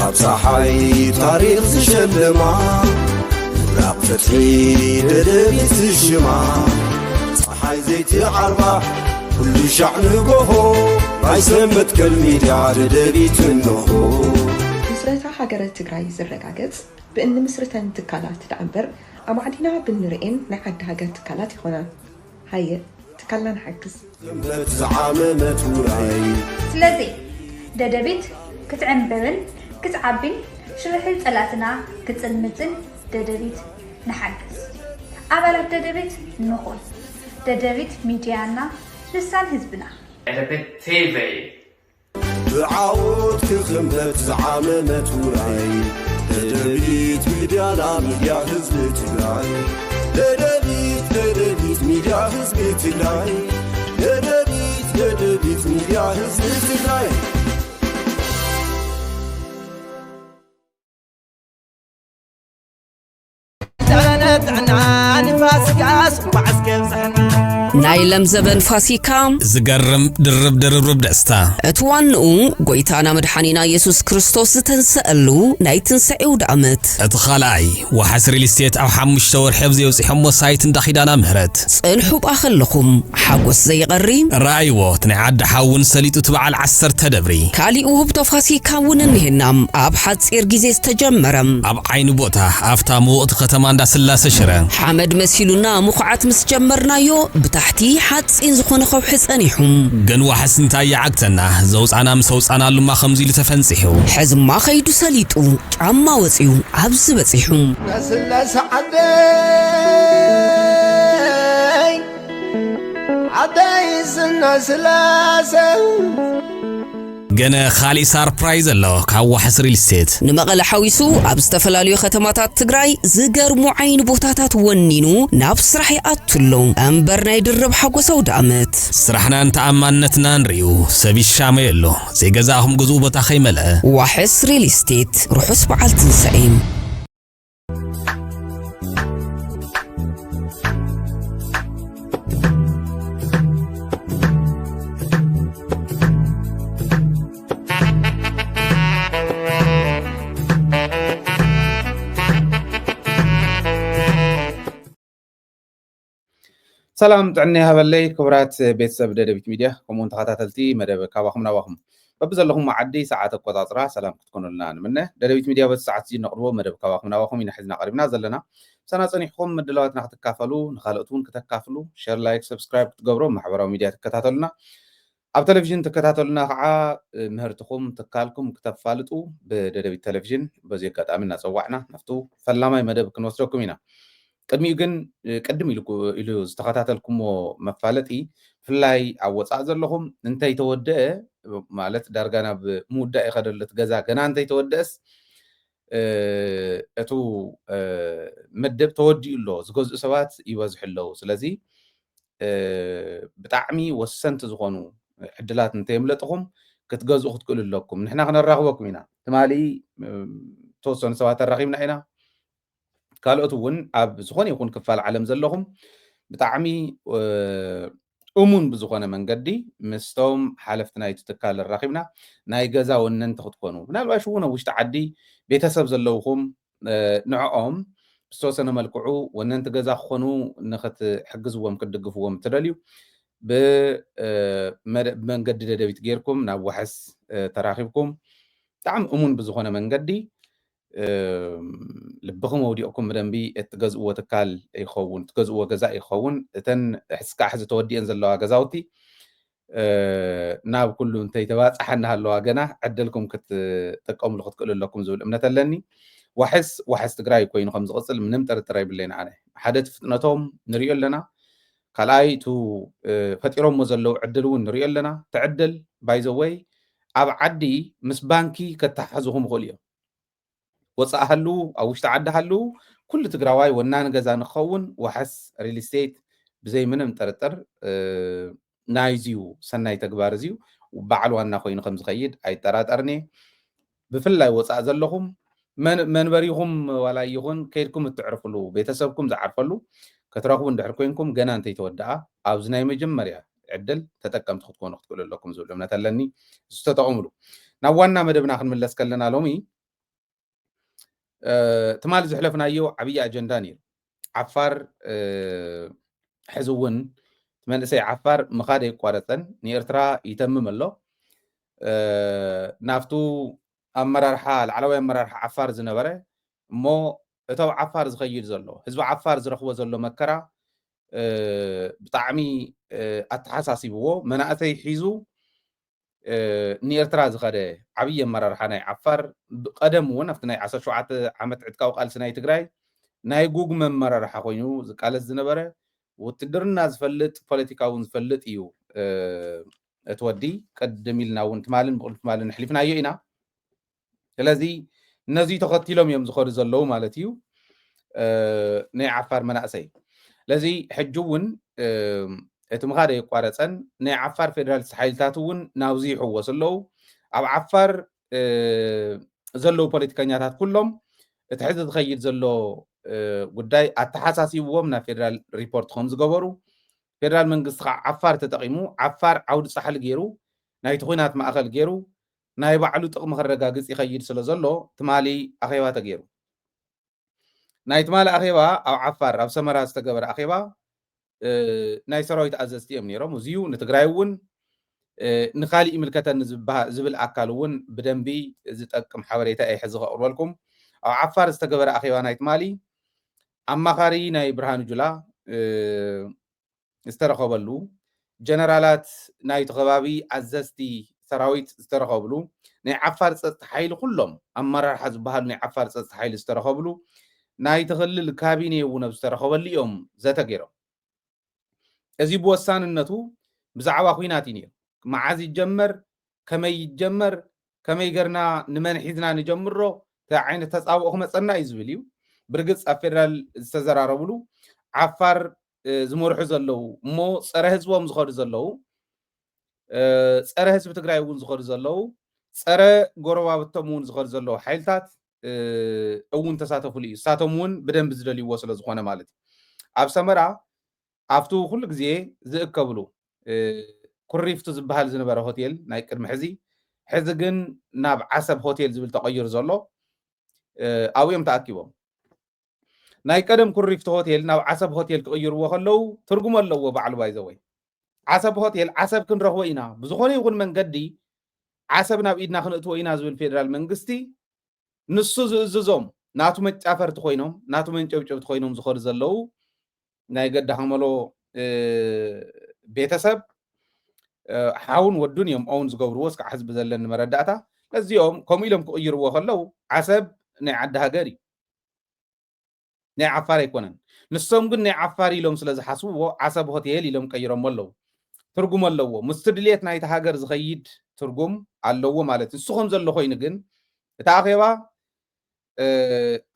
ኣብ ጸሓይ ታሪኽ ዝሸልማ፣ ምብራቕ ፍትሒ ደደቢት ዝሽማ፣ ጸሓይ ዘይትዓርባ ኩሉ ሻዕ ንጎሆ፣ ናይ ሰብ መትከል ሚድያ ደደቢት እንሆ። ምስረታ ሃገረ ትግራይ ዝረጋገጽ ብእንምስርተን ትካላት ደኣ እምበር፣ ኣማዕዲና ብንርእየን ናይ ዓዲ ሃገር ትካላት ይኾና። ሃየ ትካልና ንሓግዝ። እምበት ዝዓመመት ውራይ። ስለዚ ደደቢት ክትዕምብብን ክትዓቢን ሽርሒ ጸላእትና ክጽልምጽን ደደቢት ንሓግዝ። ኣባላት ደደቢት ንኹን። ደደቢት ሚድያና ልሳን ህዝብና። ደደቢት ቲቪ። ብዓወት ክኽንበት ዝዓመመት ውራይ። ደደቢት ሚድያና፣ ሚድያ ህዝቢ ትግራይ። ደደቢት፣ ደደቢት ሚድያ ህዝቢ ትግራይ። ደደቢት፣ ደደቢት ሚድያ ህዝቢ ትግራይ። ዘበነ ጥዕና ንፋሲካ፣ ጽባሕ እስከ ብዝሕና። ናይ ለምዘበን ፋሲካ። ዝገርም ድርብ ድርብርብ ደስታ። እቲ ዋንኡ ጎይታና መድሓኒና የሱስ ክርስቶስ ዝተንሰአሉ ናይ ትንሳኤ ኣውደኣመት። እቲ ካልኣይ፣ ዋሕስ ሪል ስቴት ኣብ ሓሙሽተ ወርሒ ኣብ ዘየውፅሖሞ ሳይት እንዳ ኪዳና ምህረት። ጽንሑ ብኣ ከለኹም ሓጎስ ዘይቐሪ። ረኣይዎ፣ እቲ ናይ ዓዲ ሓውን ሰሊጡ እቲ በዓል ዓሰርተ ደብሪ። ካሊእ ውህብቶ ፋሲካ እውን እኒሄና። ኣብ ሓጺር ግዜ ዝተጀመረ። ኣብ ዓይኒ ቦታ፣ ኣብታ ምውቕቲ ከተማ እንዳ ስላሰ ሽረ። ሓመድ መሲሉና ምኹዓት ምስ ጀመርናዮ፣ ብታሕቲ ሓጺን ዝኾነ ከውሒ ጸኒሑ። ግን ዋሕስ እንታይ ይዓግተና? ዘውጻና ምስ ኣውጻናሉማ ከምዚ ኢሉ ተፈንጺሑ። ሕዝማ ከይዱ ሰሊጡ፣ ጫማ ወጺኡ ኣብዚ በጺሑ። ስላሰ ዓደይ፣ ዓደይ ስና ስላሰ። ገነ ካሊእ ሳርፕራይዝ ኣሎ ካብ ዋሕስ ሪል ስቴት። ንመቐለ ሓዊሱ ኣብ ዝተፈላለዩ ከተማታት ትግራይ ዝገርሙ ዓይኒ ቦታታት ወኒኑ ናብ ስራሕ ይኣቱ ኣሎ። እምበር ናይ ድርብ ሓጎስ ኣውደኣመት። ስራሕናን ተኣማንነትናን ርእዩ ሰብ ይሻመየሉ። ዘይገዛእኹም ግዝኡ ቦታ ከይመልአ። ዋሕስ ሪል ስቴት። ርሑስ በዓል ትንሳኤ። ሰላም ጥዕና ይሃበለይ ክቡራት ቤተሰብ ደደቢት ሚድያ፣ ከምኡውን ተኸታተልቲ መደብ ካባኹም ናባኹም። በብዘለኹም መዓዲ ሰዓት ኣቆጻጽራ ሰላም ክትኮኑልና ንምነ። ደደቢት ሚድያ በቲ ሰዓት እዚ ነቕርቦ መደብ ካባኹም ናባኹም ኢና ሒዝና ቀሪብና ዘለና። ምሳና ጸኒሕኩም ምድላዋትና ክትካፈሉ፣ ንኻልኦት እውን ክተካፍሉ፣ ሸር፣ ላይክ፣ ሰብስክራይብ ክትገብሩ፣ ማሕበራዊ ሚድያ ትከታተሉና፣ ኣብ ቴሌቪዥን ትከታተሉና ከዓ፣ እ፣ ምህርትኹም፣ ትካልኩም ክተፋልጡ ብደደቢት ቴሌቪዥን በዚ ኣጋጣሚ እናጸዋዕና ናብቱ ፈላማይ መደብ ክንወስደኩም ኢና። ቅድሚኡ ግን፣ እ፣ ቅድም ኢሉ፣ ኢሉ ዝተኸታተልኩሞ መፋለጢ፣ ብፍላይ ኣብ ወጻኢ ዘለኹም እንተይተወደአ፣ ማለት ዳርጋ ናብ ምውዳእ ይኸደሉ እቲ ገዛ ገና እንተይተወደአስ፣ እ፣ እቱ፣ እ፣ መደብ ተወዲኡ ኣሎ፣ ዝገዝኡ ሰባት ይበዝሑ ኣለዉ። ስለዚ፣ እ፣ ብጣዕሚ ወሰንቲ ዝኾኑ ዕድላት እንተየምለጥኹም ክትገዝኡ ክትክእሉ ኣለኩም። ንሕና ክነራኽበኩም ኢና። ትማሊ፣ እ፣ ተወሰኑ ሰባት ኣራኺብና ኢና። ካልኦት እውን ኣብ ዝኾነ ይኹን ክፋል ዓለም ዘለኹም ብጣዕሚ፣ እ፣ እሙን ብዝኾነ መንገዲ ምስቶም ሓለፍቲ ናይቲ ትካል ኣራኺብና ናይ ገዛ ወነንቲ ክትኮኑ፣ ምናልባሽ እውን ኣብ ውሽጢ ዓዲ ቤተሰብ ዘለውኹም፣ እ፣ ንዕኦም ብዝተወሰነ መልክዑ ወነንቲ ገዛ ክኾኑ ንኽትሕግዝዎም ክትድግፍዎም እትደልዩ ብ-፣ እ፣ መደ-፣ ብመንገዲ ደደቢት ጌርኩም ናብ ዋሕስ፣ እ፣ ተራኺብኩም ብጣዕሚ እሙን ብዝኾነ መንገዲ፣ እ፣ ልብኹም ኣውዲቕኩም ብደንቢ እትገዝእዎ ትካል ይኸውን፣ እትገዝእዎ ገዛ ይኸውን። እተን እስካዕ ሕዚ ተወዲአን ዘለዋ ገዛውቲ፣ እ፣ ናብ ኩሉ እንተይተባጽሓ እናሃለዋ ገና ዕድልኩም ክትጥቀምሉ ክትክእሉ ኣለኩም ዝብል እምነት ኣለኒ። ዋሕስ፣ ዋሕስ ትግራይ ኮይኑ ከም ዝቕጽል ምንም ጥርጥር ኣይብለይን ኣነ። ሓደ እቲ ፍጥነቶም ንሪኦ ኣለና። ካልኣይ እቱ፣ እ፣ ፈጢሮሞ ዘለዉ ዕድል እውን ንሪኦ ኣለና። እቲ ዕድል ባይ ዘ ወይ ኣብ ዓዲ ምስ ባንኪ ከተሓሕዝኹም ይኽእሉ እዮም። ወፃእ ሃልዉ፣ ኣብ ውሽጢ ዓዲ ሃልዉ፣ ኩሉ ትግራዋይ ወናኒ ገዛ ንክኸውን ዋሕስ ሪል ስቴት ብዘይ ምንም ጥርጥር፣ እ፣ ናይዚዩ ሰናይ ተግባር እዚዩ በዓል ዋና ኮይኑ ከም ዝኸይድ ኣይጠራጠርን እየ። ብፍላይ ወፃእ ዘለኹም መን-፣ መንበሪኹም ዋላ ይኹን ከይድኩም እትዕርፍሉ፣ ቤተሰብኩም ዝዓርፈሉ ክትረኽቡ እንድሕር ኮንኩም፣ ገና እንተይተወደኣ ኣብዚ ናይ መጀመርያ ዕድል ተጠቀምቲ ክትኮኑ ክትክእሉ ኣለኩም ዝብል እምነት ኣለኒ። እሱ ተጠቐሙሉ። ናብ ዋና መደብና ክንምለስ ከለና ሎሚ ትማሊ ዝሕለፍናዮ ዓብዪ ኣጀንዳ ነይሩ። ዓፋር ሕዚ እውን መንእሰይ ዓፋር ምኻድ ኣይቋረፀን፣ ንኤርትራ ይተምም ኣሎ። ናብቱ ኣመራርሓ፣ ላዕለዋይ ኣመራርሓ ዓፋር ዝነበረ እሞ እቶም ዓፋር ዝኸይድ ዘሎ፣ ህዝቢ ዓፋር ዝረኽቦ ዘሎ መከራ ብጣዕሚ ኣተሓሳሲብዎ፣ መናእሰይ ሒዙ ንኤርትራ ዝኸደ ዓብዪ ኣመራርሓ ናይ ዓፋር፣ ብቐደም እውን ኣብቲ ናይ ዓሰርተ ሸውዓተ ዓመት ዕጥቃዊ ቃልሲ ናይ ትግራይ ናይ ጉግመ ኣመራርሓ ኮይኑ ዝቃለስ ዝነበረ፣ ውትድርና ዝፈልጥ፣ ፖለቲካ እውን ዝፈልጥ እዩ። እቲ ወዲ ቅድም ኢልና እውን ትማልን ብቕድሚ ትማልን ኣሕሊፍናዮ ኢና። ስለዚ ነዚ ተኸቲሎም እዮም ዝኸዱ ዘለዉ ማለት እዩ፣ ናይ ዓፋር መናእሰይ። ስለዚ ሕጂ እውን እቲ ምኻድ ኣየቋረፀን፣ ናይ ዓፋር ፌደራሊስት ሓይልታት እውን ናብዚ ይሕወሱ ኣለዉ። ኣብ ዓፋር ዘለዉ ፖለቲከኛታት ኩሎም እቲ ሕዚ ዝኸይድ ዘሎ ጉዳይ ኣተሓሳሲብዎም ናብ ፌደራል ሪፖርት ከም ዝገበሩ፣ ፌደራል መንግስቲ ከዓ ዓፋር ተጠቒሙ፣ ዓፋር ዓውዲ ፃሕሊ ገይሩ፣ ናይቲ ኹናት ማእኸል ገይሩ፣ ናይ ባዕሉ ጥቕሚ ከረጋግፅ ይኸይድ ስለ ዘሎ ትማሊ ኣኼባ ተገይሩ። ናይ ትማሊ ኣኼባ ኣብ ዓፋር ኣብ ሰመራ ዝተገበረ ኣኼባ ናይ ሰራዊት ኣዘዝቲ እዮም ነይሮም። እዚዩ ንትግራይ እውን ንካሊእ ይምልከተኒ ዝብል ኣካል እውን ብደንቢ ዝጠቅም ሓበሬታ እየ ሕዚ ከቕርበልኩም። ኣብ ዓፋር ዝተገበረ ኣኼባ ናይ ትማሊ ኣማኻሪ ናይ ብርሃኑ ጁላ ዝተረኸበሉ፣ ጀነራላት ናይቲ ከባቢ ኣዘዝቲ ሰራዊት ዝተረኸብሉ፣ ናይ ዓፋር ፀጥታ ሓይሊ ኩሎም ኣመራርሓ ዝበሃሉ ናይ ዓፋር ፀጥታ ሓይሊ ዝተረኸብሉ፣ ናይቲ ክልል ካቢኔ እውን ኣብ ዝተረኸበሉ እዮም ዘተ ገይሮም። እዚ ብወሳንነቱ ብዛዕባ ኹናት እዩ ነይሩ። መዓዝ ይጀመር፣ ከመይ ይጀመር፣ ከመይ ገርና ንመን ሒዝና ንጀምሮ፣ እንታይ ዓይነት ተፃብኦ ክመፀና እዩ ዝብል እዩ። ብርግፅ ኣብ ፌደራል ዝተዘራረብሉ ዓፋር ዝመርሑ ዘለዉ እሞ ፀረ ህዝቦም ዝኸዱ ዘለዉ፣ ፀረ ህዝቢ ትግራይ እውን ዝኸዱ ዘለዉ፣ ፀረ ጎረባብቶም እውን ዝኸዱ ዘለዉ ሓይልታት እውን ተሳተፉሉ እዩ። እሳቶም እውን ብደንቢ ዝደልይዎ ስለ ዝኾነ ማለት እዩ። ኣብ ሰመራ ኣብቱ ኩሉ ግዜ ዝእከብሉ ኩሪፍቱ ዝበሃል ዝነበረ ሆቴል ናይ ቅድሚ ሕዚ፣ ሕዚ ግን ናብ ዓሰብ ሆቴል ዝብል ተቐይሩ ዘሎ፣ ኣብኡ እዮም ተኣኪቦም። ናይ ቀደም ኩሪፍቱ ሆቴል ናብ ዓሰብ ሆቴል ክቕይርዎ ከለዉ ትርጉም ኣለዎ ባዕሉ። ባይዘወይ ዓሰብ ሆቴል ዓሰብ ክንረኽቦ ኢና፣ ብዝኾነ ይኹን መንገዲ ዓሰብ ናብ ኢድና ክንእትዎ ኢና ዝብል ፌደራል መንግስቲ ንሱ ዝእዝዞም ናቱ መጫፈርቲ ኮይኖም ናቱ መንጨብጨብቲ ኮይኖም ዝኸዱ ዘለዉ ናይ ገዳ ሃመሎ ቤተሰብ ሓውን ወዱን እዮም ኦውን ዝገብርዎ። እስካዕ ሕዝቢ ዘለኒ መረዳእታ ነዚኦም ከምኡ ኢሎም ክቕይርዎ ከለዉ ዓሰብ ናይ ዓዲ ሃገር እዩ፣ ናይ ዓፋር ኣይኮነን። ንሶም ግን ናይ ዓፋር ኢሎም ስለ ዝሓስብዎ ዓሰብ ሆቴል ኢሎም ቀይሮሞ ኣለዉ። ትርጉም ኣለዎ። ምስቲ ድልየት ናይቲ ሃገር ዝኸይድ ትርጉም ኣለዎ ማለት እዩ። ንሱ ከም ዘሎ ኮይኑ ግን እቲ ኣኼባ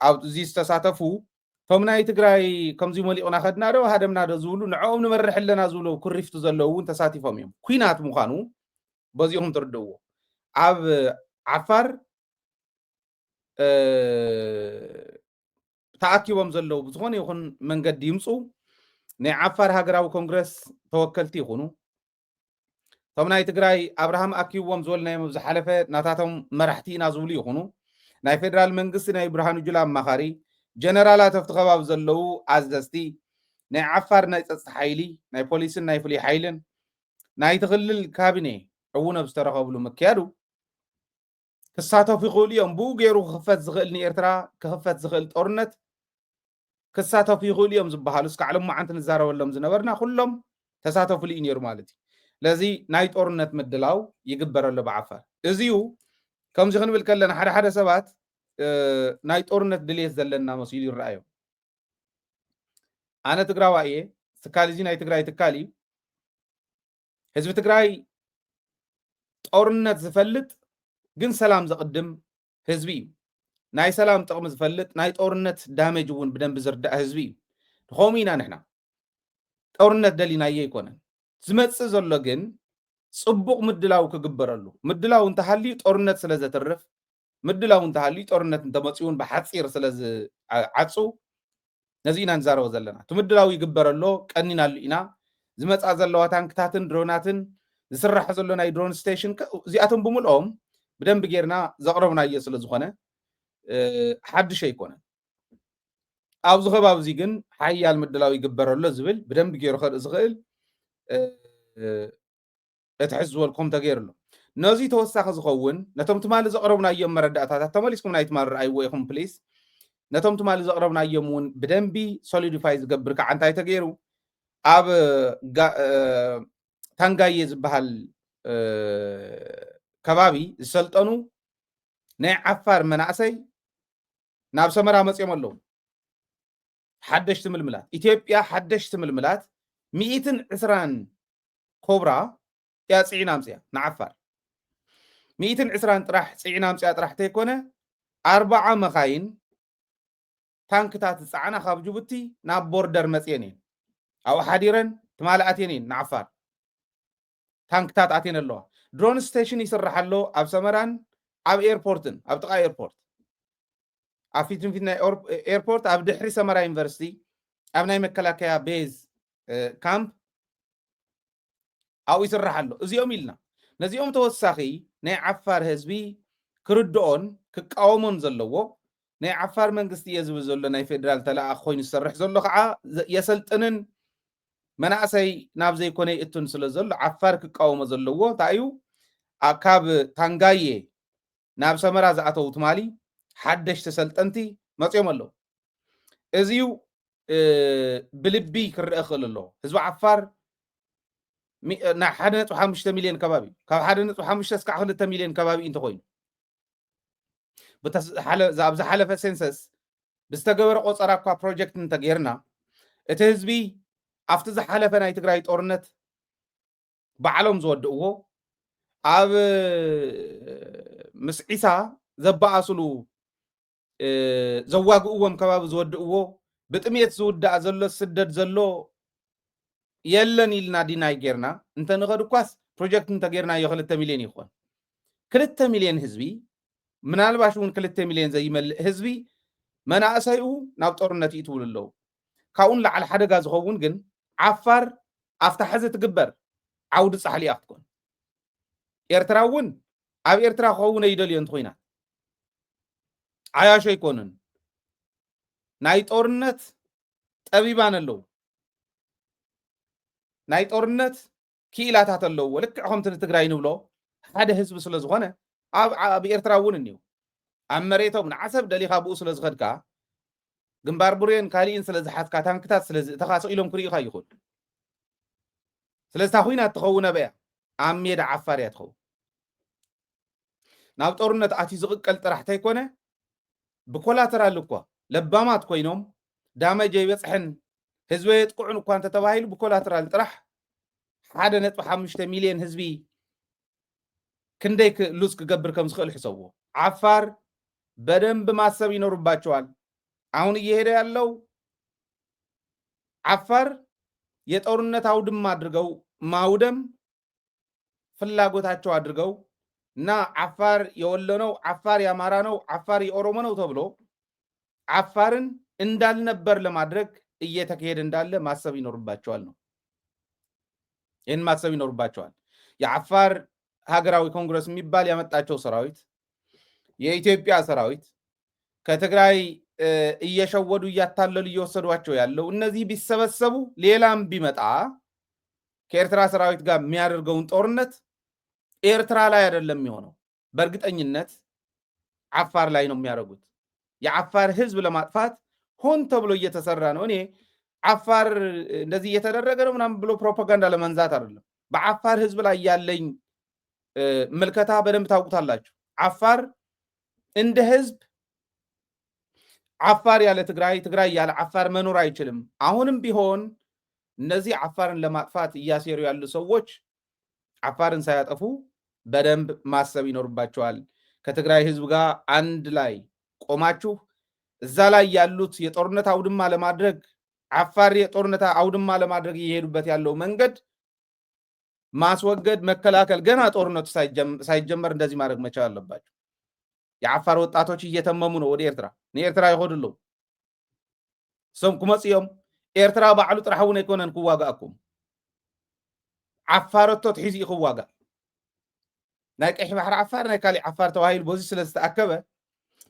ኣብዚ ዝተሳተፉ እቶም ናይ ትግራይ ከምዚ መሊቑና ከድና ዶ ሃደምና ዶ ዝብሉ ንዕኦም ንመርሕ ኣለና ዝብሉ ኩሪፍቱ ዘለዉ እውን ተሳቲፎም እዮም። ኩናት ምዃኑ በዚኹም ትርድእዎ። ኣብ ዓፋር ተኣኪቦም ዘለዉ ብዝኾነ ይኹን መንገዲ ይምፁ፣ ናይ ዓፋር ሃገራዊ ኮንግረስ ተወከልቲ ይኹኑ፣ እቶም ናይ ትግራይ ኣብርሃም ኣኪብዎም ዝበልናዮም ኣብ ዝሓለፈ ናታቶም መራሕቲ ኢና ዝብሉ ይኹኑ፣ ናይ ፌደራል መንግስቲ ናይ ብርሃኑ ጁላ ኣማኻሪ፣ ጀነራላት ኣብቲ ከባቢ ዘለዉ ኣዘዝቲ፣ ናይ ዓፋር ናይ ፀጥታ ሓይሊ፣ ናይ ፖሊስን ናይ ፍሉይ ሓይልን፣ ናይቲ ክልል ካቢኔ እውን ኣብ ዝተረኸብሉ ምክያዱ ክሳተፉ ይኽእሉ እዮም። ብኡ ገይሩ ክኽፈት ዝኽእል ንኤርትራ ክኽፈት ዝኽእል ጦርነት ክሳተፉ ይኽእሉ እዮም ዝበሃሉ እስካዕ ሎማዓንቲ ንዛረበሎም ዝነበርና ኩሎም ተሳተፉሉ እዩ ነይሩ ማለት እዩ። ስለዚ ናይ ጦርነት ምድላው ይግበር ኣሎ ብዓፋር። እዚዩ ከምዚ ክንብል ከለና ሓደ ሓደ ሰባት ናይ ጦርነት ድልየት ዘለና መሲሉ ይረኣዮም። ኣነ ትግራዋይ እየ፣ ትካል እዚ ናይ ትግራይ ትካል እዩ። ህዝቢ ትግራይ ጦርነት ዝፈልጥ ግን ሰላም ዘቕድም ህዝቢ እዩ። ናይ ሰላም ጥቕሚ ዝፈልጥ፣ ናይ ጦርነት ዳሜጅ እውን ብደንቢ ዝርዳእ ህዝቢ እዩ። ንኸምኡ ኢና ንሕና ጦርነት ደሊናዮ ኣይኮነን። ዝመጽእ ዘሎ ግን ጽቡቕ ምድላው ክግበረሉ። ምድላው እንተሃልዩ ጦርነት ስለ ዘትርፍ፣ ምድላው እንተሃልዩ ጦርነት እንተመጽኡ እውን ብሓጺር ስለ ዝዓጹ ነዚ ኢና ንዛረቦ ዘለና። እቲ ምድላው ይግበር ኣሎ፣ ቀኒናሉ ኢና። ዝመጻ ዘለዋ ታንክታትን ድሮናትን ዝስራሕ ዘሎ ናይ ድሮን ስቴሽን እዚኣቶም ብምልኦም ብደንቢ ጌርና ዘቕረብናዮ ስለ ዝኾነ እ፣ ሓድሽ ኣይኮነን። ኣብዚ ከባቢ እዚ ግን ሓያል ምድላው ይግበር ኣሎ ዝብል ብደንቢ ገይሩ ከርኢ ዝኽእል፣ እ፣ እ፣ እቲ ሕዚ ዝበልኩም ተገይሩ ኣሎ። ነዚ ተወሳኺ ዝኸውን ነቶም ትማሊ ዘቕረብናዮም መረዳእታታት ተመሊስኩም ናይ ትማሊ ረኣይዎ ኢኹም ፕሊስ። ነቶም ትማሊ ዘቕረብናዮም እውን ብደንቢ ሶሊዲፋይ ዝገብር ከዓ እንታይ ተገይሩ? ኣብ ጋ-፣ እ፣ ታንጋዬ ዝበሃል፣ እ፣ ከባቢ ዝሰልጠኑ ናይ ዓፋር መናእሰይ ናብ ሰመራ መፅዮም ኣለዉ። ሓደሽቲ ምልምላት፣ ኢትዮጵያ ሓደሽቲ ምልምላት ሚእትን ዕስራን ኮብራ እያ ፅዒና ኣምፅያ ንዓፋር። ሚእትን ዕስራን ጥራሕ ፅዒና ኣምፅያ ጥራሕ ተይኮነ፣ ኣርባዓ መኻይን ታንክታት ዝፀዓና ካብ ጅቡቲ ናብ ቦርደር መፅየን እየን። ኣብኡ ሓዲረን ትማሊ ኣትየን እየን ንዓፋር። ታንክታት ኣትየን ኣለዋ። ድሮን ስቴሽን ይስራሕ ኣሎ ኣብ ሰመራን ኣብ ኤርፖርትን፣ ኣብ ጥቓ ኤርፖርት፣ ኣብ ፊት ንፊት ናይ ኤር-፣ ኤርፖርት፣ ኣብ ድሕሪ ሰመራ ዩኒቨርሲቲ፣ ኣብ ናይ መከላከያ ቤዝ፣ እ፣ ካምፕ ኣብኡ ይስራሕ ኣሎ። እዚኦም ኢልና ነዚኦም ተወሳኺ ናይ ዓፋር ህዝቢ ክርድኦን ክቃወሞን ዘለዎ፣ ናይ ዓፋር መንግስቲ እየ ዝብል ዘሎ ናይ ፌዴራል ተለኣኽ ኮይኑ ዝሰርሕ ዘሎ ከዓ ዘ-፣ የሰልጥንን መናእሰይ ናብ ዘይኮነ ይእቱን ስለ ዘሎ ዓፋር ክቃወሞ ዘለዎ እንታይ እዩ? ኣ-፣ ካብ ታንጋዬ ናብ ሰመራ ዝኣተዉ ትማሊ ሓደሽቲ ሰልጠንቲ መፅዮም ኣለዉ። እዚዩ፣ እ፣ ብልቢ ክረአ ክእል ኣለዎ። ህዝቢ ዓፋር ሚ-፣ ናይ ሓደ ነጥቢ ሓሙሽተ ሚልዮን ከባቢ እዩ። ካብ ሓደ ነጥቢ ሓሙሽተ እስካዕ ክልተ ሚልዮን ከባቢ እዩ እንተኾይኑ። ብተስ-፣ ሓለ-፣ ኣብ ዝሓለፈ ሴንሰስ ብዝተገበረ ቆፀራ እኳ ፕሮጀክት እንተገይርና፣ እቲ ህዝቢ ኣብቲ ዝሓለፈ ናይ ትግራይ ጦርነት ባዕሎም ዝወድእዎ፣ ኣብ ምስ ዒሳ ዘበኣስሉ፣ እ፣ ዘዋግእዎም ከባቢ ዝወድእዎ፣ ብጥሜት ዝውዳእ ዘሎ፣ ዝስደድ ዘሎ የለን ኢልና ዲናይ ጌርና እንተንኸድ እኳስ፣ ፕሮጀክት እንተጌርናዮ ክልተ ሚልዮን ይኾን። ክልተ ሚልዮን ህዝቢ፣ ምናልባሽ እውን ክልተ ሚልዮን ዘይመልእ ህዝቢ፣ መናእሰይኡ ናብ ጦርነት ይእትውሉ ኣለዉ። ካብኡ ንላዕሊ ሓደጋ ዝኸውን ግን፣ ዓፋር ኣብታ ሕዚ ትግበር ዓውዲ ጻሕሊ እያ ክትኮን። ኤርትራ እውን ኣብ ኤርትራ ክኸውን ኣይደልዮ እንተኾይና፣ ዓያሾ ኣይኮኑን። ናይ ጦርነት ጠቢባን ኣለዉ። ናይ ጦርነት ክኢላታት ኣለውዎ። ልክዕ ከምቲ ንትግራይ ንብሎ ሓደ ህዝቢ ስለ ዝኾነ፣ ኣብ፣ ኣብ ኤርትራ እውን እኒው። ኣብ መሬቶም ንዓሰብ ደሊኻ ብኡ ስለ ዝኸድካ፣ ግንባር ቡሬን ካሊእን ስለ ዝሓዝካ፣ ታንክታት ስለ ዝእተኻ፣ ስቕ ኢሎም ክርእዩኻ ይኽእሉ። ስለዚ እታ ኹናት ትኸውን ኣበይ እያ? ኣብ ሜዳ ዓፋር እያ ትኸውን። ናብ ጦርነት ኣትዩ ዝቕቀል ጥራሕ ተይኮነ፣ ብኮላተራል እኳ ለባማት ኮይኖም፣ ዳመጅ ኣይበጽሕን፣ ህዝቢ የጥቅዑን እኳ እንተተባሂሉ፣ ብኮላተራል ጥራሕ ሓደ ነጥቢ ሓሙሽተ ሚልዮን ህዝቢ ክንደይ ክ-፣ ሉዝ ክገብር ከም ዝኽእል ሕሰብዎ። ዓፋር በደንብ ማሰብ ይኖርባቸዋል። አሁን እየሄደ ያለው ዓፋር የጦርነት አውድማ አድርገው ማውደም ፍላጎታቸው አድርገው እና ዓፋር የወሎ ነው፣ ዓፋር የአማራ ነው፣ ዓፋር የኦሮሞ ነው ተብሎ ዓፋርን እንዳልነበር ለማድረግ እየተካሄደ እንዳለ ማሰብ ይኖርባቸዋል ነው። ይህን ማሰብ ይኖርባቸዋል። የዓፋር ሀገራዊ ኮንግረስ የሚባል ያመጣቸው ሰራዊት፣ የኢትዮጵያ ሰራዊት ከትግራይ፣ እ፣ እየሸወዱ እያታለሉ እየወሰዷቸው ያለው እነዚህ ቢሰበሰቡ ሌላም ቢመጣ ከኤርትራ ሰራዊት ጋር የሚያደርገውን ጦርነት ኤርትራ ላይ አይደለም የሚሆነው። በእርግጠኝነት ዓፋር ላይ ነው የሚያደርጉት። የዓፋር ህዝብ ለማጥፋት ሆን ተብሎ እየተሰራ ነው። እኔ ዓፋር እንደዚህ እየተደረገ ነው ምናምን ብሎ ፕሮፓጋንዳ ለመንዛት አይደለም። በዓፋር ህዝብ ላይ ያለኝ፣ እ፣ ምልከታ በደንብ ታውቁታላችሁ። ዓፋር እንደ ህዝብ፣ ዓፋር ያለ ትግራይ፣ ትግራይ ያለ ዓፋር መኖር አይችልም። አሁንም ቢሆን እነዚህ ዓፋርን ለማጥፋት እያሴሩ ያሉ ሰዎች ዓፋርን ሳያጠፉ በደንብ ማሰብ ይኖርባቸዋል። ከትግራይ ህዝብ ጋር አንድ ላይ ቆማችሁ እዛ ላይ ያሉት የጦርነት አውድማ ለማድረግ፣ ዓፋር የጦርነት አውድማ ለማድረግ እየሄዱበት ያለው መንገድ ማስወገድ፣ መከላከል፣ ገና ጦርነቱ ሳይጀም-፣ ሳይጀመር እንደዚህ ማድረግ መቻል አለባቸው። የዓፋር ወጣቶች እየተመሙ ነው ወደ ኤርትራ። ንኤርትራ ይኸዱ ኣለዉ። እሶም ክመፁ እዮም። ኤርትራ ባዕሉ ጥራሕ እውን ኣይኮነን ክዋጋእኩም። ዓፋረቶ ትሒዙ እዩ ክዋጋእ። ናይ ቀይሕ ባሕሪ ዓፋር፣ ናይ ካሊእ ዓፋር ተባሂሉ በዚ ስለ ዝተኣከበ፣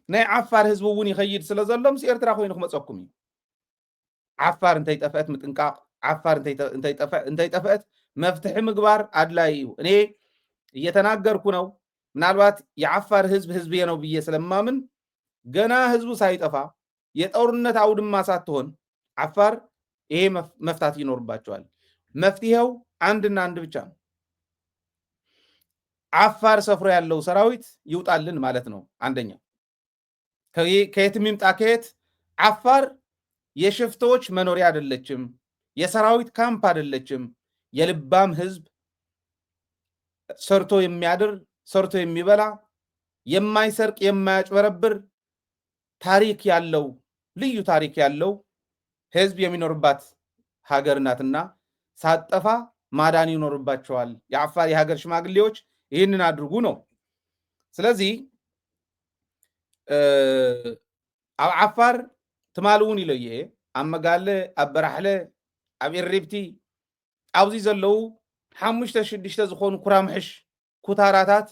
ናይ ዓፋር ህዝቢ እውን ይኸይድ ስለ ዘሎ ምስ ኤርትራ ኮይኑ ክመፀኩም እዩ። ዓፋር እንተይጠፍአት ምጥንቃቕ፣ ዓፋር እንተይጠፍአት መፍትሒ ምግባር ኣድላይ እዩ። እኔ እየተናገርኩ ነው። ምናልባት የዓፋር ህዝብ ህዝብ ነው ብዬ ስለማምን ገና ህዝቡ ሳይጠፋ የጦርነት አውድማ ሳትሆን ዓፋር ይሄ መፍታት ይኖርባቸዋል። መፍትሄው አንድና አንድ ብቻ ነው። ዓፋር ሰፍሮ ያለው ሰራዊት ይውጣልን ማለት ነው። አንደኛ ከየትም ይምጣ ከየት፣ ዓፋር የሽፍቶች መኖሪያ አይደለችም፣ የሰራዊት ካምፕ አይደለችም። የልባም ህዝብ፣ ሰርቶ የሚያድር፣ ሰርቶ የሚበላ፣ የማይሰርቅ የማያጭበረብር፣ ታሪክ ያለው፣ ልዩ ታሪክ ያለው ህዝብ የሚኖርባት ሀገር ናትና ሳትጠፋ ማዳን ይኖርባቸዋል። የዓፋር የሀገር ሽማግሌዎች ይህንን አድርጉ ነው። ስለዚህ ኣብ ዓፋር ትማሊ እውን ኢሎ እየ፣ ኣብ መጋለ፣ ኣብ በራሕለ፣ ኣብ ኢሪብቲ፣ ኣብዚ ዘለዉ ሓሙሽተ ሽዱሽተ ዝኾኑ ኩራምሕሽ ኩታራታት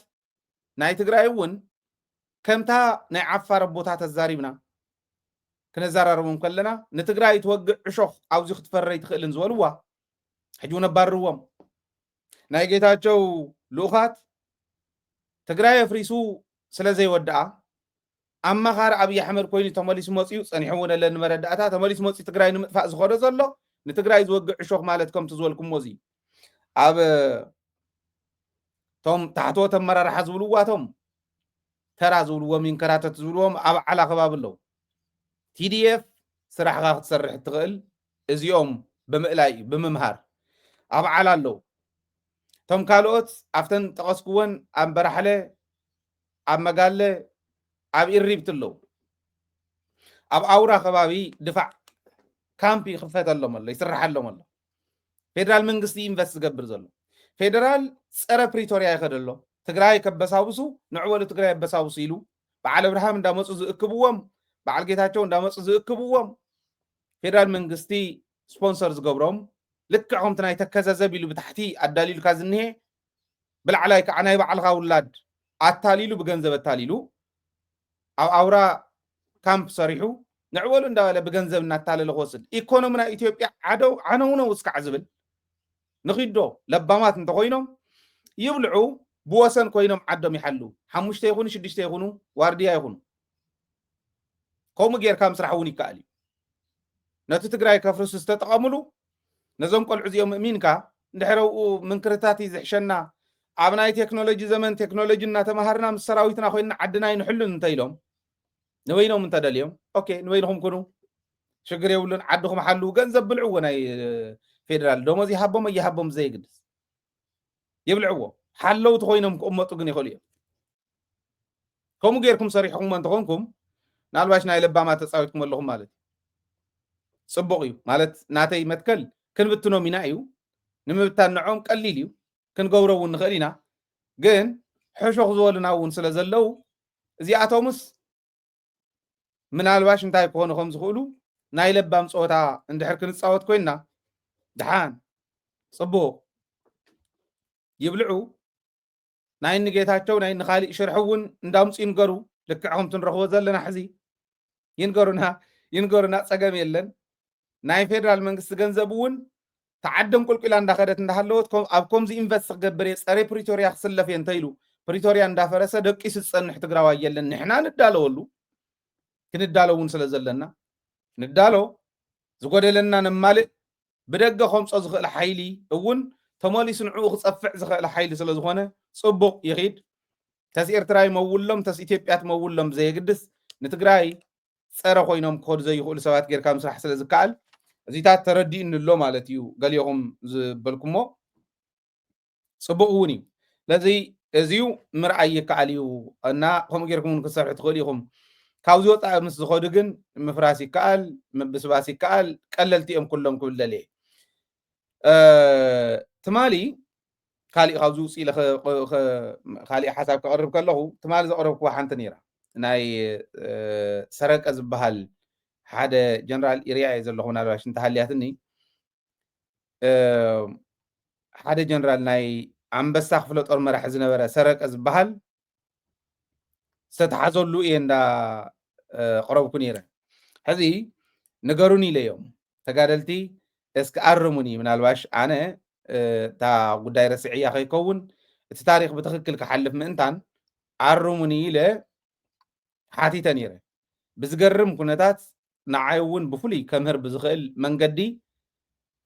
ናይ ትግራይ እውን ከምታ ናይ ዓፋር ኣቦታት ተዛሪብና ክነዘራርቦም ከለና፣ ንትግራይ ትወግእ ዕሾኽ ኣብዚ ክትፈሪ ኣይትኽእልን ዝበልዋ ሕጂ እውን ኣባርርዎም። ናይ ጌታቸው ልኡኻት ትግራይ ኣፍሪሱ ስለ ዘይወድኣ ኣማኻሪ ኣብይ ኣሕመድ ኮይኑ ተመሊሱ መፂኡ፣ ፀኒሑ እውን ኣለኒ መረዳእታ፣ ተመሊሱ መፂኡ ትግራይ ንምጥፋእ ዝኸዶ ዘሎ ንትግራይ ዝወግእ ዕሾኽ ማለት ከምቲ ዝበልኩሞ እዚ ኣብ ቶም ታሕተዎት ኣመራርሓ ዝብልዋ ቶም ተራ ዝብልዎም ይንከራተት ዝብልዎም ኣብ ዓላ ከባቢ ኣለዉ። ቲዲኤፍ ስራሕኻ ክትሰርሕ እትኽእል እዚኦም ብምእላይ እዩ፣ ብምምሃር ኣብ ዓላ ኣለዉ። እቶም ካልኦት ኣብተን ጠቐስክወን ኣብ በራሕለ፣ ኣብ መጋለ፣ ኣብ ኢሪብቲ ኣለዉ። ኣብ ኣውራ ከባቢ ድፋዕ ካምፕ ይኽፈተሎም ኣሎ፣ ይስርሓሎም ኣሎ። ፌደራል መንግስቲ ኢንቨስት ዝገብር ዘሎ ፌደራል ፀረ ፕሪቶሪያ ይኸደ ኣሎ። ትግራይ ከበሳብሱ ንዕበሉ ትግራይ ኣበሳብሱ ኢሉ በዓል ኣብርሃም እንዳመፁ ዝእክብዎም፣ በዓል ጌታቸው እንዳመፁ ዝእክብዎም ፌደራል መንግስቲ ስፖንሰር ዝገብሮም ልክዕ ከምቲ ናይ ተከዘዘብ ኢሉ ብታሕቲ ኣዳሊሉካ ዝንሄ ብላዕላይ ከዓ ናይ ባዕልካ ውላድ ኣታሊሉ ብገንዘብ ኣታሊሉ ኣብ ኣውራ ካምፕ ሰሪሑ ንዕበሉ እንዳበለ ብገንዘብ እናታለለ ክወስድ ኢኮኖሚ ናይ ኢትዮጵያ ዓደው ዓነውነው እስካዕ ዝብል ንኺዶ ለባማት እንተኮይኖም ይብልዑ ብወሰን ኮይኖም ዓዶም ይሓሉ ሓሙሽተ ይኹኑ ሽዱሽተ ይኹኑ ዋርድያ ይኹኑ ከምኡ ጌርካ ምስራሕ እውን ይከኣል እዩ። ነቲ ትግራይ ከፍርሱ ዝተጠቐምሉ ነዞም ቆልዑ እዚኦም እሚንካ እንድሕረውኡ ምንክርታት እዩ ዝሕሸና ኣብ ናይ ቴክኖሎጂ ዘመን ቴክኖሎጂ እናተምሃርና ምስ ሰራዊትና ኮይንና ዓድና ይንሕሉን እንተ ኢሎም ንበይኖም እንተደልዮም ኦኬ ንበይንኹም ኩኑ ሽግር የብሉን ዓድኹም ሓልዉ ገንዘብ ብልዕዎ ናይ ፌደራል ደሞዝ ይሃቦም ኣይሃቦም ዘይግድስ ይብልዕዎ ሓለውቲ ኮይኖም ክቕመጡ ግን ይኽእሉ እዮም። ከምኡ ጌርኩም ሰሪሕኹምዎ እንተኾንኩም ናልባሽ ናይ ለባማ ተፃዊትኩም ኣለኹም ማለት እዩ። ፅቡቕ እዩ ማለት ናተይ መትከል ክንብትኖም ኢና እዩ ንምብታን ንዖም ቀሊል እዩ ክንገብሮ እውን ንኽእል ኢና ግን ሕሾኽ ዝበሉና እውን ስለ ዘለዉ እዚኣቶምስ ምናልባሽ እንታይ ክኾኑ ከም ዝኽእሉ ናይ ለባም ፀወታ እንድሕር ክንፃወት ኮይንና ድሓን ፅቡቕ ይብልዑ ናይ ንጌታቸው ናይ ንኻሊእ ሽርሒ እውን እንዳምፁ ይንገሩ ልክዕ ከምቲ ንረኽቦ ዘለና ሕዚ ይንገሩና ይንገሩና ፀገም የለን ናይ ፌደራል መንግስቲ ገንዘብ እውን ተዓደም ቁልቁላ እንዳኸደት እንዳሃለወት ኣብ ከምዚ ኢንቨስት ክገብር እየ ፀረ ፕሪቶሪያ ክስለፍ እየ እንተኢሉ ፕሪቶሪያ እንዳፈረሰ ደቂሱ ዝፀንሕ ትግራዋይ የለን ንሕና ንዳለወሉ ክንዳሎ እውን ስለ ዘለና ንዳሎ ዝጎደለና ነማልእ ብደገ ከምፆ ዝኽእል ሓይሊ እውን ተመሊሱ ንዕኡ ክፀፍዕ ዝኽእል ሓይሊ ስለ ዝኾነ ፅቡቕ ይኺድ ተስ ኤርትራ ይመውሎም ተስ ኢትዮጵያ ትመውሎም ብዘየግድስ ንትግራይ ፀረ ኮይኖም ክኸዱ ዘይኽእሉ ሰባት ጌርካ ምስራሕ ስለ ዝከኣል እዚታት ተረዲእኒ ኣሎ ማለት እዩ ገሊኹም ዝበልኩሞ ፅቡቕ እውን እዩ ስለዚ እዚዩ ምርኣይ ይከኣል እዩ እና ከምኡ ጌርኩም እውን ክትሰርሑ ትኽእሉ ኢኹም ካብዚ ወፃኢ ምስ ዝኸዱ ግን ምፍራስ ይከኣል ምብስባስ ይከኣል ቀለልቲ እዮም ኩሎም ክብል ደልየ ትማሊ ካሊእ ካብዚ ውፅእ ኢለ ካሊእ ሓሳብ ከቕርብ ከለኹ ትማሊ ዘቕረብክዋ ሓንቲ ነይራ ናይ ሰረቀ ዝበሃል ሓደ ጀነራል ኢርያ እየ ዘለኹ ምናልባሽ እንተሃልያትኒ ሓደ ጀነራል ናይ ኣንበሳ ክፍለ ጦር መራሒ ዝነበረ ሰረቀ ዝበሃል ዝተተሓዘሉ እየ እንዳ እ፣ ቅረብኩ ነይረ። ሕዚ ንገሩኒ ኢለዮም ተጋደልቲ፣ እስኪ ኣርሙኒ። ምናልባሽ ኣነ እ፣ እታ ጉዳይ ረስዕያ ከይከውን፣ እቲ ታሪኽ ብትኽክል ክሓልፍ ምእንታን ኣርሙኒ ኢለ ሓቲተ ነይረ። ብዝገርም ኩነታት ንዓይ እውን ብፍሉይ ከምህር ብዝኽእል መንገዲ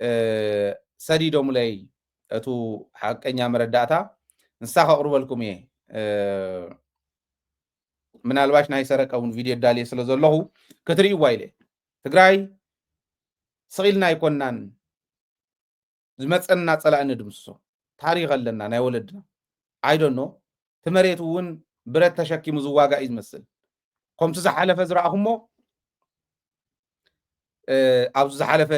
እ፣ ሰዲዶምለይ እቱ ሓቀኛ መረዳእታ። ንሳ ከቕርበልኩም እየ። እ፣ ምናልባሽ ናይ ሰረቀ እውን ቪድዮ ዳልየ ስለ ዘለኹ ክትርእይዋ ኢለ። ትግራይ ስቕ ኢልና ኣይኮናን ዝመፀና ፀላኢ ንድምስሶ። ታሪኽ ኣለና ናይ ወለድና። ኣይደኖ እቲ መሬት እውን ብረት ተሸኪሙ ዝዋጋእ እዩ ዝመስል። ከምቲ ዝሓለፈ ዝረኣኹሞ እ፣ ኣብዚ ዝሓለፈ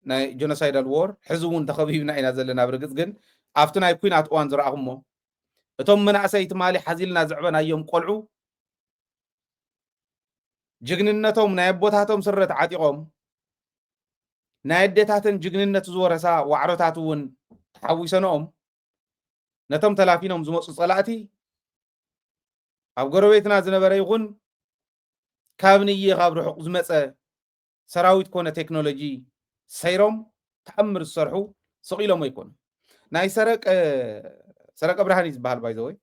ናይ ጀኖሳይዳል ዎር ሕዚ እውን ተኸቢብና ኢና ዘለና። ብርግፅ ግን ኣብቲ ናይ ኩናት እዋን ዝረኣኹሞ እቶም መናእሰይ ትማሊ ሓዚልና ዘዕበናዮም ቆልዑ ጅግንነቶም ናይ ኣቦታቶም ስረ ተዓጢቖም ናይ ኣዴታተን ጅግንነት ዝወረሳ ዋዕሮታት እውን ተሓዊሰንኦም ነቶም ተላፊኖም ዝመፁ ፀላእቲ ኣብ ጎረቤትና ዝነበረ ይኹን ካብ ንየ ካብ ርሑቕ ዝመፀ ሰራዊት ኮነ ቴክኖሎጂ ሰይሮም ተኣምር ዝሰርሑ ስቕ ኢሎም ኣይኮኑ። ናይ ሰረቀ ሰረቀ ብርሃን እዩ ዝበሃል ባይዘወይ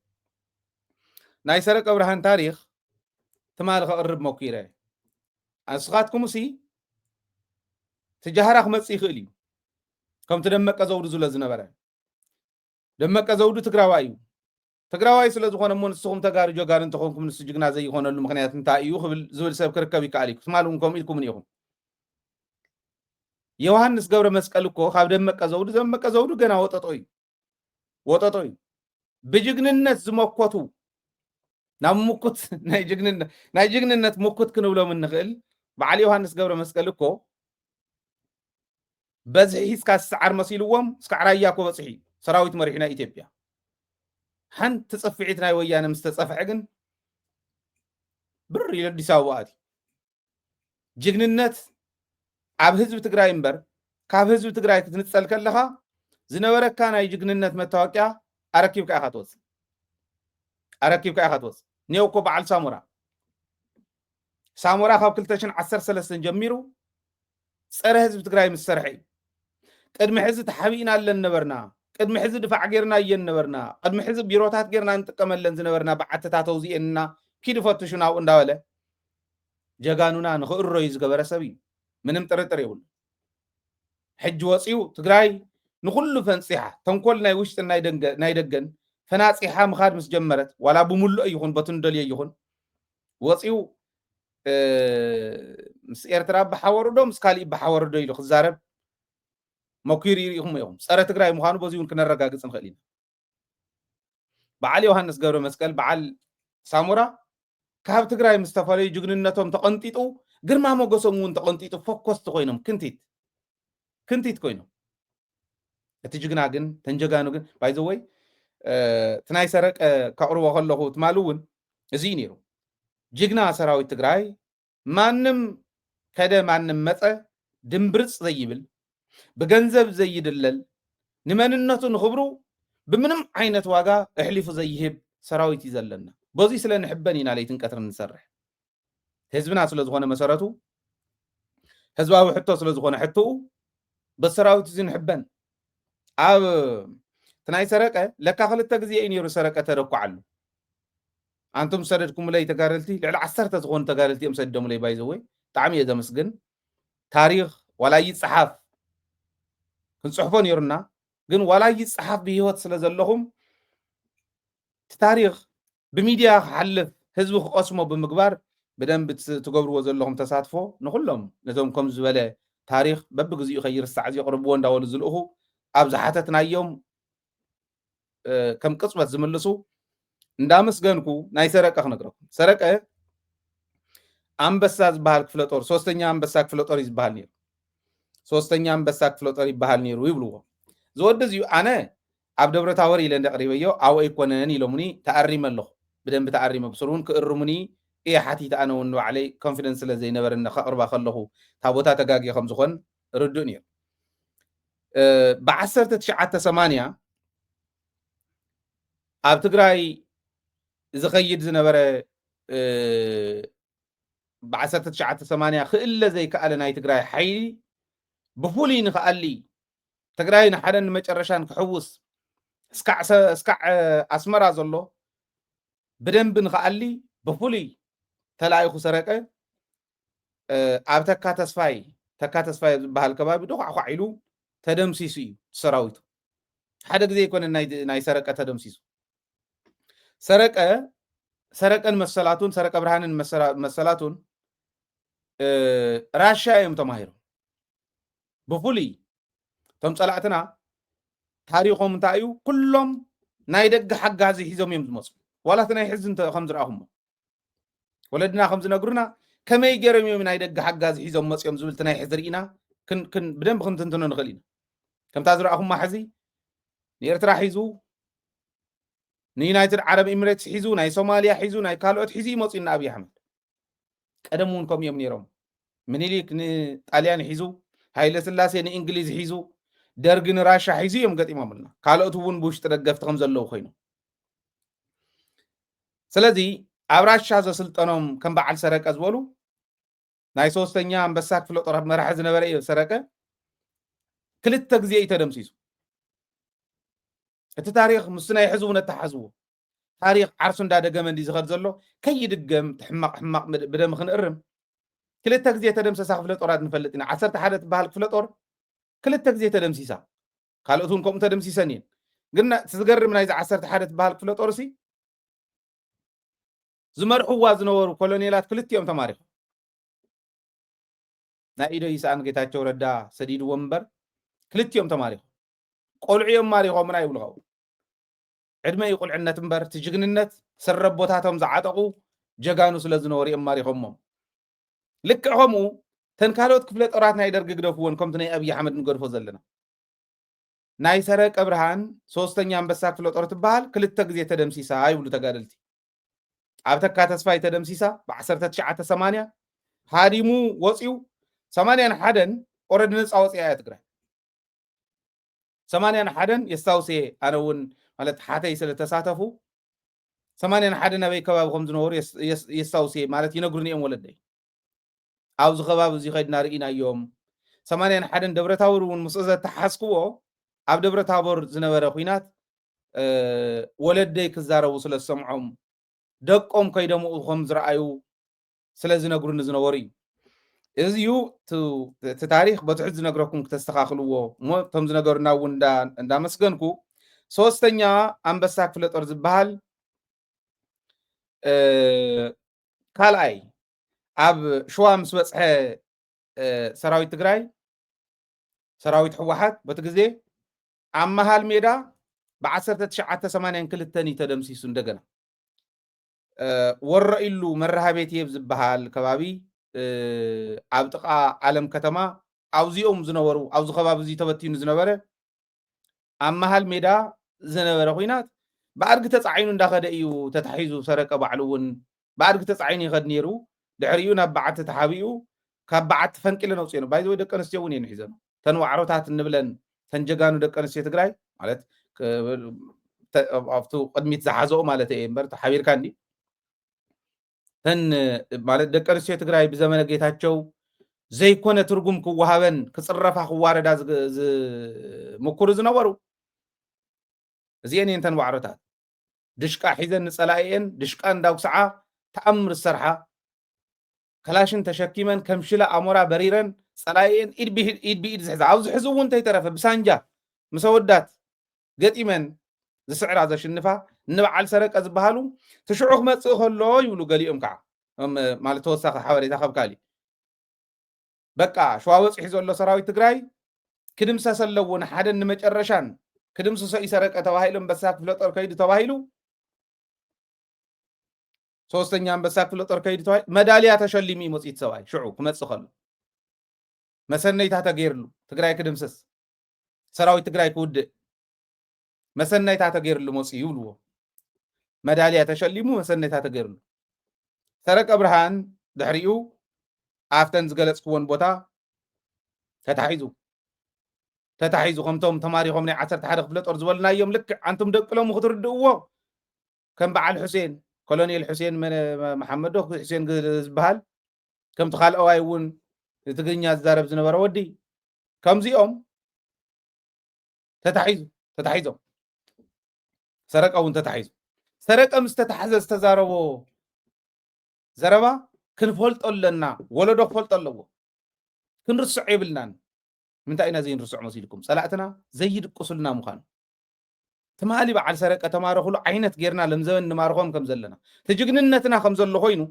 ናይ ሰረቀ ብርሃን ታሪኽ ትማሊ ከቕርብ መኪረ። ንስኻትኩም ሲ ትጃህራ ክመፅእ ይኽእል እዩ ከምቲ ደመቀ ዘውዱ ዝብሎ ዝነበረ ደመቀ ዘውዱ ትግራዋይ እዩ። ትግራዋይ ስለ ዝኾነ እሞ ንስኹም ተጋሩ ጀጋኑ እንተኾንኩም ንሱ ጅግና ዘይኾነሉ ምኽንያት እንታይ እዩ ክብል ዝብል ሰብ ክርከብ ይከኣል እዩ። ትማሊ እውን ከምኡ ኢልኩምኒ ኢኹም። ዮሃንስ ገብረ መስቀል እኮ ካብ ደመቀ ዘውዱ ደመቀ ዘውዱ ገና ወጠጦ እዩ ወጠጦ እዩ። ብጅግንነት ዝመኮቱ ናብ ምኩት ናይ ጅግንነት ናይ ጅግንነት ምኩት ክንብሎም እንኽእል በዓል ዮሃንስ ገብረ መስቀል እኮ በዝሒ እስካ ዝሰዓር መሲልዎም እስካዕ ራያ እኮ በፅሑ እዩ ሰራዊት መሪሑ ናይ ኢትዮጵያ። ሓንቲ ፅፍዒት ናይ ወያነ ምስ ተፀፍዐ ግን ብር ኢሉ ኣዲስ ኣበባ ኣትዩ። ጅግንነት ኣብ ህዝቢ ትግራይ እምበር ካብ ህዝቢ ትግራይ ክትንፀል ከለኻ ዝነበረካ ናይ ጅግንነት መታወቂያ ኣረኪብካ ኢኻ ትወፅእ። ኣረኪብካ ኢኻ ትወፅእ። ኔው እኮ በዓል ሳሞራ ሳሞራ ካብ ክልተ ሽሕን ዓሰርተ ሰለስተን ጀሚሩ ፀረ ህዝቢ ትግራይ ምስ ሰርሐ እዩ። ቅድሚ ሕዚ ተሓቢእና ኣለን ነበርና፣ ቅድሚ ሕዚ ድፋዕ ጌርና እየን ነበርና፣ ቅድሚ ሕዚ ቢሮታት ጌርና ንጥቀመለን ዝነበርና በዓትታት ኣውዚኤንና ኪዱ ፈትሹ ናብኡ እንዳበለ ጀጋኑና ንኽእረዩ ዝገበረ ሰብ እዩ። ምንም ጥርጥር የብሉ። ሕጂ ወፂኡ ትግራይ ንኩሉ ፈንፂሓ ተንኮል ናይ ውሽጥን ናይ ደገን ፈናፂሓ ምኻድ ምስ ጀመረት ዋላ ብምሉእ ይኹን በቲ ንደልዮ ይኹን ወፂኡ ምስ ኤርትራ በሓወሩ ዶ ምስ ካሊእ በሓወሩ ዶ ኢሉ ክዛረብ መኪሩ ይርኢኹም ኢኹም። ፀረ ትግራይ ምዃኑ በዚ እውን ክነረጋግፅ ንኽእል ኢና። በዓል ዮሃንስ ገብረ መስቀል በዓል ሳሞራ ካብ ትግራይ ምስ ተፈለዩ ጅግንነቶም ተቐንጢጡ ግርማ ሞገሶም እውን ተቐንጢጡ ፎኮስቲ ኮይኖም ክንቲት ክንቲት ኮይኖም እቲ ጅግና ግን ተንጀጋኑ ግን ባይዘወይ እቲ ናይ ሰረቀ ከቕርቦ ከለኹ ትማሊ እውን እዚ እዩ ነይሩ። ጅግና ሰራዊት ትግራይ ማንም ከደ ማንም መፀ ድምብርፅ ዘይብል ብገንዘብ ዘይድለል ንመንነቱ ንኽብሩ ብምንም ዓይነት ዋጋ ኣሕሊፉ ዘይህብ ሰራዊት እዩ ዘለና። በዙይ ስለ ንሕበን ኢና ለይትን ቀትርን ንሰርሕ። ህዝብና ስለ ዝኾነ መሰረቱ ህዝባዊ ሕቶ ስለ ዝኾነ ሕትኡ በሰራዊት እዚ ንሕበን። ኣብ ትናይ ሰረቀ ለካ ክልተ ግዜ እዩ ነይሩ ሰረቀ ተደኩዓሉ። ኣንቱም ዝሰደድኩምለይ ተጋደልቲ ልዕሊ ዓሰርተ ዝኾኑ ተጋደልቲ እዮም ሰዲዶምለይ። ባይዘወይ ብጣዕሚ እየ ዘመስግን። ታሪኽ ዋላ ይፀሓፍ ክንፅሕፎ ነይሩና፣ ግን ዋላ ይፀሓፍ ብህይወት ስለ ዘለኹም እቲ ታሪኽ ብሚድያ ክሓልፍ ህዝቢ ክቐስሞ ብምግባር ብደንቢ ትገብርዎ ዘለኹም ተሳትፎ ንኩሎም ነቶም ከም ዝበለ ታሪኽ በብግዚኡ ከይርሳዕ ዘቕርብዎ እንዳበሉ ዝልእኹ ኣብ ዝሓተትናዮም ከም ቅፅበት ዝምልሱ እንዳመስገንኩ ናይ ሰረቀ ክነግረኩም። ሰረቀ ኣንበሳ ዝበሃል ክፍለ ጦር ሶስተኛ ኣንበሳ ክፍለ ጦር እዩ ዝበሃል ነይሩ። ሶስተኛ ኣንበሳ ክፍለ ጦር ይበሃል ነይሩ ይብልዎ። ዝወዲ እዚዩ ኣነ ኣብ ደብረ ታቦር ኢለ እንደ ቀሪበዮ ኣብኡ ኣይኮነን ኢሎምኒ ተኣሪመ ኣለኹ። ብደንቢ ተኣሪመ ብስሩ እውን ክእርሙኒ እየ ሓቲተ። ኣነ እውን ንባዕለይ ኮንፊደንስ ስለ ዘይነበረኒ ከቕርባ ከለኹ እታ ቦታ ተጋግየ ከም ዝኾን ርዱእ ነይሩ። ብዓሰርተ ትሽዓተ ሰማንያ ኣብ ትግራይ ዝኸይድ ዝነበረ እ፣ ብ ዓሰርተ ትሽዓተ ሰማንያ ክእለ ዘይከኣለ ናይ ትግራይ ሓይሊ ብፍሉይ ንክኣሊ፣ ትግራይ ንሓደን ንመጨረሻን ክሕውስ፣ እስካዕ ሰ-፣ እስካዕ፣ እ፣ ኣስመራ ዘሎ ብደንቢ ንክኣሊ ብፍሉይ ተላኢኹ ሰረቀ፣ እ፣ ኣብ ተካ ተስፋይ፣ ተካ ተስፋይ ኣብ ዝበሃል ከባቢ ዶኳዕኳዕ ኢሉ ተደምሲሱ እዩ ሰራዊቱ። ሓደ ግዜ ኣይኮነን ናይ፣ ናይ ሰረቀ ተደምሲሱ። ሰረቀ፣ ሰረቀን መሰላቱን፣ ሰረቀ ብርሃንን መሰላ-፣ መሰላቱን፣ እ፣ ራሻ እዮም ተማሂሮም። ብፍሉይ እቶም ጸላእትና ታሪኾም እንታይ እዩ? ኩሎም ናይ ደገ ሓጋዚ ሒዞም እዮም ዝመጹ። ዋላ እቲ ናይ ሕዚ እንተ-፣ ከም ዝረኣኹሞ። ወለድና ከም ዝነግሩና፣ ከመይ ገይሮም እዮም ናይ ደገ ሓጋዚ ሒዞም መጺኦም ዝብል እቲ ናይ ሕዚ ርኢና ክን-፣ ክን-፣ ብደንብ ክንትንትኖ ንኽእል ኢና። ከምታ ዝረኣኹማ ሕዚ ንኤርትራ ሒዙ፣ ንዩናይትድ ዓረብ ኤሚሬትስ ሒዙ፣ ናይ ሶማልያ ሒዙ፣ ናይ ካልኦት ሒዙ ይመጹ ኢና ኣብይ ኣሕመድ። ቀደም እውን ከምኡ እዮም ነይሮም። ምኒልክ ንጣልያን ሒዙ፣ ሃይለ ስላሴ ንእንግሊዝ ሒዙ፣ ደርግ ንራሻ ሒዙ እዮም ገጢሞምልና። ካልኦት እውን ብውሽጢ ደገፍቲ ከም ዘለዉ ኮይኖም። ስለዚ ኣብ ራሻ ዘስልጠኖም ከም በዓል ሰረቀ ዝበሉ ናይ ሶስተኛ ኣንበሳ ክፍለ ጦር መራሒ ዝነበረ እዩ ሰረቀ። ክልተ ግዜ እዩ ተደምሲሱ። እቲ ታሪኽ ምስ ናይ ሕዚ እውን ኣተሓዝዎ። ታሪኽ ዓርሱ እንዳደገመ እንዲ ዝኸድ ዘሎ ከይድገም፣ እቲ ሕማቕ ሕማቕ ምድ-፣ ብደም ክንእርም። ክልተ ግዜ ተደምሰሳ ክፍለ ጦራት ንፈልጥ ኢና። ዓሰርተ ሓደ ትበሃል ክፍለ ጦር ክልተ ግዜ ተደምሲሳ። ካልኦት እውን ከምኡ ተደምሲሰን እየን። ግን ና-፣ እቲ ዝገርም ናይዚ ዓሰርተ ሓደ ትበሃል ክፍለ ጦር ሲ ዝመርሕዋ ዝነበሩ ኮሎኔላት ክልቲኦም ተማሪኾም። ናይ ኢዶ ይስኣን ጌታቸው ረዳ ሰዲድዎም እምበር ክልቲኦም ተማሪኾም። ቆልዑ እዮም ማሪኾምና ይብሉ ካብኡ። ዕድመ እዩ ቁልዕነት እምበር፣ እቲ ጅግንነት ስረ ኣቦታቶም ዝዓጠቑ ጀጋኑ ስለ ዝነበሩ እዮም ማሪኾሞም። ልክዕ ከምኡ፣ እተን ካልኦት ክፍለ ጦራት ናይ ደርጊ ግደፍዎን፣ ከምቲ ናይ ኣብይ ኣሕመድ ንገድፎ ዘለና። ናይ ሰረቀ ብርሃን ሶስተኛ ኣንበሳ ክፍለ ጦር ትበሃል፣ ክልተ ግዜ ተደምሲሳ ይብሉ ተጋደልቲ። ኣብ ተካ ተስፋይ ተደምሲሳ፣ ብ ዓሰርተ ትሽዓተ ሰማንያ ሃዲሙ ወፂኡ፣ ሰማንያን ሓደን ኦረድ ነፃ ወፂኣ እያ ትግራይ። ሰማንያን ሓደን የስታውስ እየ፣ ኣነ እውን ማለት ሓተይ ስለ ተሳተፉ፣ ሰማንያን ሓደን ኣበይ ከባቢ ከም ዝነበሩ የስ-፣ የስ-፣ የስታውስ እየ፣ ማለት ይነግሩኒ እዮም ወለደይ። ኣብዚ ከባቢ እዚ ከድና ርኢናዮም። ሰማንያን ሓደን ደብረታቦር እውን ምስኡ ዘተሓዝክዎ፣ ኣብ ደብረታቦር ዝነበረ ኲናት፣ እ፣ ወለደይ ክዛረቡ ስለ ዝሰምዖም፣ ደቆም ከይደምኡ ከም ዝረኣዩ ስለ ዝነግሩኒ ዝነበሩ እዩ። እዚ እዩ ቱ-፣ እቲ ታሪኽ በቲ ሕዚ ዝነግረኩም ክተስተኻኽልዎ እሞ፣ እቶም ዝነገሩና እውን እንዳ-፣ እንዳመስገንኩ፣ ሶስተኛ ኣንበሳ ክፍለ ጦር ዝበሃል፣ እ፣ ካልኣይ ኣብ ሸዋ ምስ በጽሐ፣ እ፣ ሰራዊት ትግራይ፣ ሰራዊት ህወሓት በቲ ግዜ ኣብ መሃል ሜዳ ብ ዓሰርተ ትሽዓተ ሰማንያን ክልተን እዩ ተደምሲሱ። እንደገና፣ እ፣ ወረኢሉ መርሃቤቴ ኣብ ዝበሃል ከባቢ፣ እ፣ ኣብ ጥቓ ዓለም ከተማ ኣብዚኦም ዝነበሩ፣ ኣብዚ ከባቢ እዚ ተበቲኑ ዝነበረ ኣብ መሃል ሜዳ ዝነበረ ኲናት ብኣድጊ ተጻዒኑ እንዳኸደ እዩ ተታሒዙ። ሰረቀ ባዕሉ እውን ብኣድጊ ተጻዒኑ ይኸድ ነይሩ። ድሕሪኡ ናብ በዓቲ ተሓቢኡ፣ ካብ በዓቲ ፈንቂለን ኣውፅኤን። ባይዘወይ ደቂ ኣንስትዮ እውን እየን ሒዘን። ተን ዋዕሮታት እንብለን፣ ተን ጀጋኑ ደቂ ኣንስትዮ ትግራይ ማለት፣ ክ-፣ ተ-፣ ኣብቱ ቅድሚት ዝሓዘኦ ማለት እየ እምበር፣ ተሓቢርካ እንዲ። ተን ማለት ደቂ ኣንስትዮ ትግራይ ብዘመነ ጌታቸው ዘይኮነ ትርጉም ክወሃበን ክፅረፋ ክዋረዳ ዝግ-፣ ዝምክሩ ዝነበሩ እዚኤን እየን ተን ዋዕሮታት። ድሽቃ ሒዘን ንፀላኢኤን ድሽቃ እንዳጉስዓ ተኣምር ዝሰርሓ፣ ከላሽን ተሸኪመን ከም ሽላ ኣሞራ በሪረን ፀላኢኤን ኢድ ብኢድ፣ ኢድ ብኢድ ዝሕዛ፣ ኣብዚ ሕዚ እውን እንተይተረፈ ብሳንጃ ምስ ኣወዳት ገጢመን ዝስዕራ ዘሽንፋ፣ ንበዓል ሰረቀ ዝበሃሉ ትሽዑ ክመፅእ ከሎ ይብሉ ገሊኦም ከዓ። እም፣ ማለት ተወሳኺ ሓበሬታ ካብ ካሊእ። በቃ ሸዋ በፂሑ ዘሎ ሰራዊት ትግራይ ክድምሰስ ኣለዎ፣ ንሓደን ንመጨረሻን ክድምስሶ እዩ ሰረቀ ተባሂሉ፣ ኣንበሳ ክፍለ ጦር ከይዱ ተባሂሉ፣ ሶስተኛ ኣንበሳ ክፍለ ጦር ከይዱ ተባሂሉ፣ መዳልያ ተሸሊሙ እዩ መፂኡ እቲ ሰብኣይ። ሽዑ ክመፅእ ከሎ መሰነይታ ተገይርሉ፣ ትግራይ ክድምስስ፣ ሰራዊት ትግራይ ክውድእ መሰነይታ ተገይርሉ መፂኡ ይብልዎ። መዳልያ ተሸሊሙ መሰነይታ ተገይርሉ። ሰረቀ ብርሃን ድሕሪኡ ኣብተን ዝገለፅክወን ቦታ ተታሒዙ፣ ተታሒዙ ከምቶም ተማሪኾም ናይ ዓሰርተ ሓደ ክፍለ ጦር ዝበልናዮም ልክዕ ኣንቱም ደቂ ሎሚ ክትርድእዎ ከም በዓል ሑሴን ኮሎኔል ሑሴን መሓመድ ዶ ሑሴን ዝበሃል፣ ከምቲ ካልኣዋይ እውን ትግርኛ ዝዛረብ ዝነበረ ወዲ፣ ከምዚኦም ተታሒዙ ተታሒዞም። ሰረቀ እውን ተታሒዙ። ሰረቀ ምስ ተታሕዘ ዝተዛረቦ ዘረባ ክንፈልጦ ኣለና። ወለዶ ክፈልጦ ኣለዎ። ክንርስዖ የብልናን። ምንታይ ኢና ዘይንርስዖ መሲልኩም? ጸላእትና ዘይድቅሱልና ምዃኑ። ትማሊ በዓል ሰረቀ ተማረኹሉ ዓይነት ጌርና ለምዘበን ንማርኾም ከም ዘለና፣ እቲ ጅግንነትና ከም ዘሎ ኮይኑ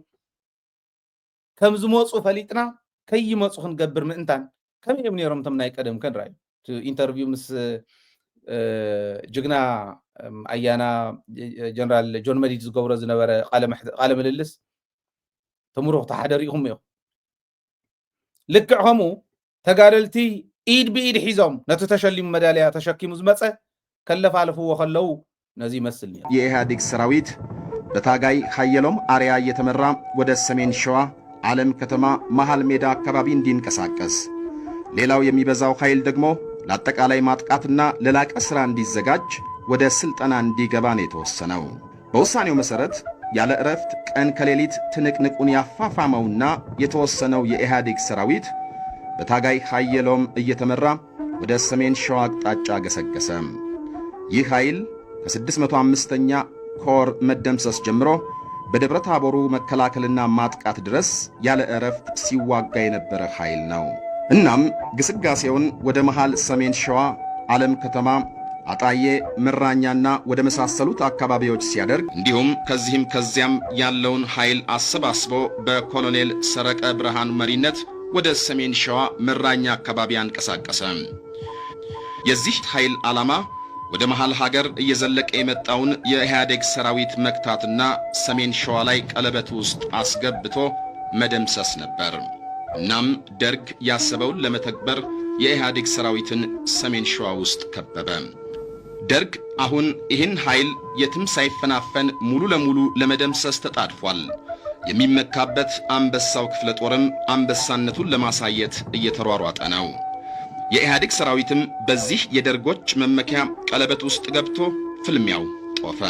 ከም ዝመፁ ፈሊጥና ከይመፁ ክንገብር ምእንታን፣ ከመይ እዮም ነይሮም እቶም ናይ ቀደም ከንርኣዩ። ኢንተርቪው ምስ ጅግና ኣያና ጀነራል ጆን መዲድ ዝገብሮ ዝነበረ ቃለ ምልልስ ተምሮ ተሓደሪኹም እዮም። ልክዕ ከምኡ ተጋደልቲ ኢድ ብኢድ ሒዞም ነቲ ተሸሊሙ መዳልያ ተሸኪሙ ዝመፀ ከለፋልፍዎ ከለዉ ነዚ ይመስል ነይሩ። የኢህአዴግ ሰራዊት በታጋይ ሀየሎም አርያ እየተመራ ወደ ሰሜን ሸዋ ዓለም ከተማ መሃል ሜዳ አካባቢ እንዲንቀሳቀስ፣ ሌላው የሚበዛው ኃይል ደግሞ ለአጠቃላይ ማጥቃትና ለላቀ ስራ እንዲዘጋጅ ወደ ስልጠና እንዲገባ ነው የተወሰነው። በውሳኔው መሰረት ያለ እረፍት ቀን ከሌሊት ትንቅንቁን ያፋፋመውና የተወሰነው የኢህአዴግ ሰራዊት በታጋይ ሀየሎም እየተመራ ወደ ሰሜን ሸዋ አቅጣጫ ገሰገሰ። ይህ ኃይል ከ605ኛ ኮር መደምሰስ ጀምሮ በደብረ ታቦሩ መከላከልና ማጥቃት ድረስ ያለ እረፍት ሲዋጋ የነበረ ኃይል ነው። እናም ግስጋሴውን ወደ መሃል ሰሜን ሸዋ ዓለም ከተማ፣ አጣዬ፣ መራኛና ወደ መሳሰሉት አካባቢዎች ሲያደርግ፣ እንዲሁም ከዚህም ከዚያም ያለውን ኃይል አሰባስቦ በኮሎኔል ሰረቀ ብርሃኑ መሪነት ወደ ሰሜን ሸዋ መራኛ አካባቢ አንቀሳቀሰ። የዚህ ኃይል ዓላማ ወደ መሃል ሀገር እየዘለቀ የመጣውን የኢህአዴግ ሰራዊት መግታትና ሰሜን ሸዋ ላይ ቀለበት ውስጥ አስገብቶ መደምሰስ ነበር። እናም ደርግ ያሰበውን ለመተግበር የኢህአዴግ ሰራዊትን ሰሜን ሸዋ ውስጥ ከበበ። ደርግ አሁን ይህን ኃይል የትም ሳይፈናፈን ሙሉ ለሙሉ ለመደምሰስ ተጣድፏል። የሚመካበት አንበሳው ክፍለ ጦርም አንበሳነቱን ለማሳየት እየተሯሯጠ ነው። የኢህአዴግ ሰራዊትም በዚህ የደርጎች መመኪያ ቀለበት ውስጥ ገብቶ ፍልሚያው ጦፈ።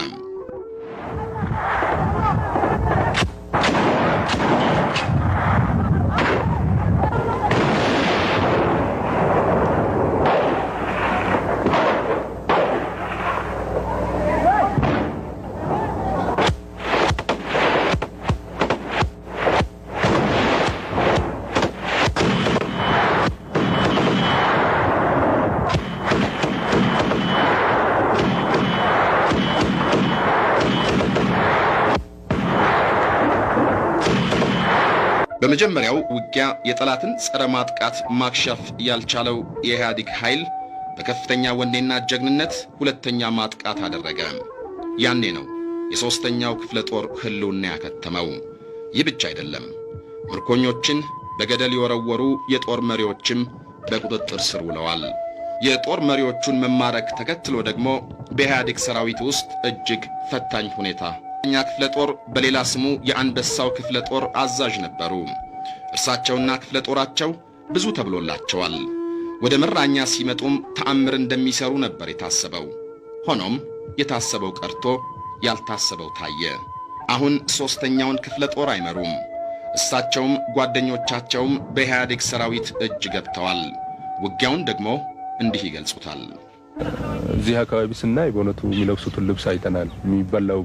በመጀመሪያው ውጊያ የጠላትን ጸረ ማጥቃት ማክሸፍ ያልቻለው የኢህአዴግ ኃይል በከፍተኛ ወኔና ጀግንነት ሁለተኛ ማጥቃት አደረገ። ያኔ ነው የሶስተኛው ክፍለ ጦር ህልውና ያከተመው። ይህ ብቻ አይደለም። ምርኮኞችን በገደል የወረወሩ የጦር መሪዎችም በቁጥጥር ስር ውለዋል። የጦር መሪዎቹን መማረክ ተከትሎ ደግሞ በኢህአዴግ ሰራዊት ውስጥ እጅግ ፈታኝ ሁኔታ። ኛ ክፍለ ጦር በሌላ ስሙ የአንበሳው ክፍለ ጦር አዛዥ ነበሩ። እርሳቸውና ክፍለ ጦራቸው ብዙ ተብሎላቸዋል። ወደ መራኛ ሲመጡም ተአምር እንደሚሰሩ ነበር የታሰበው። ሆኖም የታሰበው ቀርቶ ያልታሰበው ታየ። አሁን ሶስተኛውን ክፍለ ጦር አይመሩም። እሳቸውም ጓደኞቻቸውም በኢህአዴግ ሰራዊት እጅ ገብተዋል። ውጊያውን ደግሞ እንዲህ ይገልጹታል። እዚህ አካባቢ ስናይ በእውነቱ የሚለብሱትን ልብስ አይተናል፣ የሚበላው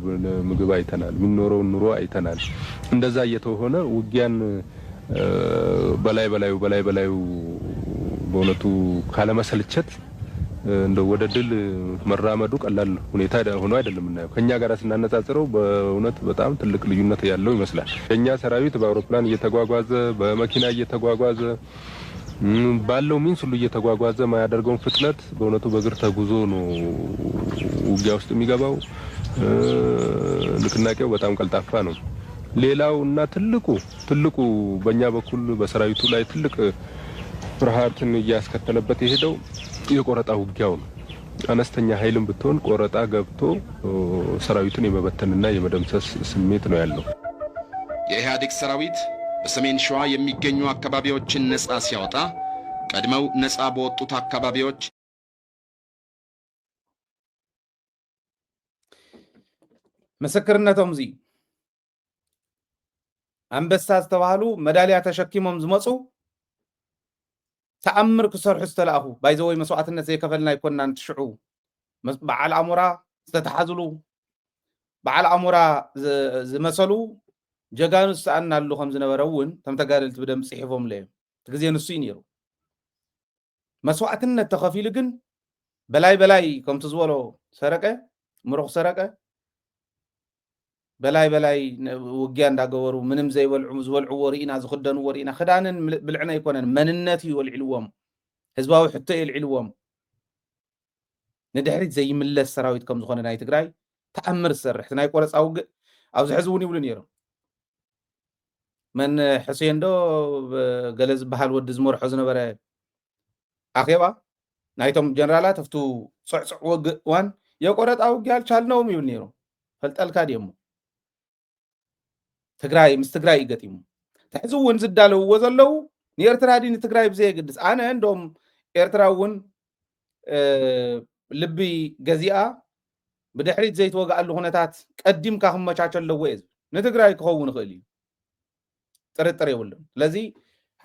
ምግብ አይተናል፣ የሚኖረውን ኑሮ አይተናል። እንደዛ እየተሆነ ውጊያን በላይ በላዩ በላይ በላዩ በእውነቱ ካለመሰልቸት እንደ ወደ ድል መራመዱ ቀላል ሁኔታ ሆኖ አይደለም የምናየው። ከኛ ጋር ስናነጻጽረው በእውነት በጣም ትልቅ ልዩነት ያለው ይመስላል። የኛ ሰራዊት በአውሮፕላን እየተጓጓዘ በመኪና እየተጓጓዘ ባለው ሚንስ ሁሉ እየተጓጓዘ የማያደርገውን ፍጥነት በእውነቱ በእግር ተጉዞ ነው ውጊያ ውስጥ የሚገባው። ንቅናቄው በጣም ቀልጣፋ ነው። ሌላው እና ትልቁ ትልቁ በእኛ በኩል በሰራዊቱ ላይ ትልቅ ፍርሃትን እያስከተለበት የሄደው የቆረጣ ውጊያው ነው። አነስተኛ ኃይልም ብትሆን ቆረጣ ገብቶ ሰራዊቱን የመበተንና የመደምሰስ ስሜት ነው ያለው። የኢህአዴግ ሰራዊት በሰሜን ሸዋ የሚገኙ አካባቢዎችን ነጻ ሲያወጣ ቀድመው ነጻ በወጡት አካባቢዎች ምስክርነቶም እዚ ኣንበሳ ዝተባህሉ መዳልያ ተሸኪሞም ዝመፁ ተኣምር ክሰርሑ ዝተላእኹ፣ ባይዘወይ መስዋዕትነት ዘይከፈልና ኣይኮንናን። ትሽዑ በዓል ኣሞራ ዝተተሓዝሉ፣ በዓል ኣሞራ ዝመሰሉ ጀጋኑ ዝሰኣናሉ ከም ዝነበረ እውን ከም ተጋደልቲ ብደንብ ፅሒፎምለ እዮም። እቲ ግዜ ንሱ እዩ ነይሩ። መስዋዕትነት ተኸፊሉ ግን በላይ በላይ ከምቲ ዝበሎ ሰረቀ፣ ምሩኽ ሰረቀ በላይ በላይ ውግያ እንዳገበሩ ምንም ዘይበልዑ፣ ዝበልዕዎ ርኢና፣ ዝኽደንዎ ርኢና። ክዳንን ብልዕን ኣይኮነን፣ መንነት እዩ ወልዕልዎም፣ ህዝባዊ ሕቶ እዩ ኣልዕልዎም። ንድሕሪት ዘይምለስ ሰራዊት ከም ዝኾነ ናይ ትግራይ ተኣምር ዝሰርሕ ናይ ቆረፃ ውግእ ኣብዚ ሕዚ እውን ይብሉ ነይሮም። መን ሕሴን ዶ ገለ ዝበሃል ወዲ ዝመርሖ ዝነበረ ኣኼባ ናይቶም ጀነራላት ኣብቱ ፅዕፅዕ ወግእ እዋን የቆረጣ ውግያ ኣልቻልነውም ይብል ነይሩ። ፈልጠልካ ድየሞ ትግራይ ምስ ትግራይ እዩ ገጢሙ። ሕዚ እውን ዝዳለውዎ ዘለዉ ንኤርትራ ድዩ ንትግራይ ብዘየግድስ። ኣነ እንደም ኤርትራ እውን ልቢ ገዚኣ ብድሕሪት ዘይትወግኣሉ ኩነታት ቀዲምካ ክመቻቸ ኣለዎ እየ ዝብል። ንትግራይ ክኸውን ይኽእል እዩ፣ ጥርጥር የብሉን። ስለዚ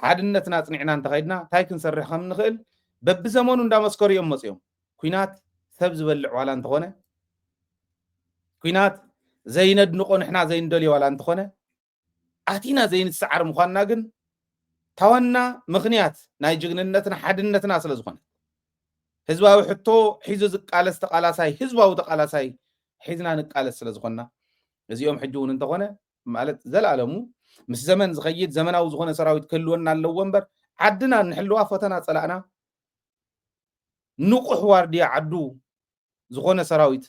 ሓድነትና ኣፅኒዕና እንተኸይድና እንታይ ክንሰርሕ ከም ንኽእል በብዘመኑ እንዳመስከሩ እዮም መፅዮም። ኩናት ሰብ ዝበልዕ ዋላ እንተኾነ፣ ኩናት ዘይነድንቆ ንሕና ዘይንደልዮ ዋላ እንተኾነ፣ ኣቲና ዘይንሰዓር ምዃንና ግን ታዋና ምኽንያት ናይ ጅግንነትና ሓድነትና ስለ ዝኾነ፣ ህዝባዊ ሕቶ ሒዙ ዝቃለስ ተቃላሳይ፣ ህዝባዊ ተቃላሳይ ሒዝና ንቃለስ ስለ ዝኾንና፣ እዚኦም ሕጂ እውን እንተኾነ ማለት ዘላለሙ ምስ ዘመን ዝኸይድ ዘመናዊ ዝኾነ ሰራዊት ክህልወና ኣለዎ እምበር፣ ዓድና ንሕልዋ ፈተና ጸላእና ንቑሕ ዋርድያ ዓዱ ዝኾነ ሰራዊት፣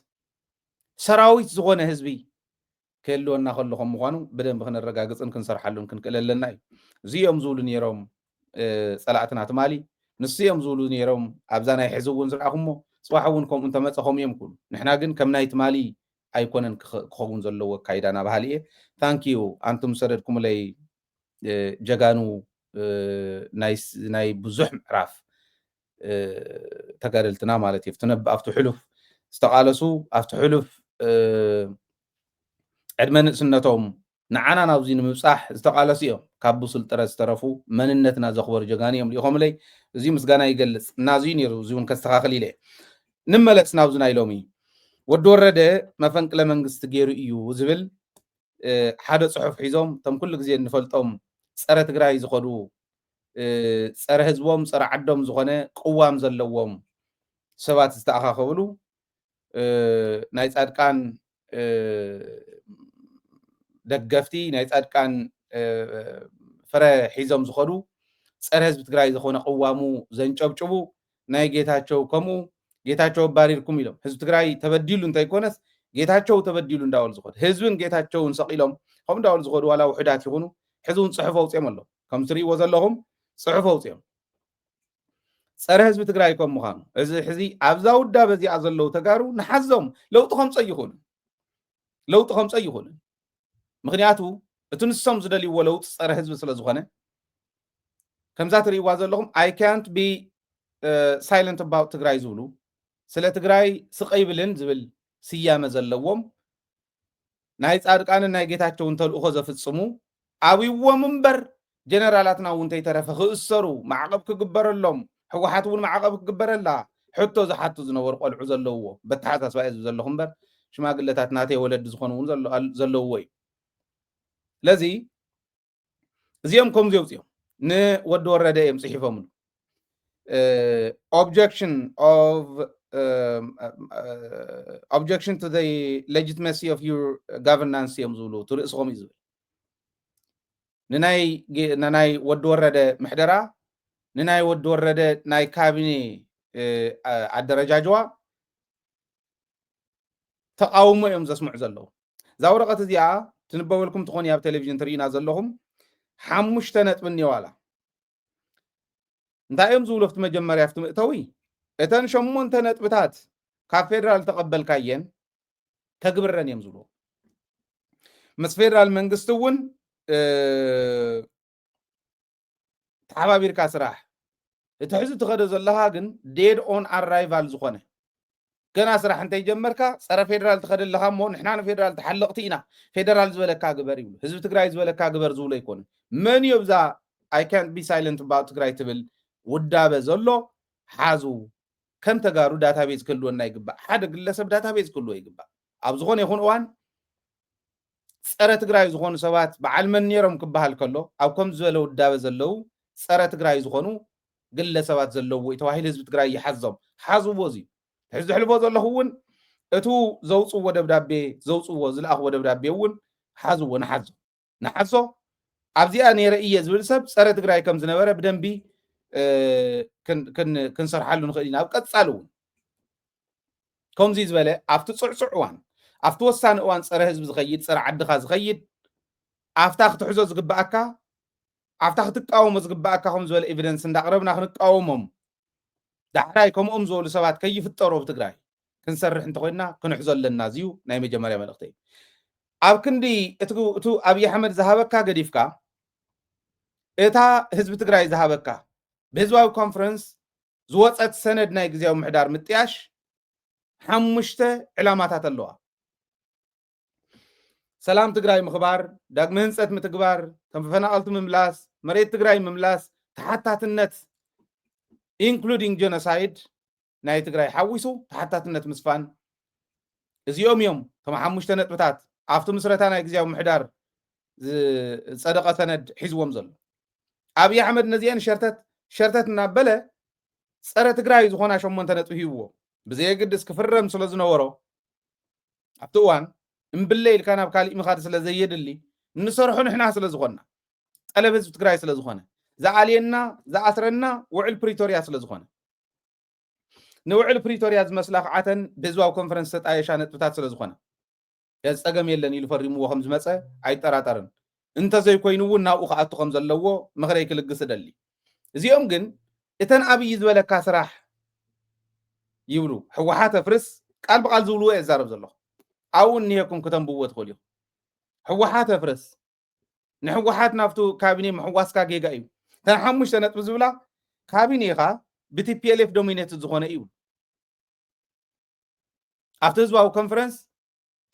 ሰራዊት ዝኾነ ህዝቢ ክህልወና ከሎ ከም ምዃኑ ብደንብ ክነረጋግጽን ክንሰርሓሉን ክንክእል ኣለና እዩ። እዚ እዮም ዝብሉ ነይሮም ጸላእትና ትማሊ፣ ንሱ እዮም ዝብሉ ነይሮም ኣብዛ ናይ ሕዚ እውን ዝረኣኹሞ፣ ጽባሕ እውን ከምኡ እንተመጸ ከምኡ እዮም ክብሉ። ንሕና ግን ከም ናይ ትማሊ ኣይኮነን ክኸውን ዘለዎ ኣካይዳና በሃሊ እየ። ታንኪዩ ኣንቱም ዝሰደድኩምለይ ጀጋኑ ናይ ብዙሕ ምዕራፍ ተጋደልትና ማለት እዩ። ኣብቲ ሕሉፍ ዝተቓለሱ፣ ኣብቲ ሕሉፍ ዕድመ ንእስነቶም ንዓና ናብዚ ንምብፃሕ ዝተቓለሱ እዮም። ካብ ብሱል ጥረት ዝተረፉ መንነትና ዘኽበሩ ጀጋኑ እዮም ልኢኾምለይ። እዚ ምስጋና ይገልፅ እና እዚ ነይሩ። እዚ እውን ከስተኻኽል ኢለ። ንመለስ ናብዚ ናይ ሎሚ። ወዲ ወረደ መፈንቅለ መንግስቲ ገይሩ እዩ ዝብል ሓደ ፅሑፍ ሒዞም እቶም ኩሉ ግዜ እንፈልጦም ፀረ ትግራይ ዝኾኑ፣ ፀረ ህዝቦም፣ ፀረ ዓዶም ዝኾነ ቅዋም ዘለዎም ሰባት ዝተኣኻኸብሉ፣ ናይ ፃድቃን ደገፍቲ፣ ናይ ፃድቃን ፍረ ሒዞም ዝኾኑ፣ ፀረ ህዝቢ ትግራይ ዝኾነ ቅዋሙ ዘንጨብጭቡ፣ ናይ ጌታቸው ከምኡ፣ ጌታቸው ኣባሪርኩም ኢሎም። ህዝቢ ትግራይ ተበዲሉ እንተይኮነስ ጌታቸው ተበዲሉ እንዳበሉ ዝኾኑ፣ ህዝብን ጌታቸውን ሰቒሎም ከምኡ እንዳበሉ ዝኾኑ ዋላ ውሑዳት ይኹኑ፣ ሕዚ እውን ፅሑፍ ኣውፅኦም ኣለዉ። ከም ትርእይዎ ዘለኹም ፅሑፍ ኣውፅኦም። ፀረ ህዝቢ ትግራይ ከም ምዃኑ፣ እዚ ሕዚ ኣብዛ ውዳበ እዚኣ ዘለዉ ተጋሩ ንሓዞም ለውጢ ከምፀ ይኹኑ፣ ለውጢ ከምፀ ይኹኑ። ምኽንያቱ እቲ ንሶም ዝደልይዎ ለውጢ ፀረ ህዝቢ ስለ ዝኾነ፣ ከምዛ ትርእይዋ ዘለኹም I can't be silent about ትግራይ ዝብሉ፣ ስለ ትግራይ ስቕ ኣይብልን ዝብል ስያመ ዘለዎም፣ ናይ ፃድቃንን ናይ ጌታቸውን ተልእኾ ዘፍፅሙ ኣብይዎም እምበር፣ ጀነራላትና እውን እንተይተረፈ ክእሰሩ፣ ማዕቐብ ክግበረሎም፣ ህወሓት እውን ማዕቐብ ክግበረላ ሕቶ ዝሓቱ ዝነበሩ ቆልዑ ዘለውዎ በተሓሳስባ እየ ዝብል ዘለኹ እምበር፣ ሽማግለታት ናተይ ወለዲ ዝኾኑ እውን ዘለውዎ እዩ። ስለዚ እዚኦም ከምዚ የውፅኦም፣ ንወዲ ወረደ እዮም ፅሒፎምሉ። Objection of objection to the legitimacy of your governance እዮም ዝብሉ። እቲ ርእሲ ከምኡ እዩ ዝብል። ንናይ ወዲ ወረደ ምሕደራ፣ ንናይ ወዲ ወረደ ናይ ካቢኔ ኣደረጃጅዋ ተቃውሞ እዮም ዘስምዑ ዘለዉ። እዛ ወረቐት እዚኣ ትንበበልኩም ትኾን ኣብ ቴሌቪዥን ትርእዩና ዘለኹም፣ ሓሙሽተ ነጥቢ እኒዋላ። እንታይ እዮም ዝብሉ ኣብቲ መጀመርያ ኣብቲ መእተዊ? እተን ሸሞንተ ነጥብታት ካብ ፌደራል ተቐበልካየን ተግብረን እዮም ዝብሉ። ምስ ፌደራል መንግስቲ እውን ተሓባቢርካ ስራሕ። እቲ ሕዚ ትኸዶ ዘለኻ ግን dead on arrival ዝኾነ ገና ስራሕ እንተይጀመርካ ጸረ ፌደራል ትኸደ ኣለኻ እሞ ንሕና ንፌደራል ተሓለቕቲ ኢና፣ ፌደራል ዝበለካ ግበር ይብሉ። ህዝቢ ትግራይ ዝበለካ ግበር ዝብሎ ኣይኮኑን። መን እዩ ብዛ I can't be silent about ትግራይ ትብል ውዳበ ዘሎ? ሓዙ። ከም ተጋሩ ዳታቤዝ ክህልወና ይግባእ። ሓደ ግለሰብ ዳታቤዝ ክህልዎ ይግባእ። ኣብ ዝኾነ ይኹን እዋን ጸረ ትግራይ ዝኾኑ ሰባት በዓል መን ነይሮም ክበሃል ከሎ ኣብ ከም ዝበለ ውዳበ ዘለዉ ጸረ ትግራይ ዝኾኑ ግለሰባት ዘለውዎ እዩ ተባሂሉ ህዝቢ ትግራይ ይሓዞም። ሓዝዎ። እዚ ሕዚ ዝሕልፎ ዘለኹ እውን እቱ ዘውፅዎ ደብዳቤ፣ ዘውፅዎ ዝለኣኽዎ ደብዳቤ እውን ሓዝዎ፣ ንሓዞ ንሓዞ ኣብዚኣ ነይረ እየ ዝብል ሰብ ጸረ ትግራይ ከም ዝነበረ ብደንቢ ክንሰርሓሉ ንኽእል ኢና። ኣብ ቀጻሊ እውን ከምዚ ዝበለ ኣብቲ ጽዕጹዕ እዋን፣ ኣብቲ ወሳኒ እዋን ጸረ ህዝቢ ዝኸይድ፣ ጸረ ዓድኻ ዝኸይድ፣ ኣብታ ክትሕዞ ዝግብኣካ፣ ኣብታ ክትቃወሞ ዝግብኣካ ከም ዝበለ ኤቪደንስ እንዳቕረብና ክንቃወሞም፣ ዳሕራይ ከምኦም ዝበሉ ሰባት ከይፍጠሩ ኣብ ትግራይ ክንሰርሕ እንተኮይንና ክንሕዞ ኣለና። እዚዩ ናይ መጀመርያ መልእኽተይ። ኣብ ክንዲ እቲ ኣብይ ኣሕመድ ዝሃበካ ገዲፍካ፣ እታ ህዝቢ ትግራይ ዝሃበካ ብህዝባዊ ኮንፈረንስ ዝወፀት ሰነድ ናይ ግዜያዊ ምሕዳር ምጥያሽ ሓሙሽተ ዕላማታት ኣለዋ። ሰላም ትግራይ ምኽባር፣ ዳግመ ህንፀት ምትግባር፣ ተፈናቐልቲ ምምላስ፣ መሬት ትግራይ ምምላስ፣ ተሓታትነት including genocide ናይ ትግራይ ሓዊሱ ተሓታትነት ምስፋን። እዚኦም እዮም እቶም ሓሙሽተ ነጥብታት ኣብቲ ምስረታ ናይ ግዜያዊ ምሕዳር ዝፀደቐ ሰነድ ሒዝዎም ዘሎ። ኣብይ ኣሕመድ ነዚአን ሸርተት ሸርተት እናበለ ጸረ ትግራይ ዝኾና ሸሞንተ ነጥቢ ሂብዎ። ብዘየግድስ ክፍረም ስለ ዝነበሮ ኣብቲ እዋን እምብለ ኢልካ ናብ ካሊእ ምኻድ ስለ ዘየድሊ፣ እንሰርሖ ንሕና ስለ ዝኾንና፣ ጠለብ ህዝቢ ትግራይ ስለ ዝኾነ፣ ዝኣልየና ዝኣስረና ውዕል ፕሪቶርያ ስለ ዝኾነ፣ ንውዕል ፕሪቶርያ ዝመስላ ክዓተን ብህዝባዊ ኮንፈረንስ ዝተጣየሻ ነጥብታት ስለ ዝኾነ፣ ገጽ ጸገም የለን ኢሉ ፈሪምዎ ከም ዝመጸ ኣይጠራጠርን። እንተዘይኮይኑ እውን ናብኡ ክኣቱ ከም ዘለዎ ምኽረይ ክልግስ እደሊ። እዚኦም ግን እተን ኣብይ ዝበለካ ስራሕ ይብሉ። ህወሓት ኣፍርስ ቃል ብቃል ዝብልዎ እየ ዝዛረብ ዘለኹ። ኣብኡ እኒሄኩም ክተንብብዎ ትኽእሉ ኢኹም። ህወሓት ኣፍርስ፣ ንህወሓት ናብቱ ካቢኔ ምሕዋስካ ጌጋ እዩ። እተን ሓሙሽተ ነጥቢ ዝብላ ካቢኔኻ ብቲፒኤልኤፍ ዶሚኔትድ ዝኾነ እዩ። ኣብቲ ህዝባዊ ኮንፈረንስ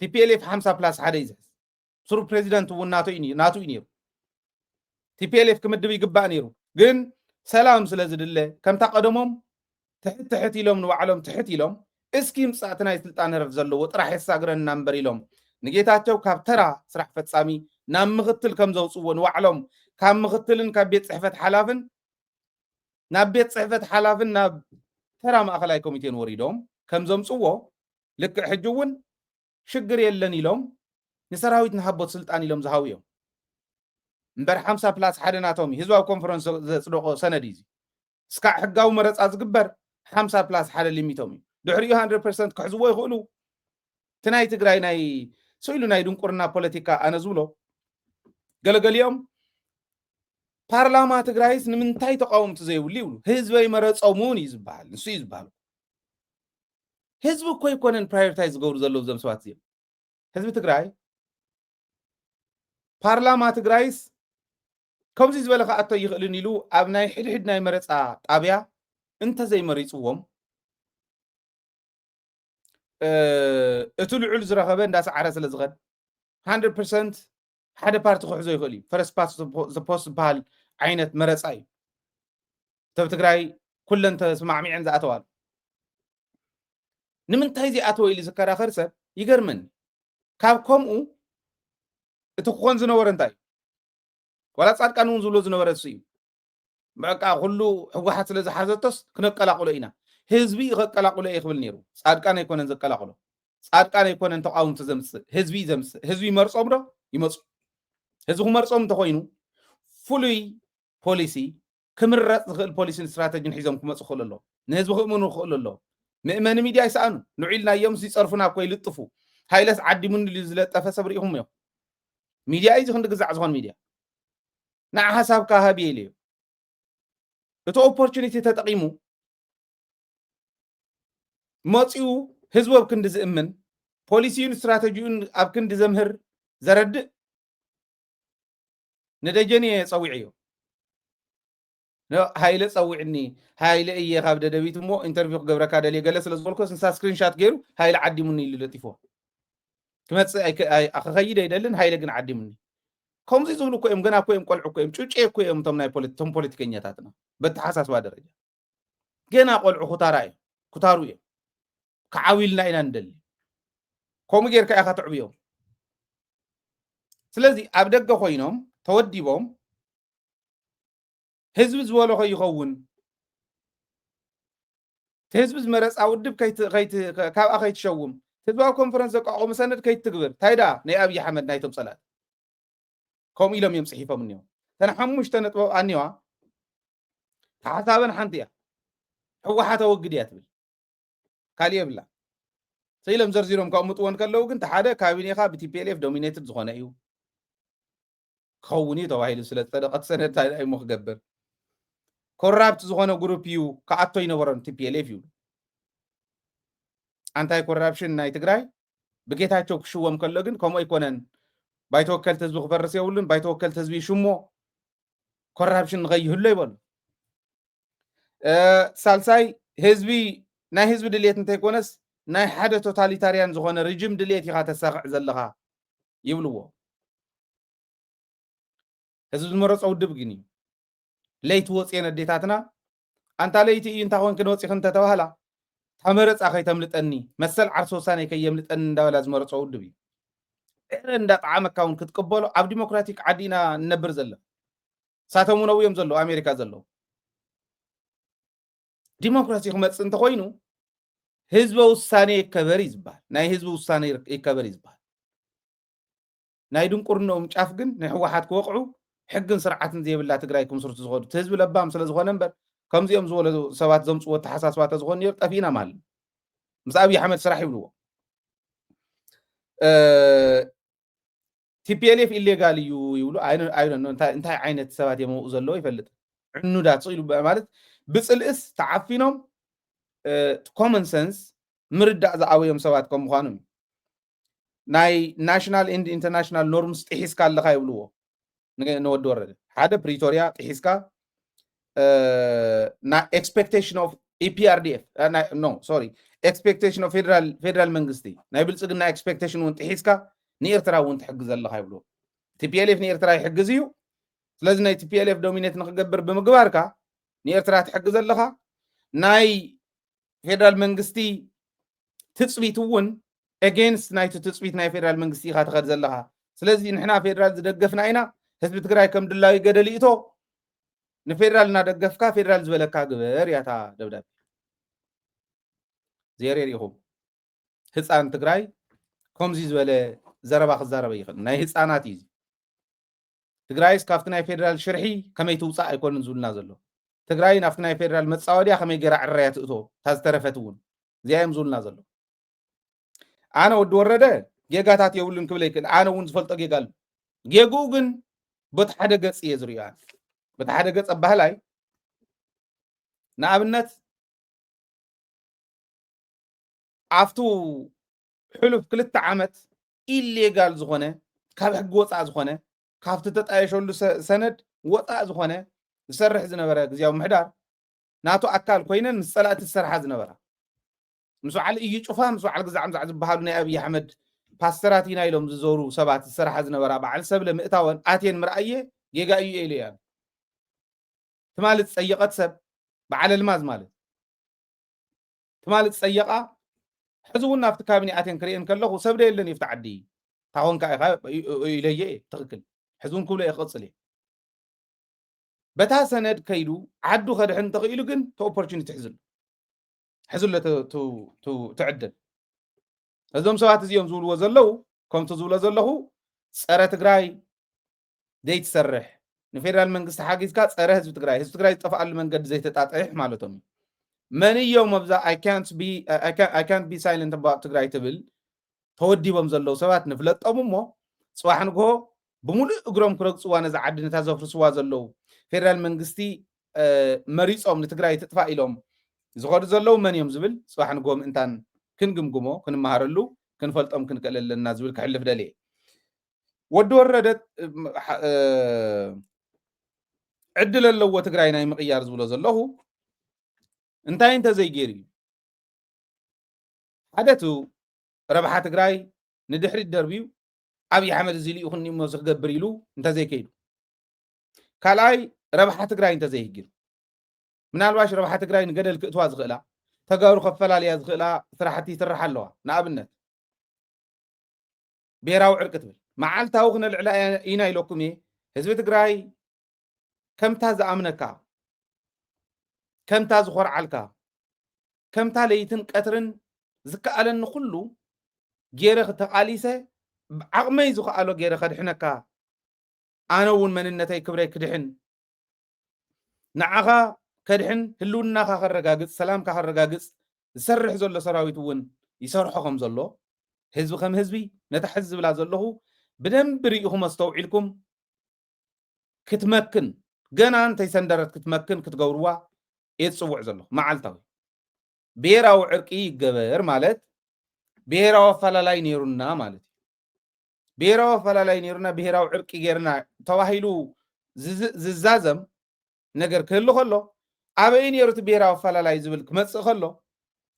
ቲፒኤልኤፍ ሓምሳ ፕላስ ሓደ እዩ ዝሕዝ። ስሩ ፕሬዚደንት እውን ናቱ እዩ ነይሩ። ቲፒኤልኤፍ ክምድብ ይግባእ ነይሩ፣ ግን ሰላም ስለ ዝድለ ከምታ ቀደሞም ትሕት ትሕት ኢሎም ንባዕሎም ትሕት ኢሎም እስኪ ምጻእቲ ናይ ስልጣን ህረፍ ዘለዎ ጥራሕ የሳግረና እምበር ኢሎም ንጌታቸው ካብ ተራ ስራሕ ፈጻሚ ናብ ምኽትል ከም ዘውፅዎ ንባዕሎም ካብ ምኽትልን ካብ ቤት ፅሕፈት ሓላፍን ናብ ቤት ፅሕፈት ሓላፍን ናብ ተራ ማእኸላይ ኮሚቴን ወሪዶም ከም ዘምፅዎ ልክዕ ሕጂ እውን ሽግር የለን ኢሎም ንሰራዊት ንሃቦት ስልጣን ኢሎም ዝሃቡ እዮም። እምበር ሓምሳ ፕላስ ሓደ ናቶም ህዝባዊ ኮንፈረንስ ዘፅደቆ ሰነድ እዩ። እስካዕ ሕጋዊ መረፃ ዝግበር ሓምሳ ፕላስ ሓደ ሊሚቶም እዩ። ድሕሪኡ ሃንድረድ ፐርሰንት ክሕዝዎ ይኽእሉ። እቲ ናይ ትግራይ ናይ ስኢሉ ናይ ድንቁርና ፖለቲካ ኣነ ዝብሎ ገለገሊኦም ፓርላማ ትግራይስ ንምንታይ ተቃወምቲ ዘይብሉ ይብሉ። ህዝበይ መረፆም እውን እዩ ዝበሃል፣ ንሱ እዩ ዝበሃል። ህዝቢ እኮ ኣይኮነን ፕራዮሪታይዝ ዝገብሩ ዘለዉ እዞም ሰባት እዚኦም። ህዝቢ ትግራይ ፓርላማ ትግራይስ ከምዚ ዝበለ ክኣቶ ይኽእልን ኢሉ ኣብ ናይ ሕድሕድ ናይ መረፃ ጣብያ እንተዘይመሪፅዎም እቲ ልዑል ዝረኸበ እንዳሰዓረ ስለ ዝኸድ ሃንድረድ ፐርሰንት ሓደ ፓርቲ ክሕዞ ይኽእል እዩ። ፈረስት ፓስት ዘ ፖስት ዝበሃል ዓይነት መረፃ እዩ። እተብ ትግራይ ኩለን ተስማዕሚዐን ዝኣተዋሉ ንምንታይ ዘይኣተወ ኢሉ ዝከራኸር ሰብ ይገርመኒ። ካብ ከምኡ እቲ ክኾን ዝነበረ እንታይ እዩ? ዋላ ጻድቃን እውን ዝብሎ ዝነበረ እሱ እዩ። በቃ ኩሉ ህወሓት ስለ ዝሓዘቶስ ክነቀላቕሎ ኢና፣ ህዝቢ እዩ ከቀላቕሎ እየ ክብል ነይሩ። ጻድቃን ኣይኮነን ዘቀላቕሎ፣ ጻድቃን ኣይኮነን ተቃውምቲ ዘምፅእ፣ ህዝቢ እዩ ዘምፅእ። ህዝቢ ይመርፆም ዶ? ይመፁ። ህዝቢ ክመርፆም እንተኮይኑ ፍሉይ ፖሊሲ ክምረፅ ዝኽእል ፖሊሲን ስትራተጂን ሒዞም ክመፁ ክኽእሉ ኣለዎም። ንህዝቢ ክእምኑ ክኽእሉ ኣለዎም። መእመኒ ሚድያ ይሰኣኑ። ንዑ ኢልናዮም ይፀርፉና እኮ ይልጥፉ። ሃይለስ ዓዲሙኒ ኢሉ ዝለጠፈ ሰብ ርኢኹም እዮም። ሚድያ እዩ እዚ ክንዲ ግዛዕ ዝኾን ሚድያ። ንዓ ሓሳብካ ሃብ እየ ኢለዮ። እቲ ኦፖርቹኒቲ ተጠቒሙ መፂኡ ህዝቡ ኣብ ክንዲ ዝእምን ፖሊሲዩን ስትራተጂኡን ኣብ ክንዲ ዘምህር ዘረድእ ንደጀን እየ ፀዊዐዮ። ሃይለ ጸዊዕኒ፣ ሃይለ እየ ካብ ደደቢት እሞ ኢንተርቪው ክገብረካ ደልየ ገለ ስለ ዝበልኮስ ንሳ ስክሪንሻት ገይሩ ሃይለ ዓዲሙኒ ኢሉ ለጢፎ። ክመጽእ ኣይከ- ኣይ- ክኸይድ ኣይደልን፣ ሃይለ ግን ዓዲሙኒ። ከምዚ ዝብሉ እኮ እዮም፣ ገና እኮ እዮም ቆልዑ እኮ እዮም፣ ጩጬ እኮ እዮም እቶም ናይ ፖለቲ- እቶም ፖለቲከኛታትና በተሓሳስባ ደረጃ። ገና ቆልዑ ኩታራ እዮም፣ ኩታሩ እዮም። ክዓብዩልና ኢና ንደሊ። ከምኡ ጌርካ ኢኻ ትዕብዮም። ስለዚ ኣብ ደገ ኮይኖም ተወዲቦም ህዝቢ ዝበሎ ከይኸውን፣ እቲ ህዝቢ ዝመረፃ ውድብ ከይት- ከይት- ካብኣ ከይትሸውም፣ ህዝባዊ ኮንፈረንስ ዘቋቆመ ሰነድ ከይትግብር፣ እንታይ ደኣ ናይ ኣብይ ኣሕመድ ናይቶም ፀላት ከምኡ ኢሎም እዮም ፅሒፎም እኒሆ። እተን ሓሙሽተ ነጥበብ ኣኒዋ ተሓሳበን ሓንቲ እያ። ህወሓት ኣወግድ እያ ትብል፣ ካሊእ የብላ። ስኢሎም ዘርዚሮም ከቕምጥወን ከለዉ ግን፣ እቲ ሓደ ካቢኔኻ ብቲፒኤልኤፍ ዶሚኔትድ ዝኾነ እዩ ክኸውን እዩ ተባሂሉ ስለ ዝጸደቐ፣ እቲ ሰነድ እንታይ እሞ ክገብር? ኮራፕት ዝኾነ ግሩፕ እዩ ክኣቶ ይነበሮን ቲፒኤልኤፍ ይብሉ። ኣንታይ ኮራፕሽን ናይ ትግራይ ብጌታቸው ክሽወም ከሎ ግን ከምኡ ኣይኮነን። ባይተ ወከልቲ ህዝቢ ክፈርስ የብሉን፣ ባይተ ወከልቲ ህዝቢ ይሽሞ፣ ኮራፕሽን ንኸይህሎ ይበሉ። እ፣ ሳልሳይ ህዝቢ፣ ናይ ህዝቢ ድልየት እንተይኮነስ ናይ ሓደ ቶታሊታርያን ዝኾነ ሪጅም ድልየት ኢኻ ተሳኽዕ ዘለኻ ይብልዎ። ህዝቢ ዝመረጾ ውድብ ግን እዩ። ለይቲ ወፅየን ኣዴታትና፣ ኣንታ ለይቲ እዩ እንታ ኮንክን ወፂኽን እንተተባህላ፣ እታ መረፃ ከይተምልጠኒ፣ መሰል ዓርሰ ውሳኔ ከየምልጠኒ እንዳበላ ዝመረጾ ውድብ እዩ። ዕረ እንዳጠዓመካ እውን ክትቅበሎ፣ ኣብ ዲሞክራቲክ ዓዲ ኢና ንነብር ዘለና። ሳቶም እውን ኣብኡ እዮም ዘለዉ፣ ኣሜሪካ ዘለዉ። ዲሞክራሲ ክመፅእ እንተኮይኑ ህዝበ ውሳኔ ይከበር እዩ ዝበሃል። ናይ ህዝቢ ውሳኔ ይከበር እዩ ዝበሃል። ናይ ድንቁርንኦም ጫፍ ግን ናይ ህወሓት ክወቕዑ ሕግን ስርዓትን ዘይብላ ትግራይ ክምስርቱ ዝኸዱ፣ እቲ ህዝቢ ለባም ስለ ዝኾነ እምበር፣ ከምዚኦም ዝበሉ ሰባት ዘምፅዎ ኣተሓሳስባ ተዝኾን ነይሩ ጠፊእና ማለት እዩ። ምስ ኣብይ ኣሕመድ ስራሕ ይብልዎ። እ፣ ቲፒኤልኤፍ ኢሌጋል እዩ ይብሉ። ኣይ ዶንት ኖ እንታይ ዓይነት ሰባት እዮም ኣብኡ ዘለዉ ይፈልጥ። ዕኑዳት ስቕ ኢሉ ማለት ብፅልእስ ተዓፊኖም፣ ኮመን ሰንስ ምርዳእ ዝኣበዮም ሰባት ከም ምዃኖም እዩ። ናይ ናሽናል ኤንድ ኢንተርናሽናል ኖርምስ ጥሒስካ ኣለኻ ይብልዎ ን- ንወዲ ወረደ። ሓደ ፕሪቶርያ ጥሒስካ፣ እ፣ ናይ ኤክስፔክቴሽን ኦፍ ኢፒኣርዲኤፍ፣ እ፣ ናይ- ኖ ሶሪ፣ ኤክስፔክቴሽን ኦፍ ፌደራል ፌደራል መንግስቲ፣ ናይ ብልፅግና ኤክስፔክቴሽን እውን ጥሒስካ ንኤርትራ እውን ትሕግዝ ኣለኻ ይብልዎ። ቲፒኤልኤፍ ንኤርትራ ይሕግዝ እዩ። ስለዚ ናይ ቲፒኤልኤፍ ዶሚኔት ንክገብር ብምግባርካ ንኤርትራ ትሕግዝ ኣለኻ። ናይ ፌደራል መንግስቲ ትፅቢት እውን ኤጌንስት ናይቲ ትፅቢት ናይ ፌደራል መንግስቲ ኢኻ ትኸድ ዘለኻ። ስለዚ ንሕና ፌደራል ዝደገፍና ኢና። ህዝቢ ትግራይ ከም ድላዊ ገደል ይእቶ፣ ንፌደራል እናደገፍካ ፌደራል ዝበለካ ግበር እያ እታ ደብዳቤ። ዜሮ ሪኢኹም ህፃን ትግራይ ከምዚ ዝበለ ዘረባ ክዛረበ ይኽእል? ናይ ህፃናት እዩ እዚ። ትግራይስ ካብቲ ናይ ፌደራል ሽርሒ ከመይ ትውፃእ ኣይኮንን ዝብሉና ዘሎ። ትግራይ ናብቲ ናይ ፌደራል መፃወድያ ከመይ ገይራ ዕረያ ትእቶ፣ እታ ዝተረፈት እውን እዚኣ እዮም ዝብሉና ዘሎ። ኣነ ወዲ ወረደ ጌጋታት የብሉን ክብል ኣይክእል። ኣነ እውን ዝፈልጦ ጌጋ ኣሎ። ጌግኡ ግን በቲ ሓደ ገፅ እየ ዝሪኦ። ኣነ በቲ ሓደ ገፅ ኣባህላይ ንኣብነት ኣብቱ ሕሉፍ ክልተ ዓመት ኢሌጋል ዝኾነ ካብ ሕጊ ወፃእ ዝኾነ ካብቲ ተጣየሸሉ ሰ- ሰነድ ወፃእ ዝኾነ ዝሰርሕ ዝነበረ ግዝያዊ ምሕዳር ናቱ ኣካል ኮይነን ምስ ፀላእቲ ዝሰርሓ ዝነበራ ምስ በዓል እዩ ጩፋ ምስ በዓል ግዛዕ ምዛዕ ዝበሃሉ ናይ ኣብይ ኣሕመድ ፓስተራት ኢና ኢሎም ዝዞሩ ሰባት ዝሰርሓ ዝነበራ በዓል ሰብለ ምእታወን ኣትየን ምርኣየ ጌጋ እዩ ኢለ እያ። ትማሊ ዝፀየቐት ሰብ በዓል ኣልማዝ ማለት ትማሊ ዝፀየቓ ሕዚ እውን ናብቲ ካቢኔ ኣትየን ክርእየን ከለኹ ሰብ ዶ የለን ይፍቲ ዓዲ ታኾንካ ኢኻ ኢለየ እየ ትኽክል ሕዚ እውን ክብሎ እየ ክቕፅል እየ በታ ሰነድ ከይዱ ዓዱ ከድሕን እንተኽኢሉ ግን ተኦፖርቹኒቲ ሕዝሉ ሕዝሎ ትዕድል እዞም ሰባት እዚኦም ዝብልዎ ዘለዉ ከምቲ ዝብሎ ዘለኹ ፀረ ትግራይ ዘይትሰርሕ ንፌደራል መንግስቲ ሓጊዝካ ፀረ ህዝቢ ትግራይ ህዝቢ ትግራይ ዝጠፍኣሉ መንገዲ ዘይተጣጥሕ ማለቶም እዩ መን እዮም ኣብዛ I can't be silent about ትግራይ ትብል ተወዲቦም ዘለዉ ሰባት ንፍለጦም እሞ ፅባሕ ንግሆ ብምሉእ እግሮም ክረግፅዋ ነዛ ዓዲ ነታ ዘፍርስዋ ዘለዉ ፌደራል መንግስቲ መሪፆም ንትግራይ ትጥፋእ ኢሎም ዝኸዱ ዘለዉ መን እዮም ዝብል ፅባሕ ንግሆ ምእንታን ክንግምግሞ ክንመሃረሉ ክንፈልጦም ክንክእል ኣለና ዝብል ክሕልፍ ደልየ ወዲ ወረደ ዕድል ኣለዎ ትግራይ ናይ ምቕያር ዝብሎ ዘለኹ እንታይ እንተዘይገይሩ እዩ? ሓደ እቲ ረብሓ ትግራይ ንድሕሪት ደርብዩ ኣብይ ኣሕመድ እዚ ልኢኹኒ እሞ እዚ ክገብር ኢሉ እንተዘይከይዱ፣ ካልኣይ ረብሓ ትግራይ እንተዘይህጊሩ፣ ምናልባሽ ረብሓ ትግራይ ንገደል ክእትዋ ዝኽእላ ተጋሩ ከፈላልያ ዝኽእላ ስራሕቲ ይስራሕ ኣለዋ። ንኣብነት ብሔራዊ ዕርቂ ትብል መዓልታዊ ክነልዕላ ኢና ኢለኩም እየ። ህዝቢ ትግራይ ከምታ ዝኣምነካ፣ ከምታ ዝኾርዓልካ፣ ከምታ ለይትን ቀትርን ዝከኣለኒ ኩሉ ገይረ ተቓሊሰ ዓቕመይ ዝኸኣሎ ገይረ ከድሕነካ፣ ኣነ እውን መንነተይ ክብረይ ክድሕን፣ ንዓኻ ከድሕን፣ ህልውናኻ ከረጋግፅ፣ ሰላምካ ከረጋግፅ ዝሰርሕ ዘሎ ሰራዊት እውን ይሰርሖ ከም ዘሎ ህዝቢ ከም ህዝቢ ነታ ሕዚ ዝብላ ዘለኹ ብደንቢ ርኢኹም ኣስተውዒልኩም ክትመክን፣ ገና እንተይሰንደረት ክትመክን ክትገብርዋ እየ ዝፅውዕ ዘለኹ። መዓልታዊ ብሄራዊ ዕርቂ ይገበር ማለት ብሄራዊ ኣፈላላይ ነይሩና ማለት እዩ። ብሄራዊ ኣፈላላይ ነይሩና፣ ብሄራዊ ዕርቂ ገይርና ተባሂሉ ዝዝ- ዝዛዘም ነገር ክህሉ ከሎ፣ ኣበይ ነይሩ እቲ ብሄራዊ ኣፈላላይ ዝብል ክመፅእ ከሎ፣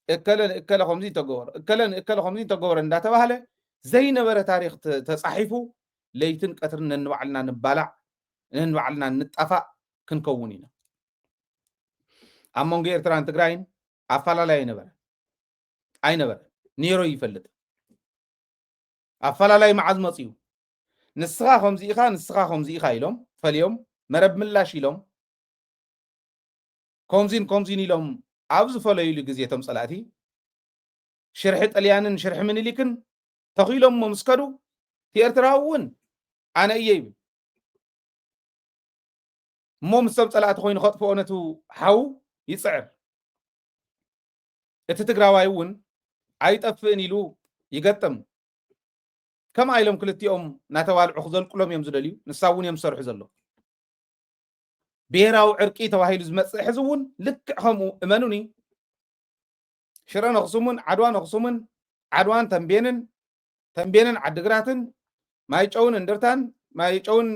እከለ ንእከለ ከምዚ ተገበረ፣ እከለ ንእከለ ከምዚ ተገበረ እንዳተባህለ ዘይነበረ ታሪክ ተ- ተፃሒፉ ለይትን ቀትርን ነንባዕልና ንባላዕ፣ ነንባዕልና ንጣፋእ ክንከውን ኢና። ኣብ መንጎ ኤርትራን ትግራይን ኣፈላላይ ኣይነበረ ኣይነበረ ነይሮ ይፈልጥ። ኣፈላላይ መዓዝ መፅዩ? ንስኻ ከምዚ ኢኻ፣ ንስኻ ከምዚ ኢኻ ኢሎም ፈልዮም፣ መረብ ምላሽ ኢሎም፣ ከምዚን ከምዚን ኢሎም ኣብ ዝፈለዩሉ ግዜ እቶም ፀላእቲ ሽርሒ ጥልያንን ሽርሒ ምኒልክን ተኺሎሞ ምስ ከዱ፣ እቲ ኤርትራዊ እውን ኣነ እየ ይብል። እሞ ምስ ሰብ ፀላእቲ ኮይኑ ከጥፍኦ ነቱ ሓው ይፅዕር። እቲ ትግራዋይ እውን ኣይጠፍእን ኢሉ ይገጥም። ከምኣ ኢሎም ክልቲኦም እናተባልዑ ክዘልቁሎም እዮም ዝደልዩ። ንሳ እውን እዮም ዝሰርሑ ዘለዉ። ብሄራዊ ዕርቂ ተባሂሉ ዝመፅእ ሕዚ እውን ልክዕ ከምኡ እመኑኒ። ሽረ ነኽሱምን ዓድዋ ነኽሱምን ዓድዋን ተንቤንን ተንቤንን ዓድግራትን ማይጨውን እንደርታን ማይጨውን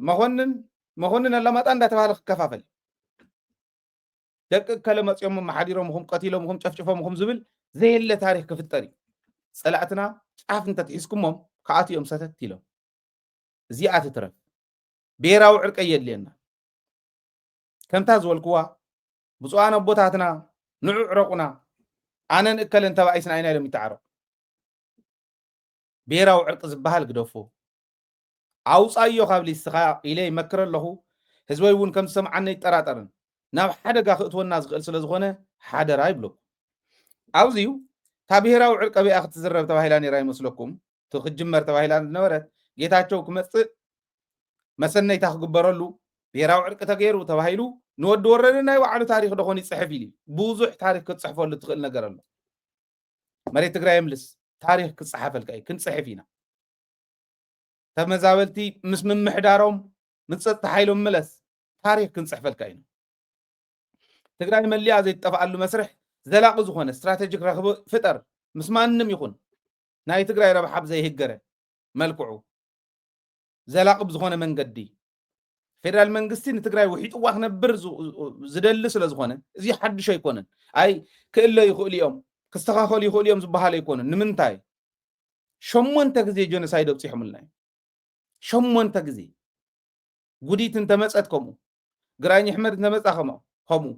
መኾንን መኾንን ኣለማጣ እንዳተባሃለ ክከፋፈል ደቂ እከለ መፂኦምኹም ሓዲሮምኹም ቀቲሎምኹም ጨፍጭፎምኹም ዝብል ዘየለ ታሪክ ክፍጠር እዩ። ፀላእትና ጫፍ እንተትሒዝኩሞም ከኣትዮም ሰተት ኢሎም እዚኣ ትትረፍ። ብሄራዊ ዕርቀ የድልየና። ከምታ ዝበልክዋ ብፁዓን ኣቦታትና ንዑ ዕረቁና ኣነን እከለን ተባኢስና ኢና ኢሎም ይተዓረቁ። ብሄራዊ ዕርቂ ዝበሃል ግደፎ። ኣውፃዮ ካብ ሊስትኻ ኢለ ይመክር ኣለኹ። ህዝበይ እውን ከም ዝሰምዓኒ ኣይጠራጠርን። ናብ ሓደጋ ክእትወና ዝኽእል ስለ ዝኾነ ሓደራ ይብለኩም። ኣብዚዩ እታ ብሄራዊ ዕርቂ ኣበይኣ ክትዝረብ ተባሂላ ነይራ ይመስለኩም? እቲ ክትጅመር ተባሂላ ዝነበረት ጌታቸው ክመፅእ መሰነይታ ክግበረሉ ብሄራዊ ዕርቂ ተገይሩ ተባሂሉ ንወዲ ወረደ ናይ ባዕሉ ታሪክ ደኾን ይፅሕፍ ኢሉ ብዙሕ ታሪክ ክትፅሕፈሉ ትኽእል ነገር ኣሎ። መሬት ትግራይ የምልስ ታሪክ ክፀሓፈልካ እዩ። ክንፅሕፍ ኢና። ተመዛበልቲ ምስ ምምሕዳሮም ምስ ፀጥታ ሓይሎም ምለስ ታሪክ ክንፅሕፈልካ ኢና። ትግራይ መሊኣ ዘይትጠፍኣሉ መስርሕ ዘላቂ ዝኾነ ስትራቴጂክ ረኽቢ ፍጠር ምስ ማንም ይኹን ናይ ትግራይ ረብሓ ብዘይህገረ መልክዑ ዘላቂ ብዝኾነ መንገዲ ፌደራል መንግስቲ ንትግራይ ውሒጥዋ ክነብር ዝ- ዝደሊ ስለ ዝኾነ እዚ ሓድሽ ኣይኮነን። ኣይ ክእለ ይኽእሉ እዮም ክስተኻኸሉ ይኽእሉ እዮም ዝበሃል ኣይኮነን። ንምንታይ ሸሞንተ ግዜ ጀኖሳይድ ኣብፂሖምልና እዮም። ሸሞንተ ግዜ ጉዲት እንተመፀት ከምኡ፣ ግራኝ ኣሕመድ እንተመፃ ከምኡ፣ ከምኡ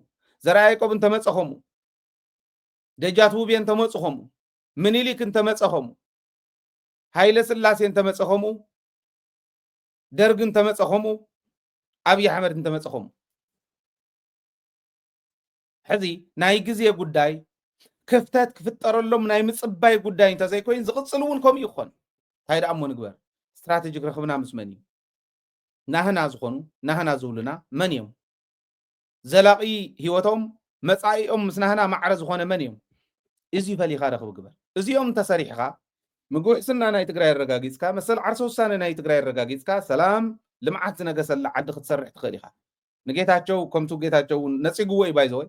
ዘርኣ ያዕቆብ እንተመፀ ከምኡ፣ ደጃት ውቤ እንተመፁ ከምኡ፣ ምኒልክ እንተመፀ ከምኡ፣ ሃይለ ስላሴ እንተመፀ ከምኡ፣ ደርግ እንተመፀ ከምኡ፣ ኣብይ ኣሕመድ እንተመፀ ከምኡ። ሕዚ ናይ ግዜ ጉዳይ ክፍተት ክፍጠረሎም ናይ ምፅባይ ጉዳይ እንተዘይኮይኑ ዝቕፅል እውን ከምኡ ይኾን። እንታይ ደኣ እሞ ንግበር? ስትራቴጂክ ረኽብና ምስ መን እዩ? ናህና ዝኾኑ ናህና ዝብሉና መን እዮም? ዘላቒ ህይወቶም መፃኢኦም ምስ ናህና ማዕረ ዝኾነ መን እዮም? እዚ ፈሊኻ ረኽቢ ግበር። እዚኦም እንተሰሪሕኻ ምግቢ ውሕስና ናይ ትግራይ ኣረጋጊፅካ፣ መሰል ዓርሰ ውሳነ ናይ ትግራይ ኣረጋጊፅካ፣ ሰላም ልምዓት ዝነገሰላ ዓዲ ክትሰርሕ ትኽእል ኢኻ። ንጌታቸው ከምቱ ጌታቸው እውን ነፂግዎ እዩ ባይዘወይ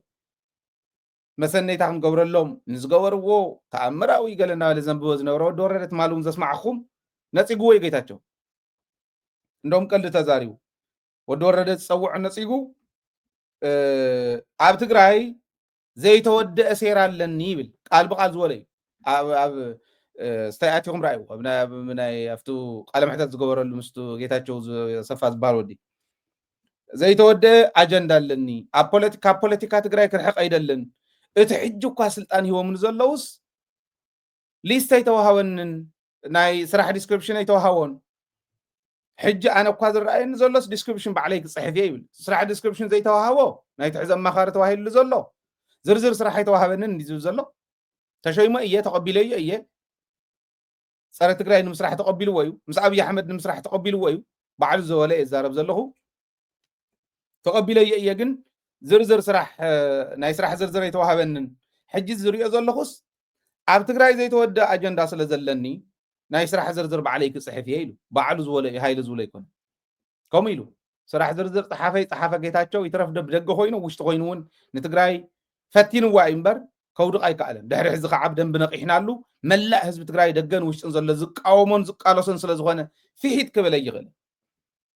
መሰነይታ ክንገብረሎም ንዝገበርዎ ተኣምራዊ ገለ እናበለ ዘንብቦ ዝነበረ ወዲ ወረደ ትማሊ እውን ዘስማዕኹም ነፂግዎ እዩ ጌታቸው። እንደውም ቀልዲ ተዛሪቡ ወዲ ወረደ ዝፀውዖ ነፂጉ ኣብ ትግራይ ዘይተወደአ ሴራ ኣለኒ ይብል። ቃል ብቃል ዝበሎ እዩ። ኣብ ስታያት ኢኹም ረኣይዎ፣ ኣብቲ ቃለ መሕተት ዝገበረሉ ምስ ጌታቸው ሰፋ ዝበሃል ወዲ ዘይተወደአ ኣጀንዳ ኣለኒ፣ ኣብ ፖለቲካ ትግራይ ክርሕቕ ኣይደልን። እቲ ሕጂ እኳ ስልጣን ሂቦምኒ ዘለውስ ሊስት ኣይተዋሃበንን፣ ናይ ስራሕ ዲስክሪፕሽን ኣይተዋሃቦን። ሕጂ ኣነ እኳ ዝረኣየኒ ዘሎስ ዲስክሪፕሽን ባዕለይ ክፅሕፍ እየ ይብል። ስራሕ ዲስክሪፕሽን ዘይተዋሃቦ ናይቲ ሕዚ ኣማኻሪ ተባሂሉ ዘሎ ዝርዝር ስራሕ ኣይተዋሃበንን እንዲ ዝብል ዘሎ። ተሸይሞ እየ፣ ተቐቢለዮ እየ። ፀረ ትግራይ ንምስራሕ ተቐቢልዎ እዩ። ምስ ኣብይ ኣሕመድ ንምስራሕ ተቐቢልዎ እዩ። ባዕሉ ዝበለ እየ ዝዛረብ ዘለኹ። ተቐቢለዮ እየ፣ ግን ዝርዝር ስራሕ ናይ ስራሕ ዝርዝር ኣይተዋሃበንን። ሕጂ ዝሪኦ ዘለኹስ ኣብ ትግራይ ዘይተወደ ኣጀንዳ ስለ ዘለኒ ናይ ስራሕ ዝርዝር ባዕለይ ክፅሕፍ እየ ኢሉ። ባዕሉ ዝበሎ እዩ፣ ሃይለ ዝብሎ ኣይኮነ። ከምኡ ኢሉ ስራሕ ዝርዝር ፀሓፈይ ፀሓፈ ጌታቸው ይትረፍ ደብ ደገ ኮይኑ ውሽጢ ኮይኑ እውን ንትግራይ ፈቲንዋ እዩ እምበር ከውድቕ ኣይከኣለን። ድሕሪ ሕዚ ከዓ ብደንቢ ነቒሕናሉ። መላእ ህዝቢ ትግራይ ደገን ውሽጥን ዘሎ ዝቃወሞን ዝቃለሶን ስለ ዝኾነ ፍሒት ክብል ኣይኽእልን።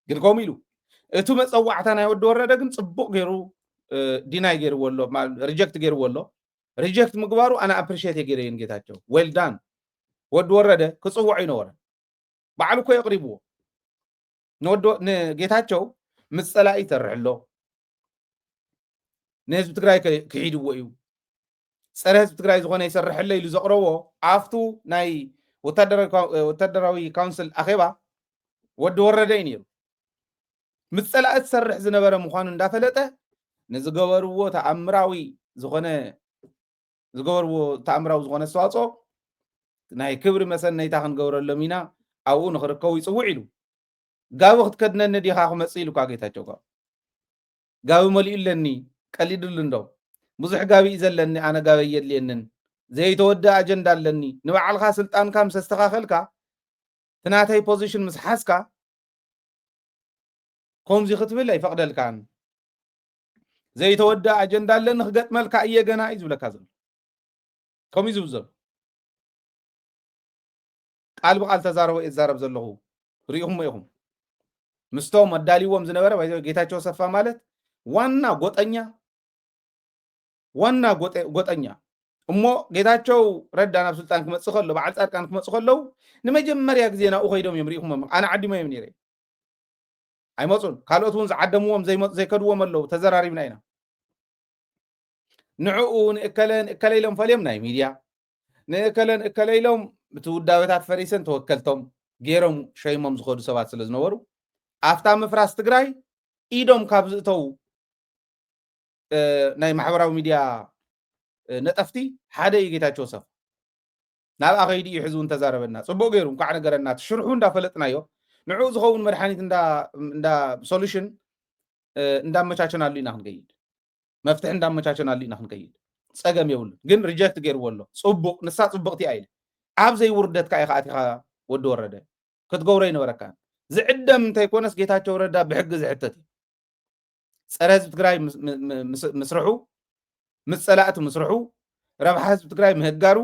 ግን ከምኡ ኢሉ እቲ መፀዋዕታ ናይ ወዲ ወረደ ግን ፅቡቕ ገይሩ ዲናይ ገይርዎ ኣሎ፣ ሪጀክት ገይርዎ ኣሎ። ሪጀክት ምግባሩ ኣነ ኣፕሪሼት የገይረየን ጌታቸው። ዌል ዳን። ወዲ ወረደ ክፅውዖ ይነበረ ባዕሉ እኮ የቕሪብዎ። ንጌታቸው ምስ ፀላኢ ይሰርሕ ኣሎ፣ ንህዝቢ ትግራይ ክሒድዎ እዩ፣ ፀረ ህዝቢ ትግራይ ዝኾነ ይሰርሕ ኣሎ ኢሉ ዘቕረቦ ኣብቱ ናይ ወታደራዊ ካውንስል ኣኼባ ወዲ ወረደ እዩ ነይሩ። ምስ ፀላኢ ዝሰርሕ ዝነበረ ምዃኑ እንዳፈለጠ ንዝገበርዎ ተኣምራዊ ዝኾነ ዝገበርዎ ተኣምራዊ ዝኾነ ኣስተዋፅኦ ናይ ክብሪ መሰነይታ ክንገብረሎም ኢና፣ ኣብኡ ንኽርከቡ ይፅውዕ ኢሉ። ጋቢ ክትከድነኒ ዲኻ ክመፅእ ኢሉ እኳ ጌታቸው እኳ ጋቢ መሊኡ ኣለኒ። ቀሊድሉ እንዶ ብዙሕ ጋቢ እዩ ዘለኒ፣ ኣነ ጋቢ የድልየንን። ዘይተወደ ኣጀንዳ ኣለኒ። ንባዕልኻ ስልጣንካ ምስ ኣስተኻኸልካ፣ እቲ ናተይ ፖዚሽን ምስ ሓዝካ ከምዚ ክትብል ኣይፈቕደልካን። ዘይተወደ ኣጀንዳ ኣለኒ ክገጥመልካ እየ ገና እዩ ዝብለካ ዘሎ። ከምኡ እዩ ዝብል ዘሎ። ቃል ብቃል ተዛረቦ እየ ዝዛረብ ዘለኹ። ርኢኹሞ ኢኹም። ምስቶም ኣዳልይዎም ዝነበረ ባይዘ ጌታቸው ሰፋ ማለት ዋና ጎጠኛ ዋና ጎጠኛ እሞ ጌታቸው ረዳ ናብ ስልጣን ክመፅእ ከሎ በዓል ፃድቃን ክመፁ ከለዉ ንመጀመርያ ግዜ ናብኡ ከይዶም እዮም ርኢኹሞም። ኣነ ዓዲሞ እዮም ነይረ። ኣይመፁን። ካልኦት እውን ዝዓደምዎም ዘይከድዎም ኣለዉ። ተዘራሪብና ኢና። ንዕኡ ንእከለ ንእከለ ኢሎም ፈልዮም ናይ ሚድያ ንእከለ ንእከለ ኢሎም እቲ ውዳበታት ፈሪሰን ተወከልቶም ገይሮም ሸይሞም ዝኸዱ ሰባት ስለ ዝነበሩ ኣብታ ምፍራስ ትግራይ ኢዶም ካብ ዝእተዉ ናይ ማሕበራዊ ሚድያ ነጠፍቲ ሓደ እዩ ጌታቸው ሰፋ። ናብኣ ከይዱ እዩ ሕዚ እውን ተዛረበና። ፅቡቅ ገይሩ እንኳዕ ነገረና። እቲ ሽርሑ እንዳፈለጥናዮ ንዕኡ ዝኸውን መድሓኒት እንዳ ሶሉሽን እንዳመቻቸናሉ ኢና ክንከይድ። መፍትሒ እንዳመቻቸናሉ ኢና ክንከይድ። ፀገም የብሉን። ግን ሪጀክት ገይርዎ ኣሎ። ፅቡቅ ንሳ ፅብቅቲ እያ ኢለ ኣብ ዘይውርደትካ ኢኻ ኣቲኻ ወዲ ወረደ ክትገብሮ ይነበረካ። ዝዕደም እንተይኮነስ ጌታቸው ረዳ ብሕጊ ዝሕተት እዩ። ፀረ ህዝቢ ትግራይ ምስርሑ፣ ምስ ፀላእቲ ምስርሑ፣ ረብሓ ህዝቢ ትግራይ ምህጋሩ፣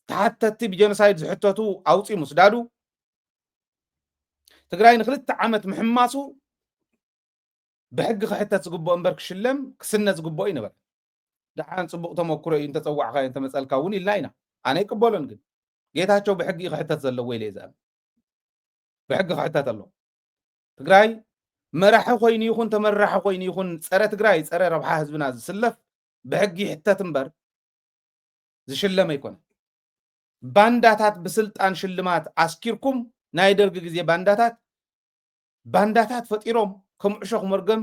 ተሓተትቲ ብጀኖሳይድ ዝሕተቱ ኣውፂኡ ምስዳዱ፣ ትግራይ ንክልተ ዓመት ምሕማሱ ብሕጊ ክሕተት ዝግብኦ እምበር ክሽለም ክስነ ዝግብኦ ይነበረ። ደሓን ፅቡቅ ተመክሮ እዩ እንተፀዋዕካዮ እንተመፀልካ እውን ኢልና ኢና። ኣነ ይቅበሎን ግን ጌታቸው ብሕጊ እዩ ክሕተት ዘለዎ ኢለ እየ ዝኣምን። ብሕጊ ክሕተት ኣለዎ። ትግራይ መራሒ ኮይኑ ይኹን ተመራሒ ኮይኑ ይኹን ፀረ ትግራይ ፀረ ረብሓ ህዝብና ዝስለፍ ብሕጊ ይሕተት እምበር ዝሽለም ኣይኮነን። ባንዳታት ብስልጣን ሽልማት ኣስኪርኩም ናይ ደርጊ ግዜ ባንዳታት ባንዳታት ፈጢሮም ከም ዕሾኽ መርገም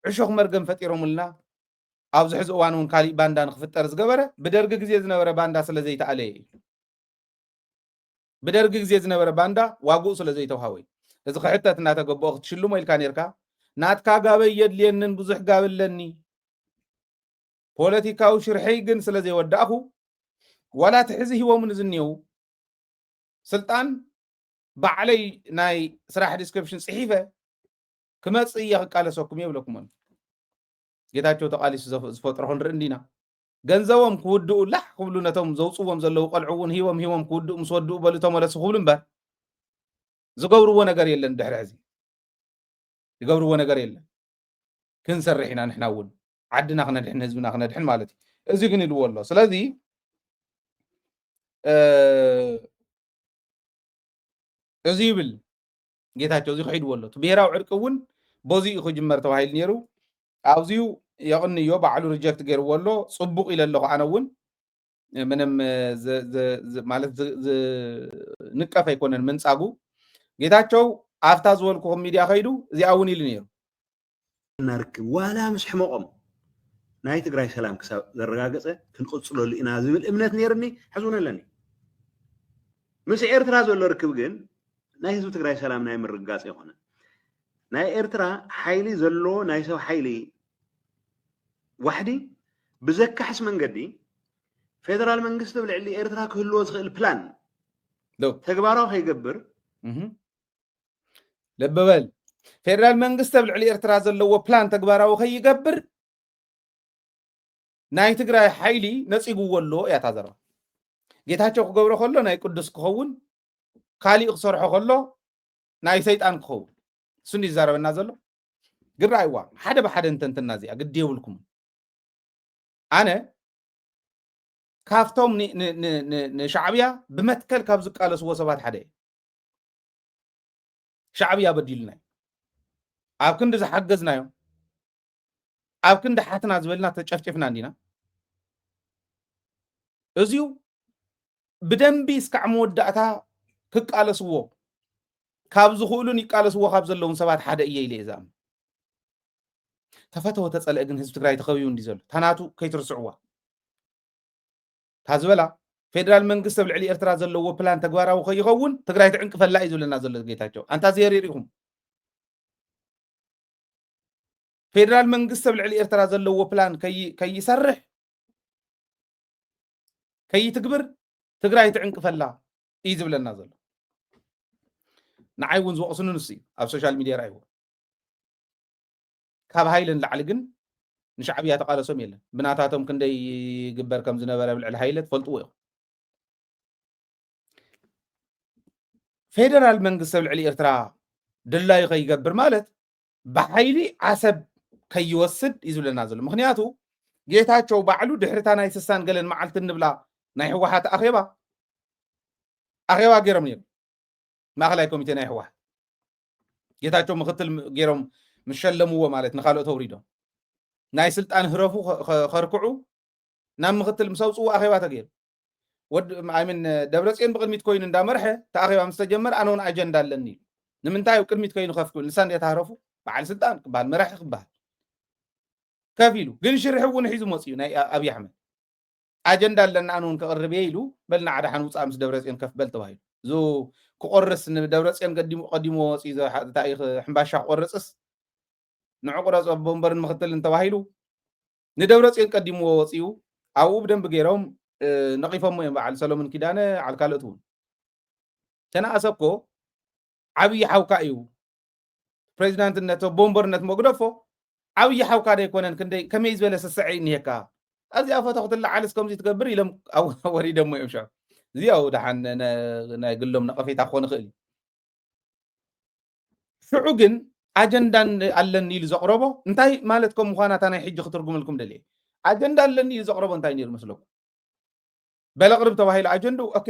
ዕሾኽ መርገም ፈጢሮምልና ኣብዚ ሕዚ እዋን እውን ካሊእ ባንዳ ንክፍጠር ዝገበረ ብደርጊ ግዜ ዝነበረ ባንዳ ስለ ዘይተኣለየ እዩ። ብደርጊ ግዜ ዝነበረ ባንዳ ዋግኡ ስለ ዘይተዋሃወ እዩ። እዚ ክሕተት እናተገበኦ ክትሽልሞ ኢልካ ነርካ ናትካ ጋበይ የድልየንን ብዙሕ ጋብ ኣለኒ ፖለቲካዊ ሽርሐይ ግን ስለ ዘይወዳእኹ ዋላ እቲ ሕዚ ሂቦምኒ ዝኒው ስልጣን ባዕለይ ናይ ስራሕ ዲስክሪፕሽን ፅሒፈ ክመፅእ እየ ክቃለሰኩም እየ ይብለኩም ኣሎ። ጌታቸው ተቃሊሱ ዝፈጥሮ ክንርኢ እንዲና ገንዘቦም ክውድኡ ላሕ ክብሉ ነቶም ዘውፅዎም ዘለዉ ቆልዑ እውን ሂቦም ሂቦም ክውድኡ ምስ ወድኡ በሉ ተመለሱ ክብሉ እምበር ዝገብርዎ ነገር የለን። ድሕሪ ሕዚ ዝገብርዎ ነገር የለን። ክንሰርሕ ኢና ንሕና እውን ዓድና ክነድሕን ህዝብና ክነድሕን ማለት እዩ። እዚ ግን ኢልዎ ኣሎ። ስለዚ እዚ ይብል ጌታቸው፣ እዚ ክሒድዎ ኣሎ። እቲ ብሄራዊ ዕርቂ እውን በዚ እዩ ክጅመር ተባሂሉ ነይሩ። ኣብዚዩ የቕንዮ፣ ባዕሉ ሪጀክት ገይርዎ ኣሎ። ፅቡቕ ኢለ ኣለኹ ኣነ እውን ምንም ማለት ዝንቀፍ ኣይኮነን ምንፃጉ። ጌታቸው ኣብታ ዝበልኩኹም ሚድያ ከይዱ እዚኣ እውን ኢሉ ነይሩ። እናርክብ ዋላ ምስ ሕመቆም ናይ ትግራይ ሰላም ክሳብ ዘረጋገፀ ክንቅፅለሉ ኢና ዝብል እምነት ነይርኒ፣ ሕዚ እውን ኣለኒ። ምስ ኤርትራ ዘሎ ርክብ ግን ናይ ህዝቢ ትግራይ ሰላም ናይ ምርግጋፅ ይኮነ። ናይ ኤርትራ ሓይሊ ዘሎ ናይ ሰብ ሓይሊ ዋሕዲ ብዘካሕስ መንገዲ ፌደራል መንግስቲ ኣብ ልዕሊ ኤርትራ ክህልዎ ዝኽእል ፕላን ተግባራዊ ከይገብር ልቢ በል። ፌደራል መንግስቲ ኣብ ልዕሊ ኤርትራ ዘለዎ ፕላን ተግባራዊ ከይገብር ናይ ትግራይ ሓይሊ ነፂግዎ ኣሎ እያ እታ ዘረባ። ጌታቸው ክገብሮ ከሎ ናይ ቅዱስ ክኸውን፣ ካሊእ ክሰርሖ ከሎ ናይ ሰይጣን ክኸውን። እሱ እንዲ ዝዛረበና ዘሎ ግን ረኣይዋ፣ ሓደ ብሓደ እንተንትና እዚኣ ግዲ የብልኩም። ኣነ ካብቶም ንሻዕብያ ብመትከል ካብ ዝቃለስዎ ሰባት ሓደ እየ። ሻዕብያ በዲሉና እዩ። ኣብ ክንዲ ዝሓገዝናዮም፣ ኣብ ክንዲ ሓትና ዝበልና ተጨፍጭፍና እንዲና። እዚዩ ብደንቢ እስካዕ መወዳእታ ክቃለስዎ ካብ ዝኽእሉን ይቃለስዎ ካብ ዘለውን ሰባት ሓደ እየ ኢለ እየ ዝኣምን። ተፈተወ ተፀልአ ግን ህዝቢ ትግራይ ተኸቢቡ እንዲ ዘሎ ታናቱ ከይትርስዕዋ። እታ ዝበላ ፌደራል መንግስቲ ኣብ ልዕሊ ኤርትራ ዘለዎ ፕላን ተግባራዊ ከይኸውን ትግራይ ትዕንቅፈላ እዩ ዝብለና ዘሎ ጌታቸው። ኣንታ ዘየር ኢኹም ፌደራል መንግስቲ ኣብ ልዕሊ ኤርትራ ዘለዎ ፕላን ከይሰርሕ ከይትግብር ትግራይ ትዕንቅፈላ እዩ ዝብለና ዘሎ። ንዓይ እውን ዝወቕስኑ ንሱ እዩ ኣብ ሶሻል ሚድያ ርኣይዎ። ካብ ሃይለ ንላዕሊ ግን ንሻዕብያ ተቃለሶም የለን። ብናታቶም ክንደይ ይግበር ከም ዝነበረ ኣብ ልዕሊ ሃይለ ትፈልጥዎ ኢኹም። ፌደራል መንግስቲ ኣብ ልዕሊ ኤርትራ ድላዩ ከይገብር ማለት ብሓይሊ ዓሰብ ከይወስድ እዩ ዝብለና ዘሎ። ምክንያቱ ጌታቸው ባዕሉ ድሕሪታ ናይ ስሳን ገለን መዓልቲ እንብላ ናይ ህወሓት ኣኼባ ኣኼባ ገይሮም ነይሩ። ማእኸላይ ኮሚቴ ናይ ህወሓት ጌታቸው ምክትል ገይሮም ምስ ሸለምዎ ማለት ንካልኦት ኣውሪዶም ናይ ስልጣን ህረፉ ከርክዑ ናብ ምክትል ምስ ኣውፅዎ ኣኼባ ተገይሩ። ወድ ኣይምን ደብረፅዮን ብቅድሚት ኮይኑ እንዳመርሐ እቲ ኣኼባ ምስ ተጀመረ ኣነ እውን ኣጀንዳ ኣለኒ ኢሉ። ንምንታይ ኣብ ቅድሚት ኮይኑ ከፍ ክብል ንሳ እንድያ ተህረፉ በዓል ስልጣን ክበሃል መራሒ ክበሃል ከፍ ኢሉ ግን ሽርሒ እውን ሒዙ መፅኡ ናይ ኣብይ ኣሕመድ ኣጀንዳ ኣለና ኣነ እውን ከቕርብ እየ ኢሉ በልና ዓድሓን ውፃእ ምስ ደብረፅዮን ከፍ በል ተባሂሉ። እዚ ክቆርስ ንደብረፅዮን ቀዲምዎ ወፂኡ እንታይ ሕምባሻ ክቆርፅስ ንዑ ቁረፅ ኣቦ ወንበርን ምክትልን ተባሂሉ ንደብረፅዮን ቀዲምዎ ወፂኡ ኣብኡ ብደንቢ ገይሮም ነቒፎሞ እዮም። በዓል ሰሎሞን ኪዳነ ዓል ካልኦት እውን ተነኣሰ እኮ ዓብዪ ሓውካ እዩ ፕሬዚዳንትነት ኣቦ ወንበርነት መግደፎ ዓብዪ ሓውካ ዶ ኣይኮነን? ክንደይ ከመይ ዝበለ ስስዐ እዩ እኒሄካ? ኣብዚኣ ፎቶ ክትለዓልስ ከምዚ ትገብር ኢሎም ወሪዶሞ እዮም። ሻ እዚኣው ደሓን ናይ ግሎም ነቐፌታ ክኾን ይኽእል እዩ። ሽዑ ግን ኣጀንዳ ኣለኒ ኢሉ ዘቕረቦ እንታይ ማለት ከም ምዃና እታ ናይ ሕጂ ክትርጉምልኩም ደልየ። ኣጀንዳ ኣለኒ ኢሉ ዘቕረቦ እንታይ ነይሩ መስለኩም? በለቕርብ ተባሂሉ ኣጀንድኡ ኦኬ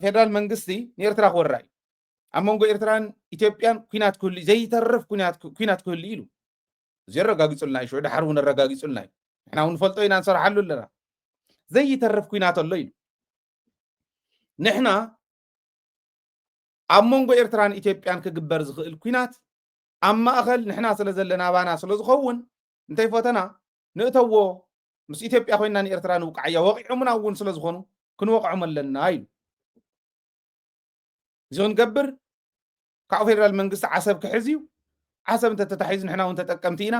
ፌደራል መንግስቲ ንኤርትራ ክወራ እዩ። ኣብ መንጎ ኤርትራን ኢትዮጵያን ኩናት ክህሉ ዘይተርፍ ኩናት ክህሉ ኢሉ እዚ ኣረጋጊጹልና እዩ። ሽዑ ድሓር እውን ኣረጋጊጹልና እዩ። ንሕና እውን ንፈልጦ ኢና ንሰርሓሉ ኣለና። ዘይተርፍ ኩናት ኣሎ ኢሉ። ንሕና ኣብ መንጎ ኤርትራን ኢትዮጵያን ክግበር ዝኽእል ኩናት ኣብ ማእኸል ንሕና ስለ ዘለና ኣባና ስለ ዝኸውን እንተይፈተና ንእተዎ ምስ ኢትዮጵያ ኮይና ንኤርትራ ንውቃዓያ ወቂዖምና እውን ስለ ዝኾኑ ክንወቅዖም ኣለና ኢሉ። እዚ ክንገብር ካብኡ ፌደራል መንግስቲ ዓሰብ ክሕዝ እዩ። ዓሰብ እንተተታሒዙ ንሕና እውን ተጠቀምቲ ኢና።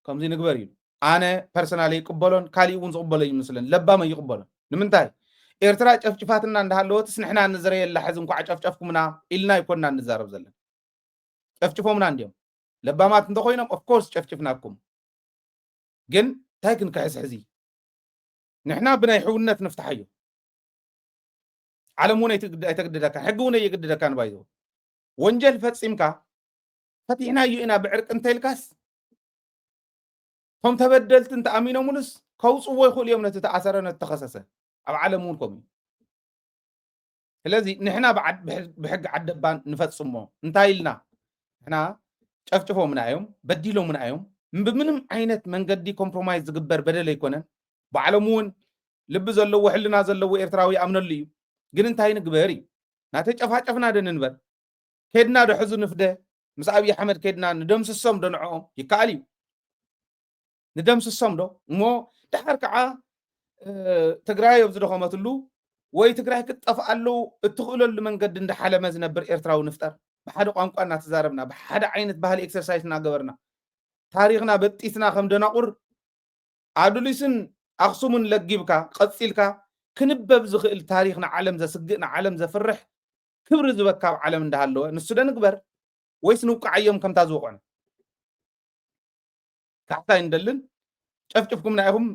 ከምዚ ንግበር ኢሉ ኣነ ፐርሰናል ይቅበሎን ካሊእ እውን ዝቅበሎ ይመስለን ለባም ኣይቅበሎን። ንምንታይ ኤርትራ ጨፍጭፋትና እንዳሃለወትስ ንሕና ንዝረየላ ሕዚ እንኳዕ ጨፍጨፍኩምና ኢልና ይኮንና እንዛረብ ዘለና። ጨፍጭፎምና እንዲዮም ለባማት እንተኮይኖም ኦፍኮርስ ጨፍጭፍናኩም። ግን እንታይ ክንክሕስ ሕዚ ንሕና ብናይ ሕውነት ንፍትሓዮ። ዓለም እውን ኣይተግድደካን ሕጊ እውን ኣየግድደካን ባይዞ ወንጀል ፈፂምካ ፈቲሕናዮ ኢና ብዕርቂ እንተልካስ፣ እቶም ተበደልቲ እንተኣሚኖምሉስ ከውፅዎ ይኽእሉ እዮም ነቲ ተኣሰረ፣ ነቲ ተኸሰሰ። ኣብ ዓለም እውን ከምኡ እዩ። ስለዚ ንሕና ብዓድ- ብሕ- ብሕጊ ዓደባን ንፈፅሞ እንታይ ኢልና? ንሕና ጨፍጭፎምና እዮም፣ በዲሎምና እዮም። ብምንም ዓይነት መንገዲ ኮምፕሮማይዝ ዝግበር በደል ኣይኮነን። ባዕሎም እውን ልቢ ዘለዎ ሕልና ዘለዎ ኤርትራዊ ይኣምነሉ እዩ። ግን እንታይ ንግበር እዩ? ናተጨፋጨፍና ዶ ንንበር? ከድና ዶ ሕዚ ንፍደ? ምስ ኣብይ ኣሕመድ ከድና ንደምስሶም ዶ ንዕኦም? ይከኣል እዩ። ንደምስሶም ዶ? እሞ ድሓር ከዓ ትግራይ ኣብ ዝደኸመትሉ ወይ ትግራይ ክትጠፍኣሉ እትኽእለሉ መንገዲ እንዳሓለመ ዝነብር ኤርትራዊ ንፍጠር። ብሓደ ቋንቋ እናተዛረብና፣ ብሓደ ዓይነት ባህሊ ኤክሰርሳይዝ እናገበርና፣ ታሪኽና በጢስና ከም ደናቑር ኣዱሊስን ኣኽሱምን ለጊብካ ቀፂልካ ክንበብ ዝኽእል ታሪኽ ንዓለም ዘስግእ ንዓለም ዘፍርሕ ክብሪ ዝበካ ኣብ ዓለም እንዳሃለወ ንሱ ዶ ንግበር ወይስ ንውቃዓዮም ከምታ ዝወቕዑ? ካሕሳ ኣይንደልን። ጨፍጭፍኩምና ኢኹም።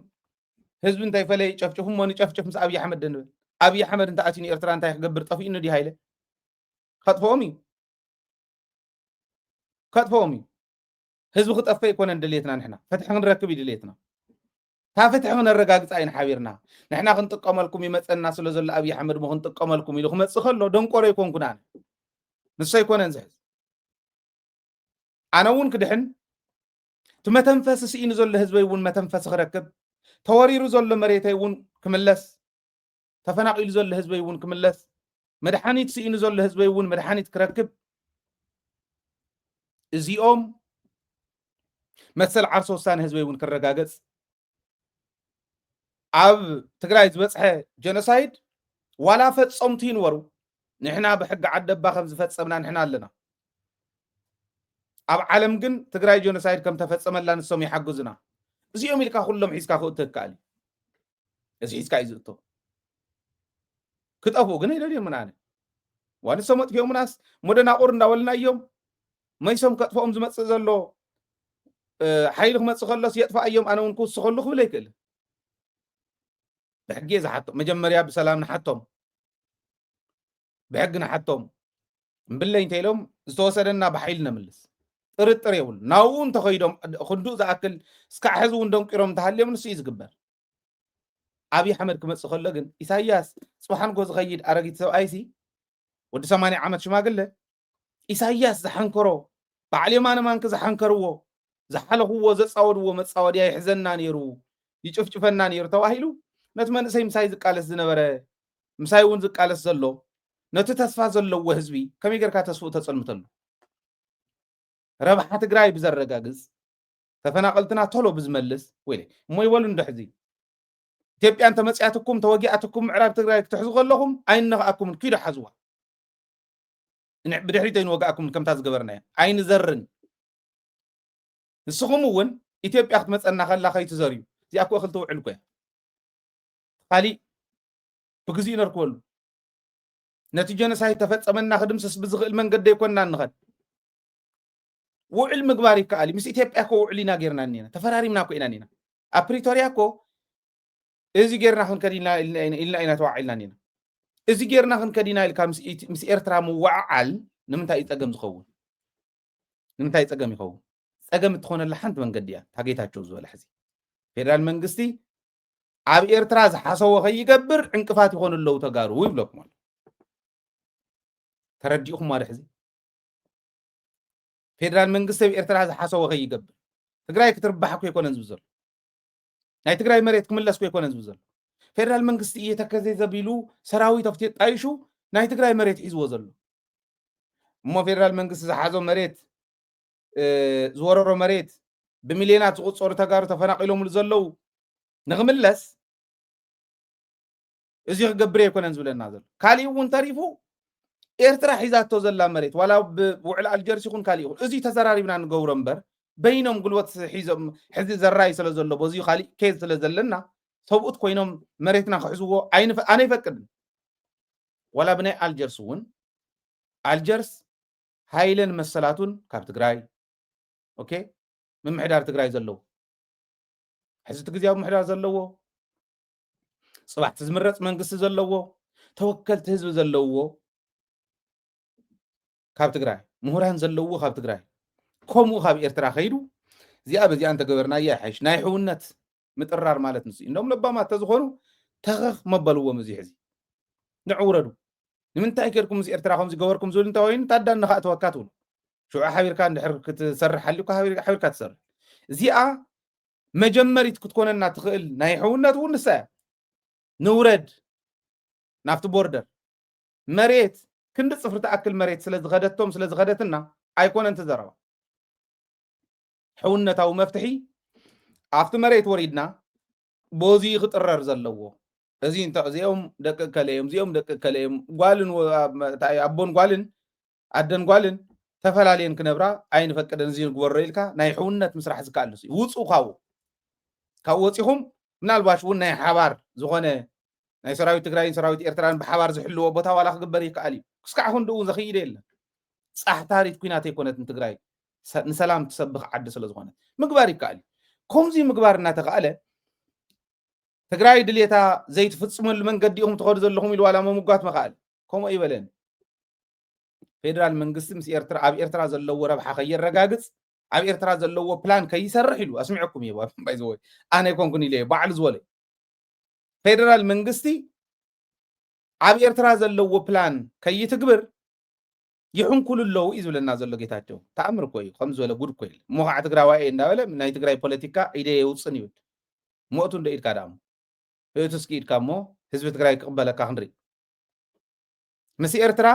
ህዝቢ እንተይፈለየ ጨፍጭፉ እሞ ንጨፍጭፍ ምስ ኣብይ ኣሕመድ ዶ ንብል? ኣብይ ኣሕመድ እንተኣትዩ ንኤርትራ እንታይ ክገብር ጠፊእኒ ድዩ ሃይለ? ከጥፍኦም እዩ። ከጥፍኦም እዩ። ህዝቢ ክጠፍእ ኣይኮነን ድልየትና። ንሕና ፍትሒ ክንረክብ እዩ ድልየትና። እታ ፍትሒ ክነረጋግፃ ኢና ሓቢርና። ንሕና ክንጥቀመልኩም ይመፀና ስለ ዘሎ ኣብይ ኣሕመድ ሞ ክንጥቀመልኩም ኢሉ ክመፅእ ከሎ ደንቆሮ ኣይኮንኩን ኣነ። ንሱ ኣይኮነን ዝሕዝ። ኣነ እውን ክድሕን፣ እቲ መተንፈሲ ስኢኑ ዘሎ ህዝበይ እውን መተንፈሲ ክረክብ፣ ተወሪሩ ዘሎ መሬተይ እውን ክምለስ፣ ተፈናቒሉ ዘሎ ህዝበይ እውን ክምለስ፣ መድሓኒት ስኢኑ ዘሎ ህዝበይ እውን መድሓኒት ክረክብ፣ እዚኦም መሰል ዓርሰ ውሳነ ህዝበይ እውን ክረጋገጽ፣ ኣብ ትግራይ ዝበፅሐ ጀኖሳይድ ዋላ ፈፀምቱ ይንበሩ፣ ንሕና ብሕጊ ዓደባ ከም ዝፈፀምና ንሕና ኣለና። ኣብ ዓለም ግን ትግራይ ጀኖሳይድ ከም ተፈፀመላ ንሶም ይሓግዙና። እዚኦም ኢልካ ኩሎም ሒዝካ ክእቶ ይከኣል እዩ። እዚ ሒዝካ እዩ ዝእቶ። ክጠፍኡ ግን ኣይደልዮምን ኣነ። ዋ ንሶም ኣጥፊኦምናስ መደናቑር እንዳበልና እዮም። መይሶም ከጥፍኦም ዝመፅእ ዘሎ ሓይሊ ክመፅእ ከሎስ የጥፋኣዮም፣ ኣነ እውን ክውስኸሉ ክብል ኣይክእልን። ብሕጊ እየ ዝሓቶም። መጀመርያ ብሰላም ንሓቶም፣ ብሕጊ ንሓቶም። እምብለይ እንተኢሎም ዝተወሰደና ብሓይሊ ነምልስ። ጥርጥር የብሉ። ናብኡ እንተኸይዶም ክንድኡ ዝኣክል እስካዕ ሕዚ እውን ደንቂሮም እንተሃልዮም ንሱ እዩ ዝግበር። ኣብይ ኣሕመድ ክመፅእ ከሎ ግን ኢሳያስ ፅባሕ ንጎ ዝኸይድ ኣረጊት ሰብኣይሲ ወዲ ሰማንያ ዓመት ሽማግለ ኢሳያስ ዝሓንከሮ በዓል የማነ ማንኪ ዝሓንከርዎ ዝሓለኽዎ ዘፃወድዎ መፃወድያ ይሕዘና ነይሩ፣ ይጭፍጭፈና ነይሩ ተባሂሉ ነቲ መንእሰይ ምሳይ ዝቃለስ ዝነበረ ምሳይ እውን ዝቃለስ ዘሎ ነቲ ተስፋ ዘለዎ ህዝቢ ከመይ ጌርካ ተስፍኡ ተፀልምተሉ? ረብሓ ትግራይ ብዘረጋግፅ ተፈናቐልትና ቶሎ ብዝመልስ ወይ እሞ ይበሉ እንዶ ሕዚ ኢትዮጵያ እንተመፅያትኩም ተወጊኣትኩም ምዕራብ ትግራይ ክትሕዙ ከለኹም ኣይንነኽኣኩምን ኪዶ ሓዝዋ ብድሕሪት ኣይንወግኣኩምን ከምታ ዝገበርናዮ ኣይንዘርን። ንስኹም እውን ኢትዮጵያ ክትመፀና ከላ ከይትዘርዩ እዚኣ እኮ እኽል ትውዕል እኮ እያ። ካሊእ ብግዚኡ ነርክበሉ ነቲ ጀኖሳይድ ተፈፀመና ክድምስስ ብዝኽእል መንገዲ ኣይኮንና ንኸድ ውዕል ምግባር ይከኣል እዩ። ምስ ኢትዮጵያ እኮ ውዕል ኢና ጌርና እኒና ተፈራሪምና እኮ ኢና እኒና ኣብ ፕሪቶሪያ እኮ እዚ ጌርና ክንከድ ኢልና ኢልና ኢና ተዋዒልና እኒና። እዚ ጌርና ክንከድ ኢና ኢልካ ምስ ኤርትራ ምውዓዓል ንምንታይ እዩ ፀገም ዝኸውን? ንምንታይ ፀገም ይኸውን? ፀገም እትኾነላ ሓንቲ መንገዲ እያ። ታጌታቸው ዝበላ ሕዚ ፌደራል መንግስቲ ኣብ ኤርትራ ዝሓሰቦ ከይገብር ዕንቅፋት ይኾኑ ኣለዉ ተጋሩ ይብለኩም ኣሎ። ተረዲእኹም ማለት ሕዚ ፌደራል መንግስቲ ኣብ ኤርትራ ዝሓሰቦ ከይገብር ትግራይ ክትርባሕ እኮ ኣይኮነን ዝብል ዘሎ። ናይ ትግራይ መሬት ክምለስ እኮ ኣይኮነን ዝብል ዘሎ። ፌደራል መንግስቲ እየ ተከዜ ዘቢሉ ሰራዊት ኣብቲ የጣይሹ ናይ ትግራይ መሬት ሒዝዎ ዘሎ። እሞ ፌደራል መንግስቲ ዝሓዞ መሬት ዝወረሮ መሬት ብሚልዮናት ዝቁፀሩ ተጋሩ ተፈናቂሎምሉ ዘለዉ ንክምለስ እዚ ክገብር ኣይኮነን ዝብለና ዘሎ። ካሊእ እውን ተሪፉ ኤርትራ ሒዛቶ ዘላ መሬት ዋላ ብውዕል ኣልጀርስ ይኹን ካሊእ ይኹን እዚ ተዘራሪብና ንገብሮ እምበር በይኖም ጉልበት ሒዞም ሕዚ ዘራይ ስለ ዘሎ በዚ ካሊእ ኬዝ ስለ ዘለና ሰብኡት ኮይኖም መሬትና ክሕዝዎ ኣነ ይፈቅድን። ዋላ ብናይ ኣልጀርስ እውን ኣልጀርስ ሃይለን መሰላቱን ካብ ትግራይ ኦኬ ምምሕዳር ትግራይ ዘለዎ ሕዚ እቲ ግዜያዊ ምምሕዳር ዘለዎ ፅባሕቲ ዝምረፅ መንግስቲ ዘለዎ ተወከልቲ ህዝቢ ዘለዎ ካብ ትግራይ ምሁራን ዘለዎ ካብ ትግራይ ከምኡ ካብ ኤርትራ ከይዱ እዚኣ በዚኣ እንተገበርናያ ይሓይሽ። ናይ ሕውነት ምጥራር ማለት ንሱ እዩ። እንደውም ለባማት ተዝኾኑ ተኸኽ መበልዎም። እዚ ሕዚ ንዑ ውረዱ። ንምንታይ ከድኩም ምስ ኤርትራ ከምዚ ገበርኩም ዝብል እንተኮይኑ ታዳ ንኻእተወካ ትብሉ። ሽዑ ሓቢርካ እንድሕር ክትሰርሕ ሓሊካ ሓቢርካ ትሰርሕ። እዚኣ መጀመሪት ክትኮነና ትኽእል ናይ ሕውነት እውን ንሳ እያ። ንውረድ ናብቲ ቦርደር። መሬት ክንዲ ፅፍሪ ትኣክል መሬት ስለ ዝኸደቶም ስለ ዝኸደትና ኣይኮነን ትዘረባ። ሕውነታዊ መፍትሒ ኣብቲ መሬት ወሪድና በዚ ክጥረር ዘለዎ እዚ እንተ እዚኦም ደቂ እከለ እዮም፣ እዚኦም ደቂ እከለ እዮም፣ ጓልን ወ- ኣብ- እንታይ ኣቦን ጓልን ኣደን ጓልን ተፈላለየን ክነብራ ኣይንፈቅደን፣ እዚ ንግበሮ ኢልካ ናይ ሕውነት ምስራሕ ዝከኣል እዩ። ውፁ ካብኡ። ካብኡ ወፂኹም ምናልባሽ እውን ናይ ሓባር ዝኾነ ናይ ሰራዊት ትግራይን ሰራዊት ኤርትራን ብሓባር ዝሕልዎ ቦታ ዋላ ክግበር ይከኣል እዩ። ክስካዕ ክንድኡ ዘኽይደ የለን። ፃሕታሪት ኩናት ኣይኮነትን ትግራይ። ሰ- ንሰላም ትሰብኽ ዓዲ ስለ ዝኾነት ምግባር ይከኣል እዩ። ከምዚ ምግባር እናተኸኣለ ትግራይ ድሌታ ዘይትፍፅመሉ መንገዲ ኢኹም ትኸዱ ዘለኹም ኢሉ ዋላ ምምጓት መኽኣል። ከምኡ ኣይበለን። ፌደራል መንግስቲ ምስ ኤርትራ ኣብ ኤርትራ ዘለዎ ረብሓ ከየረጋግፅ ኣብ ኤርትራ ዘለዎ ፕላን ከይሰርሕ ኢሉ ኣስሚዐኩም እየ። ባይዘወይ ኣነ ኣይኮንኩን ኢለ እየ ባዕሉ ዝበለ። ፌደራል መንግስቲ ኣብ ኤርትራ ዘለዎ ፕላን ከይትግብር ይሕንኩሉ ኣለዉ እዩ ዝብለና ዘሎ ጌታቸው። ተኣምር እኮ እዩ። ከም ዝበለ ጉድ እኮ የለ። እሞ ከዓ ትግራዋይ እየ እንዳበለ ናይ ትግራይ ፖለቲካ ኢደ የውፅን ይብል። ሞእቱ እንደ ኢድካ ዳሞ እቱ እስኪ ኢድካ እሞ ህዝቢ ትግራይ ክቕበለካ ክንርኢ። ምስ ኤርትራ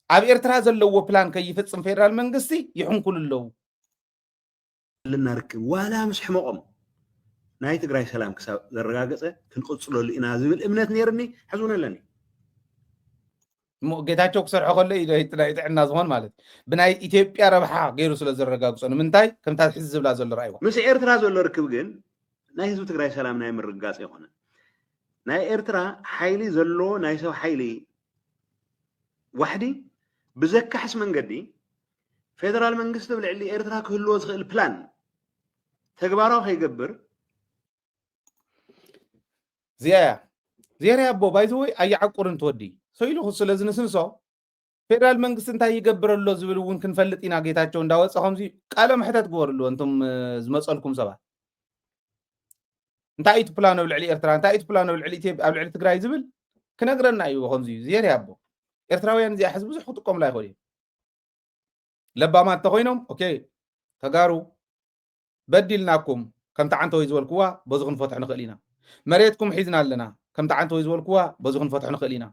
ኣብ ኤርትራ ዘለዎ ፕላን ከይፍፅም ፌደራል መንግስቲ ይሕንኩሉ ኣለዉ። ዘለና ርክብ ዋላ ምስ ሕመቖም ናይ ትግራይ ሰላም ክሳብ ዘረጋገፀ ክንቅፅለሉ ኢና ዝብል እምነት ነይርኒ፣ ሕዚ እውን ኣለኒ። እሞ ጌታቸው ክሰርሖ ከሎ እዩ ናይ ጥዕና ዝኾን ማለት ብናይ ኢትዮጵያ ረብሓ ገይሩ ስለ ዘረጋግፆ ንምንታይ ከምታ ሕዚ ዝብላ ዘሎ ረኣይዋ። ምስ ኤርትራ ዘሎ ርክብ ግን ናይ ህዝቢ ትግራይ ሰላም ናይ ምርግጋፅ ኣይኮነን። ናይ ኤርትራ ሓይሊ ዘሎ ናይ ሰብ ሓይሊ ዋሕዲ ብዘካሕስ መንገዲ ፌደራል መንግስቲ ኣብ ልዕሊ ኤርትራ ክህልዎ ዝኽእል ፕላን ተግባራዊ ከይገብር እዚኣ እያ ዜሪ ኣቦ ባይዘወይ ኣየዓቁርን ትወዲ ሰው ኢሉ ስለ ዝንስንሶ ፌደራል መንግስቲ እንታይ ይገብር ኣሎ ዝብል እውን ክንፈልጥ ኢና። ጌታቸው እንዳወፀ ከምዚ ቃለ መሕተት ግበርሉ እንቶም ዝመፀልኩም ሰባት እንታይ እዩ ፕላን ኣብ ልዕሊ ኤርትራ እንታይ እዩ ፕላን ኣብ ልዕሊ ኢትዮጵያ ኣብ ልዕሊ ትግራይ ዝብል ክነግረና እዩ። ከምዚ እዩ ዜሪ ኣቦ ኤርትራውያን እዚኣ ሕዚ ብዙሕ ክጥቀምላ ይኽእል እዩ። ለባማት እንተኮይኖም ኦኬ ተጋሩ በዲልናኩም ከምቲ ዓንተወይ ዝበልክዋ በዚ ክንፈትሖ ንኽእል ኢና። መሬትኩም ሒዝና ኣለና ከምቲ ዓንተወይ ዝበልክዋ በዚ ክንፈትሖ ንኽእል ኢና።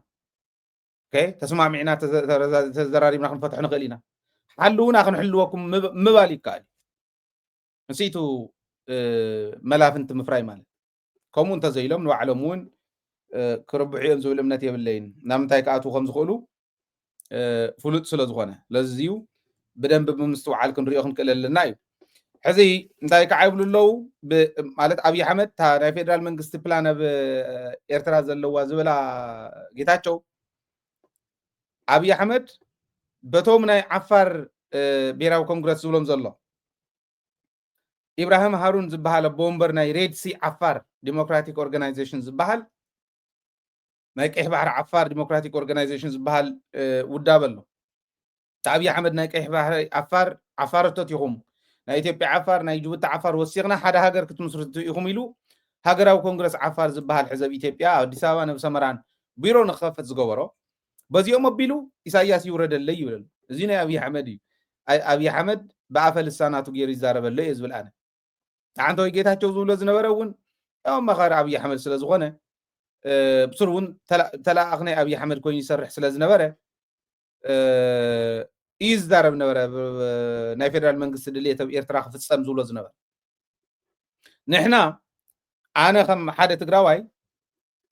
ተስማሚዕና ተዘራሪብና ክንፈትሖ ንኽእል ኢና። ሓልውና ክንሕልወኩም ምባል ይከኣል እዩ። ንስይቱ መላፍንቲ ምፍራይ ማለት ከምኡ እንተዘይሎም ንባዕሎም እውን ክርብሑ እዮም ዝብል እምነት የብለይን። ናብ ምንታይ ክኣትዉ ከም ዝኽእሉ ፍሉጥ ስለ ዝኾነ ለዚ እዩ ብደንቢ ብምስትውዓል ክንሪኦ ክንክእል ኣለና እዩ። ሕዚ እንታይ ከዓ ይብሉ ኣለዉ ማለት ኣብይ ኣሕመድ እታ ናይ ፌደራል መንግስቲ ፕላን ኣብ ኤርትራ ዘለዋ ዝበላ ጌታቸው ኣብይ ኣሕመድ በቶም ናይ ዓፋር ብሔራዊ ኮንግረስ ዝብሎም ዘሎ ኢብራሂም ሃሩን ዝበሃል ኣቦ ወንበር ናይ ሬድ ሲ ዓፋር ዲሞክራቲክ ኦርጋናይዜሽን ዝበሃል ናይ ቀይሕ ባሕሪ ዓፋር ዲሞክራቲክ ኦርጋናይዜሽን ዝበሃል ውዳብ ኣሎ። እቲ ኣብይ ኣሕመድ ናይ ቀይሕ ባሕሪ ዓፋር ዓፋረቶት ኢኹም ናይ ኢትዮጵያ ዓፋር ናይ ጅቡቲ ዓፋር ወሲኽና ሓደ ሃገር ክትምስርቱ ኢኹም ኢሉ ሃገራዊ ኮንግረስ ዓፋር ዝበሃል ሕዚ ኣብ ኢትዮጵያ ኣዲስ ኣበባ ነብሰ መራን ቢሮ ንክኸፍት ዝገበሮ በዚኦም ኣቢሉ ኢሳያስ ይውረደለይ ይብል ኣሎ። እዚ ናይ ኣብይ ኣሕመድ እዩ። ኣብይ ኣሕመድ ብኣፈ ልሳናቱ ገይሩ ይዛረበሎ እየ ዝብል ኣነ። ተዓንተወይ ጌታቸው ዝብሎ ዝነበረ እውን ያው ኣማኻሪ ኣብይ ኣሕመድ ስለ ዝኾነ ብሱር እውን ተላኣኽ ናይ ኣብይ ኣሕመድ ኮይኑ ይሰርሕ ስለ ዝነበረ እዩ ዝዛረብ ነበረ። ናይ ፌደራል መንግስቲ ድልየት ኣብ ኤርትራ ክፍፀም ዝብሎ ዝነበረ ንሕና ኣነ ከም ሓደ ትግራዋይ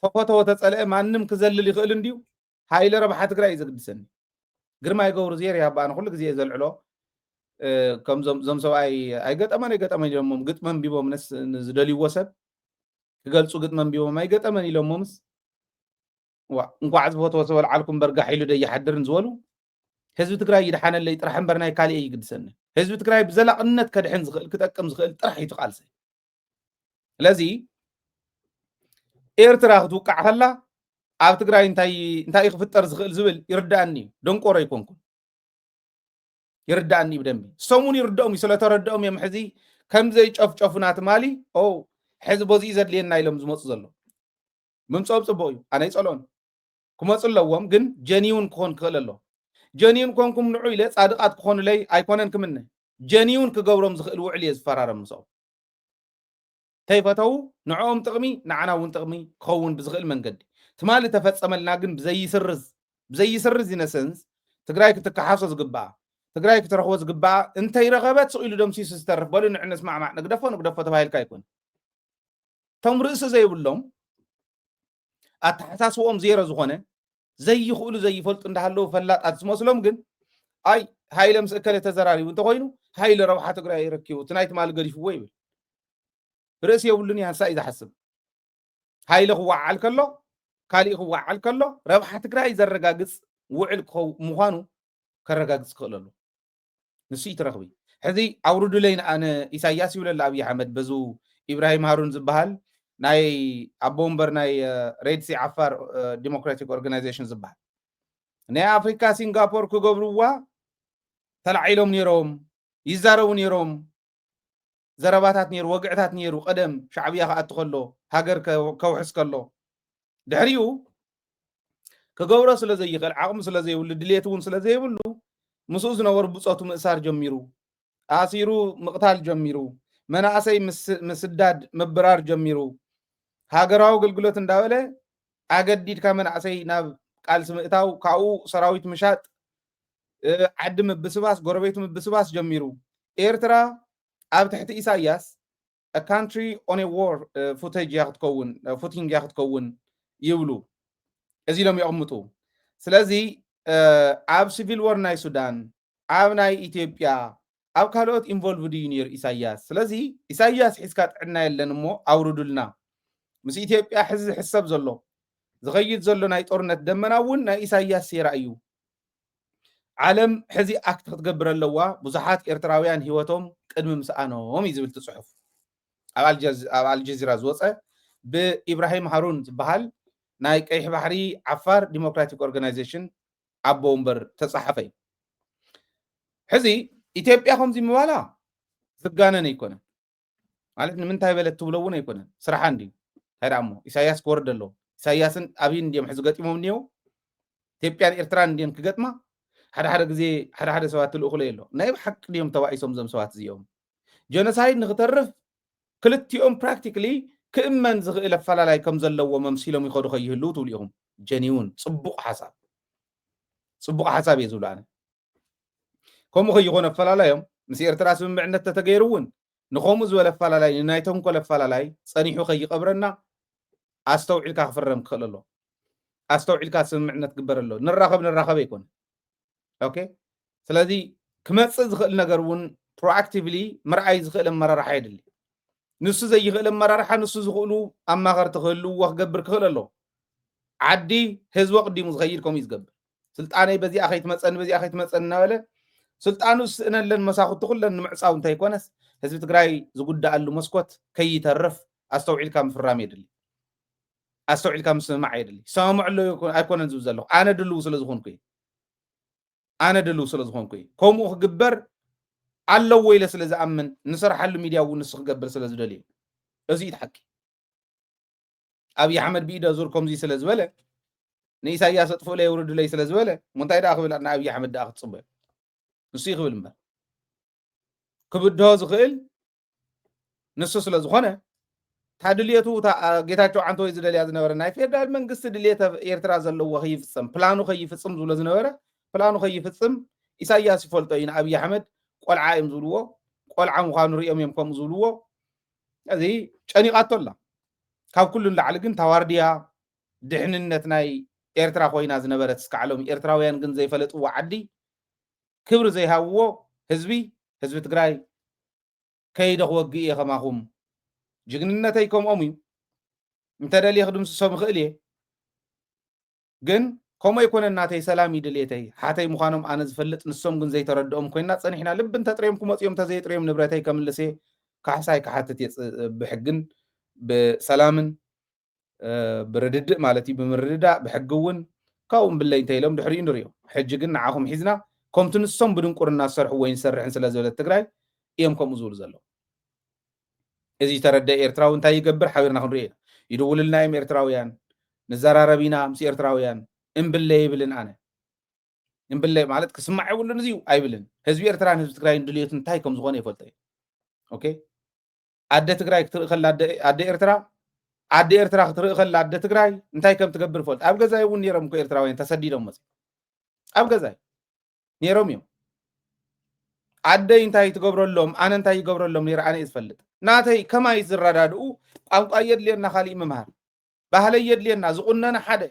ተፈተወ ተፀልአ ማንም ክዘልል ይኽእል እንድዩ። ሃይለ ረብሓ ትግራይ እዩ ዘግድሰኒ። ግርማይ ገብሩ ዜር ያባ ኣነ ኩሉ ግዜ እየ ዘልዕሎ ከምዞም ዞም ሰብኣይ ኣይገጠመን ኣይገጠመን ኢሎሞም ግጥሚ ኣንቢቦም ነስ ዝደልይዎ ሰብ ክገልፁ ግጥሚ ኣንቢቦም ኣይገጠመን ኢሎሞምስ ዋ እንኳዕ ዝፈትዎ ዝበልዓልኩም በርጋሕ ኢሉ ደይሓድርን ዝበሉ ህዝቢ ትግራይ ይድሓነለይ ጥራሕ እምበር ናይ ካሊእ ይግድሰኒ። ህዝቢ ትግራይ ብዘላቕነት ከድሕን ዝኽእል ክጠቅም ዝኽእል ጥራሕ እዩ ትቃልሰይ። ስለዚ ኤርትራ ክትውቃዕ ከላ ኣብ ትግራይ እንታይ እንታይ ክፍጠር ዝኽእል ዝብል ይርዳኣኒ እዩ። ደንቆሮ ኣይኮንኩን። ይርዳእኒ እዩ ብደንቢ። እሶም እውን ይርድኦም እዩ፣ ስለተረድኦም እዮም ሕዚ ከም ዘይጨፍጨፉና ትማሊ፣ ኦ፣ ሕዚ በዚኡ ዘድልየና ኢሎም ዝመፁ ዘሎ። ምምፅኦም ፅቡቅ እዩ፣ ኣነ ይፀልኦን። ክመፁ ኣለዎም፣ ግን ጀኒውን ክኾን ክኽእል ኣሎ። ጀኒውን ኮንኩም ንዑ ኢለ ፃድቃት ክኾኑለይ ኣይኮነን ክምነ፣ ጀኒውን ክገብሮም ዝኽእል ውዕል እየ ዝፈራረም ምስኦም። ተይፈተው ንዕኦም ጥቕሚ ንዓና እውን ጥቕሚ ክኸውን ብዝኽእል መንገዲ። ትማሊ ተፈጸመልና ግን ብዘይስርዝ፣ ብዘይስርዝ ኢነሰንስ ትግራይ ክትከሓሶ ዝግባኣ፣ ትግራይ ክትረኽቦ ዝግባኣ እንተይረኸበት ስቕ ኢሉ ደምሲሱ ዝተርፍ። በሉ ንዕ ንስማዕማዕ፣ ንግደፎ ንግደፎ ተባሂልካ ኣይኮን። እቶም ርእሲ ዘይብሎም፣ ኣተሓሳስቦኦም ዜሮ ዝኾነ፣ ዘይኽእሉ ዘይፈልጡ እንዳሃለዉ ፈላጣት ዝመስሎም ግን፣ ኣይ፣ ሃይለ ምስ እከለ ተዘራሪቡ እንተኾይኑ፣ ሃይለ ረብሓ ትግራይ ረኪቡ፣ እቲ ናይ ትማሊ ገዲፍዎ ይብል። ርእሲ የብሉን እዩ፣ ሓንሳእ እዩ ዝሓስብ። ሃይለ ክወዓል ከሎ፣ ካሊእ ክወዓል ከሎ፣ ረብሓ ትግራይ ዘረጋግጽ ውዕል ክኸው-፣ ምዃኑ ከረጋግጽ ክኽእል ኣለዎ። ንሱ እዩ ትረኽቢ። ሕዚ ኣውርዱለይ ንኣ-፣ ንኢሳያስ ይብለላ ኣብይ ኣሕመድ፣ በዙ ኢብራሂም ሃሩን ዝበሃል ናይ ኣቦ ወንበር ናይ፣ እ፣ ሬድሲ ዓፋር፣ እ፣ ዲሞክራቲክ ኦርጋናይዜሽን ዝበሃል። ናይ ኣፍሪካ ሲንጋፖር ክገብርዋ ተላዒሎም ነይሮም፣ ይዛረቡ ነይሮም። ዘረባታት ነይሩ፣ ወግዕታት ነይሩ። ቀደም ሻዕብያ ክኣቱ ከሎ፣ ሃገር ከ-፣ ከውሕስ ከሎ። ድሕሪኡ ክገብሮ ስለ ዘይኽእል፣ ዓቕሚ ስለ ዘይብሉ፣ ድሌት እውን ስለ ዘይብሉ፣ ምስኡ ዝነበሩ ብጾቱ ምእሳር ጀሚሩ። ኣሲሩ ምቕታል ጀሚሩ። መናእሰይ ምስ-፣ ምስዳድ፣ ምብራር ጀሚሩ። ሃገራዊ ኣገልግሎት እንዳበለ ኣገዲድካ መናእሰይ ናብ ቃልሲ ምእታው፣ ካብኡ ሰራዊት ምሻጥ፣ እ፣ ዓዲ ምብስባስ፣ ጎረቤት ምብስባስ ጀሚሩ። ኤርትራ ኣብ ትሕቲ ኢሳያስ a country on a war፣ እ፣ footage እያ ክትከውን፣ እ፣ footing እያ ክትከውን ይብሉ። እዚ ኢሎም የቕምጡ። ስለዚ፣ እ፣ ኣብ ሲቪል ወር ናይ ሱዳን፣ ኣብ ናይ ኢትዮጵያ፣ ኣብ ካልኦት ኢንቮልቭድ እዩ ነይሩ ኢሳያስ። ስለዚ ኢሳያስ ሒዝካ ጥዕና የለን እሞ ኣውርዱልና። ምስ ኢትዮጵያ ሕዚ ዝሕሰብ ዘሎ፣ ዝኸይድ ዘሎ ናይ ጦርነት ደመና እውን ናይ ኢሳያስ ሴራ እዩ። ዓለም ሕዚ ኣክት ክትገብር ኣለዋ፣ ብዙሓት ኤርትራውያን ህይወቶም ቅድሚ ምስኣኖም እዩ ዝብል እቲ ጽሑፍ። ኣብ ኣልጀዝ-፣ ኣብ ኣልጀዚራ ዝወጸ ብኢብራሂም ሃሩን ዝበሃል ናይ ቀይሕ ባሕሪ ዓፋር ዲሞክራቲክ ኦርጋናይዜሽን ኣቦ ወንበር ተጻሓፈ እዩ። ሕዚ ኢትዮጵያ ከምዚ ምባላ ዝጋነን ኣይኮነን። ማለት ንምንታይ በለት ትብሎ እውን ኣይኮነን። ስራሓ እንድዩ። እንታይ ደኣ እሞ ኢሳያስ ክወርድ ኣለዎ። ኢሳያስን ኣብይን እንድዮም ሕዚ ገጢሞም እኒሄው። ኢትዮጵያን ኤርትራን እንድየን ክገጥማ። ሓደ ሓደ ግዜ ሓደ ሓደ ሰባት ትልእኹለይ ኣሎ። ናይ ብሓቂ ድዮም ተባኢሶም እዞም ሰባት እዚኦም? ጀኖሳይድ ንክተርፍ ክልቲኦም ፕራክቲክሊ ክእመን ዝኽእል ኣፈላላይ ከም ዘለዎ መምሲሎም ይኸዱ ከይህልው ትብሉ ኢኹም። ጀኒውን ጽቡቕ ሓሳብ፣ ጽቡቕ ሓሳብ እየ ዝብሉ ኣነ። ከምኡ ከይኾነ ኣፈላላዮም ምስ ኤርትራ ስምምዕነት ተተገይሩ እውን ንኸምኡ ዝበለ ኣፈላላይ፣ ንናይ ተንኮል ኣፈላላይ ጸኒሑ ከይቐብረና ኣስተውዒልካ ክፍረም ክኽእል ኣሎ። ኣስተውዒልካ ስምምዕነት ግበር ኣሎ። ንራኸብ ንራኸብ ኣይኮነ። ኦኬ? ስለዚ ክመጽእ ዝኽእል ነገር እውን ፕሮኣክቲቭሊ ምርኣይ ዝኽእል ኣመራርሓ የድሊ። ንሱ ዘይኽእል ኣመራርሓ ንሱ ዝኽእሉ ኣማኸርቲ ክህልውዎ ክገብር ክኽእል ኣሎ። ዓዲ ህዝቢ ቅዲሙ ዝኸይድ ከምኡ እዩ ዝገብር። ስልጣነይ በዚኣ ከይትመጸኒ፣ በዚኣ ከይትመጸኒ እናበለ ስልጣኑ ዝስእነለን መሳኹቲ ኩለን ንምዕጻው እንተይኮነስ ህዝቢ ትግራይ ዝጉዳኣሉ መስኮት ከይተርፍ ኣስተውዒልካ ምፍራም የድሊ። ኣስተውዒልካ ምስምማዕ የድሊ። ይሰማምዑ ኣለዉ ኣይኮ-፣ ኣይኮነን ዝብል ዘለኹ። ኣነ ድልው ስለ ዝኾንኩ እዩ። ኣነ ድልው ስለ ዝኾንኩ እዩ። ከምኡ ክግበር ኣለዎ ኢለ ስለ ዝኣምን፣ ንሰርሓሉ ሚድያ እውን ንሱ ክገብር ስለ ዝደልዩ። እዚ እዩ እቲ ሓቂ። ኣብይ ኣሕመድ ብኢደ ዙር ከምዚ ስለ ዝበለ፣ ንኢሳያስ ኣጥፍኡለይ የውርዱለይ ስለ ዝበለ፣ እሞ እንታይ ደኣ ክብል ንኣብይ ኣሕመድ ደኣ ክትጽበዮ? ንሱ ይኽብል እምበር። ክብድሆ ዝኽእል ንሱ ስለ ዝኾነ፣ እታ ድልየቱ፣ እታ፣ አ፣ ጌታቸው ዓንተወይ ዝደልያ ዝነበረ ናይ ፌደራል መንግስቲ ድልየት ኤርትራ ዘለዎ ከይፍጸም፣ ፕላኑ ከይፍጽም ዝብሎ ዝነበረ፣ ፕላኑ ከይፍጽም ኢሳያስ ይፈልጦ እዩ። ንኣብይ ኣሕመድ ቆልዓ እዮም ዝብልዎ፣ ቆልዓ ምዃኑ ሪኦም እዮም ከምኡ ዝብልዎ። እዚ ጨኒቓቶ ኣላ። ካብ ኩሉ ንላዕሊ ግን ታዋርድያ ድሕንነት ናይ ኤርትራ ኮይና ዝነበረት እስካዕ ሎሚ ኤርትራውያን ግን ዘይፈለጥዎ ዓዲ ክብሪ ዘይሃብዎ ህዝቢ፣ ህዝቢ ትግራይ ከይደ ክወግእ እየ ከማኹም። ጅግንነተይ ከምኦም እዩ። እንተደልየ ክድምስሶም ይኽእል እየ። ግን ከምኡ ኣይኮነን ናተይ ሰላም እዩ ድሌተይ። ሓተይ ምዃኖም ኣነ ዝፈልጥ ንሶም ግን ዘይተረድኦም ኮይና ጸኒሕና። ልቢ እንተጥርዮም ክመጹ እዮም፣ እንተዘየጥርዮም ንብረተይ ከምልስ እየ። ካሕሳይ ክሓትት እየ ጽ-፣ ብሕግን ብሰላምን፣ እ፣ ብርድድእ ማለት እዩ፣ ብምርድዳእ ብሕጊ እውን ካብኡ እምብለይ እንተ ኢሎም ድሕሪኡ ንሪኦ። ሕጂ ግን ንዓኹም ሒዝና ከምቲ ንሶም ብድንቁርና ዝሰርሕዎ ይንሰርሕን ስለ ዝበለት ትግራይ እዮም ከምኡ ዝብሉ ዘለዉ። እዚ ዝተረደአ ኤርትራዊ እንታይ ይገብር ሓቢርና ክንሪኦ ኢና። ይድውልልና እዮም ኤርትራውያን፣ ንዘራረብ ኢና ምስ ኤርትራውያን። እምብለ ይብልን ኣነ። እምብለ ማለት ክስማዕ የብሉን እዚ ኣይብልን። ህዝቢ ኤርትራን ህዝቢ ትግራይን ድልየቱ እንታይ ከም ዝኾነ ይፈልጦ እዩ። ኦኬ፣ ኣደ ትግራይ ክትርኢ ከላ ኣደ ኣደ ኤርትራ፣ ኣደ ኤርትራ ክትርኢ ከላ ኣደ ትግራይ እንታይ ከም ትገብር ይፈልጥ። ኣብ ገዛይ እውን ነይሮም እኮ ኤርትራውያን ተሰዲዶም መጽ ኣብ ገዛይ ነይሮም እዮም። ኣደይ እንታይ ትገብረሎም፣ ኣነ እንታይ ይገብረሎም ነይረ ኣነ እየ ዝፈልጥ። ናተይ ከማይ ዝረዳድኡ ቋንቋ የድልየና፣ ካሊእ ምምሃር ባህለይ የድልየና፣ ዝቑነነ ሓደ፣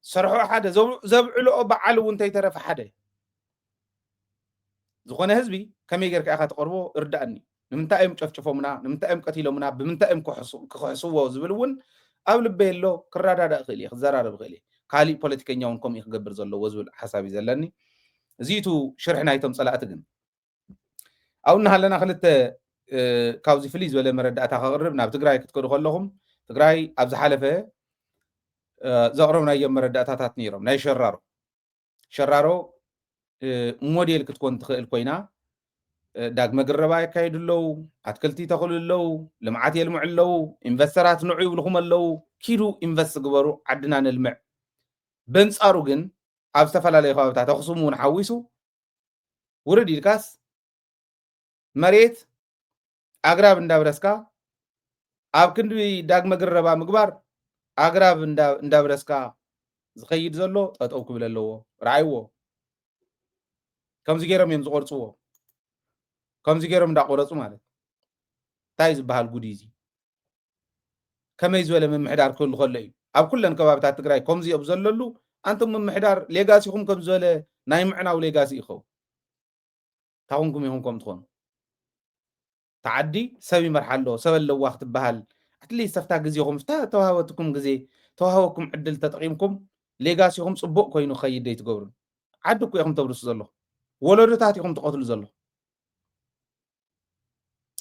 ሰርሖ ሓደ፣ ዘብ- ዘብዕልኦ በዓል እውን እንተይተረፈ ሓደ። ዝኾነ ህዝቢ ከመይ ጌርካ ኢኻ ትቐርቦ እርዳእኒ። ንምንታይ እዮም ጨፍጭፎምና፣ ንምንታይ እዮም ቀቲሎምና፣ ብምንታይ እዮም ክሕሱ- ክኽሕስዎ ዝብል እውን ኣብ ልበይ ኣሎ። ክረዳዳእ እኽእል እየ፣ ክዘራረብ እኽእል እየ። ካሊእ ፖለቲከኛ እውን ከምኡ እዩ ክገብር ዘለዎ ዝብል ሓሳብ እዩ ዘለኒ። እዚ እቲ ሽርሒ ናይቶም ጸላእቲ ግን ኣብኡ እናሃለና ክልተ ካብዚ ፍልይ ዝበለ መረዳእታ ከቕርብ ናብ ትግራይ ክትከዱ ከለኹም ትግራይ ኣብ ዝሓለፈ ዘቕረብናዮም መረዳእታታት ነይሮም ናይ ሸራሮ ሸራሮ ሞዴል ክትኮን ትኽእል ኮይና ዳግመ ግረባ የካየዱ ኣለዉ፣ ኣትክልቲ ይተኽሉ ኣለዉ፣ ልምዓት የልምዑ ኣለዉ፣ ኢንቨስተራት ንዑ ይብልኹም ኣለዉ፣ ኪዱ ኢንቨስት ግበሩ ዓድና ነልምዕ። በንፃሩ ግን ኣብ ዝተፈላለዩ ከባብታት ኣኽሱም እውን ሓዊሱ ውርድ ኢልካስ መሬት ኣግራብ እንዳብረስካ ኣብ ክንዲ ዳግመ ግረባ ምግባር ኣግራብ እንዳብረስካ ዝኸይድ ዘሎ ጠጠው ክብል ኣለዎ። ረኣይዎ። ከምዚ ገይሮም እዮም ዝቆርፅዎ። ከምዚ ገይሮም እንዳቆረፁ ማለት እንታይ ዝበሃል ጉድ እዩ እዚ? ከመይ ዝበለ ምምሕዳር ክህሉ ከሎ እዩ ኣብ ኩለን ከባብታት ትግራይ ከምዚ ኣብ ዘለሉ ኣንቱም ምምሕዳር ሌጋሲኹም ከም ዝበለ ናይ ምዕናው ሌጋሲ ይኸውን። ታኹንኩም ኢኹም ከም ትኾኑ ተዓዲ ሰብ ይመርሓ ኣሎ ሰብ ኣለዋ ክትበሃል ኣትሊስት ኣብታ ግዜኹም ፍታ ተዋሃበትኩም ግዜ ተዋሃበኩም ዕድል ተጠቂምኩም ሌጋሲኹም ፅቡቅ ኮይኑ ክኸይድ ደይትገብሩ። ዓዲ እኮ ኢኹም ተብርሱ ዘለኹም። ወለዶታት ኢኹም ትቐትሉ ዘለኹም።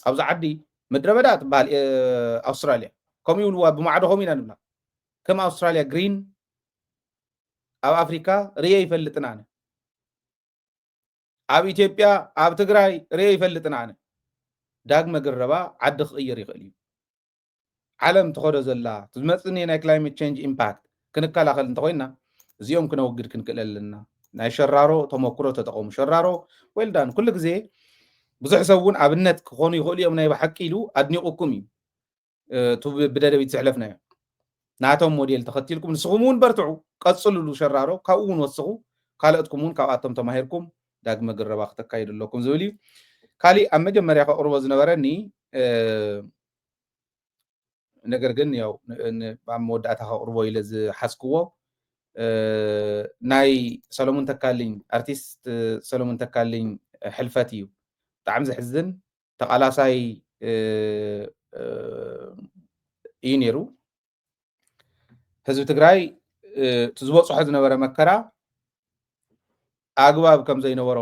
ኣብዚ ዓዲ ምድረ በዳ ትበሃል ኣውስትራልያ ከምኡ ይብልዋ ብማዕዶ ከምኡ ኢና ንብላ። ከም ኣውስትራልያ ግሪን ኣብ ኣፍሪካ ርየ ይፈልጥን ኣነ ኣብ ኢትዮጵያ ኣብ ትግራይ ርየ ይፈልጥን ኣነ። ዳግመ ግረባ ዓዲ ክቕይር ይኽእል እዩ። ዓለም ትኸዶ ዘላ ትመፅኒ ናይ ክላይመት ቸንጅ ኢምፓክት ክንከላኸል እንተኮይና እዚኦም ክነወግድ ክንክእል ኣለና። ናይ ሸራሮ ተመክሮ ተጠቐሙ። ሸራሮ ዌልዳን ኩሉ ግዜ ብዙሕ ሰብ እውን ኣብነት ክኾኑ ይኽእሉ እዮም ናይ ብሓቂ ኢሉ ኣድኒቑኩም እዩ። ብደደቢት ዝሕለፍናዮ ናቶም ሞዴል ተኸቲልኩም ንስኹም እውን በርትዑ ቀፅልሉ። ሸራሮ ካብኡ እውን ወስኹ ካልኦትኩም እውን ካብኣቶም ተማሂርኩም ዳግመ ግረባ ክተካይዱ ኣለኩም ዝብል እዩ። ካሊእ ኣብ መጀመርያ ከቕርቦ ዝነበረኒ ነገር ግን ያው ኣብ መወዳእታ ከቕርቦ ኢለ ዝሓዝክዎ ናይ ሰለሙን ተካልኝ ኣርቲስት ሰለሙን ተካልኝ ሕልፈት እዩ። ብጣዕሚ ዘሕዝን ተቓላሳይ እዩ ነይሩ። ህዝቢ ትግራይ እቲ ዝበፅሖ ዝነበረ መከራ ኣግባብ ከም ዘይነበሮ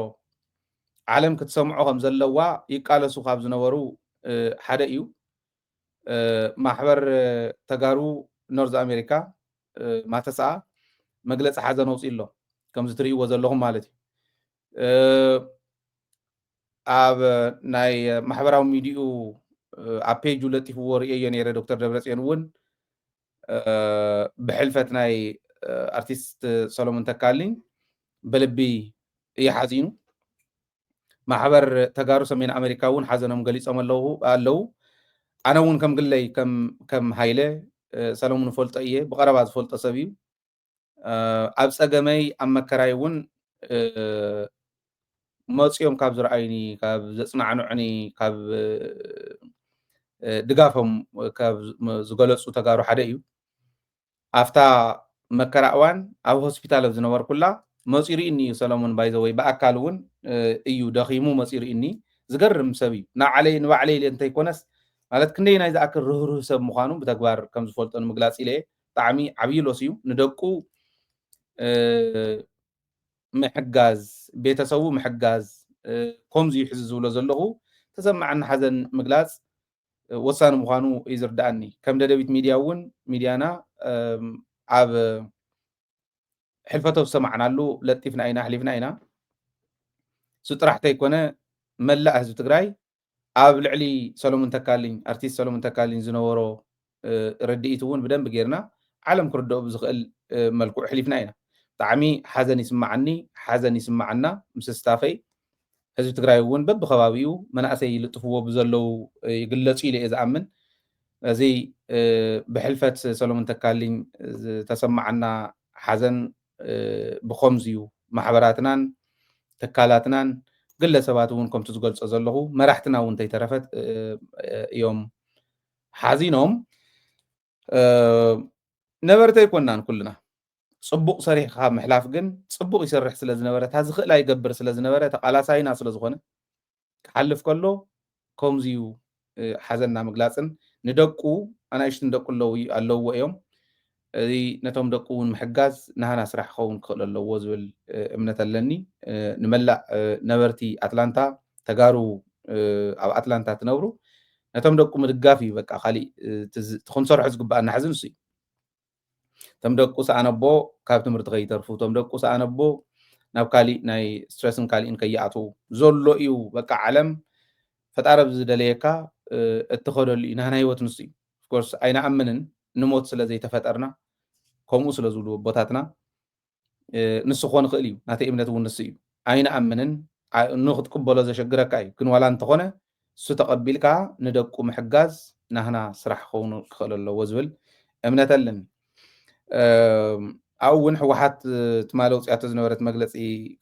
ዓለም ክትሰምዖ ከም ዘለዋ ይቃለሱ ካብ ዝነበሩ ሓደ እዩ። ማሕበር ተጋሩ ኖርዝ ኣሜሪካ ማተሰኣ መግለፂ ሓዘን ኣውፅኡ ኣሎ። ከምዚ ትርእይዎ ዘለኹም ማለት እዩ። ኣብ ናይ ማሕበራዊ ሚዲኡ ኣብ ፔጁ ለጢፍዎ ርእየዮ ነይረ። ዶክተር ደብረፅዮን እውን ብሕልፈት ናይ ኣርቲስት ሰሎሞን ተካልኝ ብልቢ እየ ሓዚኑ። ማሕበር ተጋሩ ሰሜን ኣሜሪካ እውን ሓዘኖም ገሊፆም ኣለዉ ኣለዉ። ኣነ እውን ከም ግለይ ከም ከም ሃይለ ሰለሙን ፈልጦ እየ፣ ብቐረባ ዝፈልጦ ሰብ እዩ። ኣብ ፀገመይ ኣብ መከራይ እውን መፅዮም ካብ ዝረኣዩኒ ካብ ዘፅናዕንዑኒ ካብ ድጋፎም ካብ ዝገለፁ ተጋሩ ሓደ እዩ። ኣብታ መከራ እዋን ኣብ ሆስፒታል ኣብ ዝነበርኩላ መፂኡ ርእኒ እዩ ሰለሙን ባይዘወይ ብኣካል እውን እዩ ደኺሙ መፂኡ ርእኒ። ዝገርም ሰብ እዩ። ንዓለይ ንባዕለይ ኢለ እንተይኮነስ ማለት ክንደይ ናይ ዝኣክል ርህሩህ ሰብ ምዃኑ ብተግባር ከም ዝፈልጦ ንምግላፅ ኢለ ብጣዕሚ ዓብዪ ሎስ እዩ ንደቁ ምሕጋዝ ቤተሰቡ ምሕጋዝ ከምዚ እዩ ሕዚ ዝብሎ ዘለኹ ተሰማዓኒ ሓዘን ምግላፅ ወሳኒ ምዃኑ እዩ ዝርዳኣኒ። ከም ደደቢት ሚድያ እውን ሚድያና ኣብ ሕልፈቶ ዝሰማዕናሉ ለጢፍና ኢና ኣሕሊፍና ኢና። እሱ ጥራሕ ተይኮነ መላእ ህዝቢ ትግራይ ኣብ ልዕሊ ሰሎሙን ተካልኝ ኣርቲስት ሰሎሙን ተካልኝ ዝነበሮ ርድኢት እውን ብደንብ ጌርና ዓለም ክርድኦ ብዝኽእል መልክዑ ኣሕሊፍና ኢና። ብጣዕሚ ሓዘን ይስማዓኒ፣ ሓዘን ይስማዓና ምስ ስታፈይ። ህዝቢ ትግራይ እውን በብከባቢኡ መናእሰይ ይልጥፍዎ ብዘለዉ ይግለጹ ኢለ እየ ዝኣምን። እዚ ብሕልፈት ሰሎሙን ተካልኝ ዝተሰማዓና ሓዘን ብኸምዚ እዩ። ማሕበራትናን ትካላትናን ግለሰባት እውን ከምቲ ዝገልጾ ዘለኹ መራሕትና እውን እንተይተረፈት እዮም ሓዚኖም። ነበርቲ ኣይኮናን ኩልና። ጽቡቕ ሰሪሕካ ምሕላፍ ግን ጽቡቕ ይሰርሕ ስለ ዝነበረ፣ እታ ዝኽእላ ይገብር ስለ ዝነበረ፣ ተቓላሳይና ስለ ዝኾነ ክሓልፍ ከሎ ከምዚ እዩ ሓዘንና ምግላጽን ንደቁ ኣናእሽትን ደቁ ኣለውዎ እዮም። እዚ ነቶም ደቁ እውን ምሕጋዝ ናህና ስራሕ ክኸውን ክኽእል ኣለዎ ዝብል እምነት ኣለኒ። ንመላእ ነበርቲ ኣትላንታ ተጋሩ ኣብ ኣትላንታ ትነብሩ ነቶም ደቁ ምድጋፍ እዩ። በቃ ካሊእ ክንሰርሖ ዝግባኣና ሕዚ ንሱ እዩ። እቶም ደቁ ሰኣነቦ ካብ ትምህርቲ ከይተርፉ፣ እቶም ደቁ ሰኣነቦ ናብ ካሊእ ናይ ስትረስን ካሊእን ከይኣትዉ ዘሎ እዩ። በቃ ዓለም ፈጣሪ ዝደለየካ እትኸደሉ እዩ። ናህና ህይወት ንሱ እዩ። ኦፍኮርስ ኣይንኣምንን ንሞት ስለ ዘይተፈጠርና ከምኡ ስለ ዝብሉ ኣቦታትና ንሱ ክኾን ይኽእል እዩ። ናተይ እምነት እውን ንሱ እዩ። ኣይንኣምንን ኑ ክትቅበሎ ዘሸግረካ እዩ። ግን ዋላ እንተኾነ እሱ ተቐቢልካ ንደቁ ምሕጋዝ ናህና ስራሕ ክኸውን ክኽእል ኣለዎ ዝብል እምነት ኣለኒ። ኣብኡ እውን ህወሓት ትማሊ ኣውፅያቶ ዝነበረት መግለፂ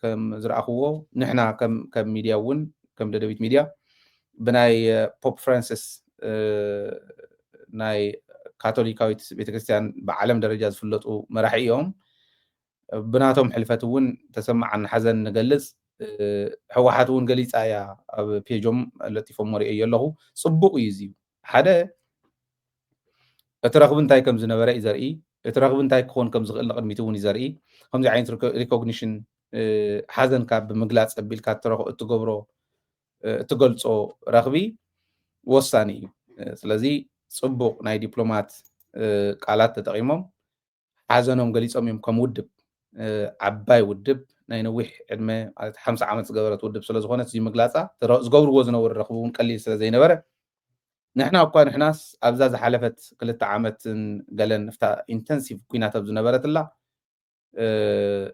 ከም ዝረኣኽዎ ንሕና ከም ሚድያ እውን ከም ደደቢት ሚድያ ብናይ ፖፕ ፍራንሲስ ናይ ካቶሊካዊት ቤተክርስትያን ብዓለም ደረጃ ዝፍለጡ መራሒ እዮም። ብናቶም ሕልፈት እውን ተሰማዓና ሓዘን ንገልፅ። ህወሓት እውን ገሊፃ እያ ኣብ ፔጆም ለጢፎም ሪኦ ኣለኹ። ፅቡቕ እዩ እዚ ሓደ እቲ ረኽቢ እንታይ ከም ዝነበረ እዩ ዘርኢ። እቲ ረኽቢ እንታይ ክኾን ከም ዝኽእል ንቕድሚት እውን እዩ ዘርኢ። ከምዚ ዓይነት ሪኮግኒሽን ሓዘንካ ብምግላፅ ኣቢልካ እትገብሮ እትገልፆ ረኽቢ ወሳኒ እዩ። ስለዚ ፅቡቕ ናይ ዲፕሎማት ቃላት ተጠቒሞም ሓዘኖም ገሊፆም እዮም። ከም ውድብ ዓባይ ውድብ ናይ ነዊሕ ዕድመ ማለት ሓምሳ ዓመት ዝገበረት ውድብ ስለዝኾነት እዚ ምግላፃ ዝገብርዎ ዝነበሩ ረኽቢ እውን ቀሊል ስለ ዘይነበረ ንሕና እኳ ንሕናስ ኣብዛ ዝሓለፈት ክልተ ዓመትን ገለን እፍታ ኢንተንሲቭ ኩናት ኣብ ዝነበረትላ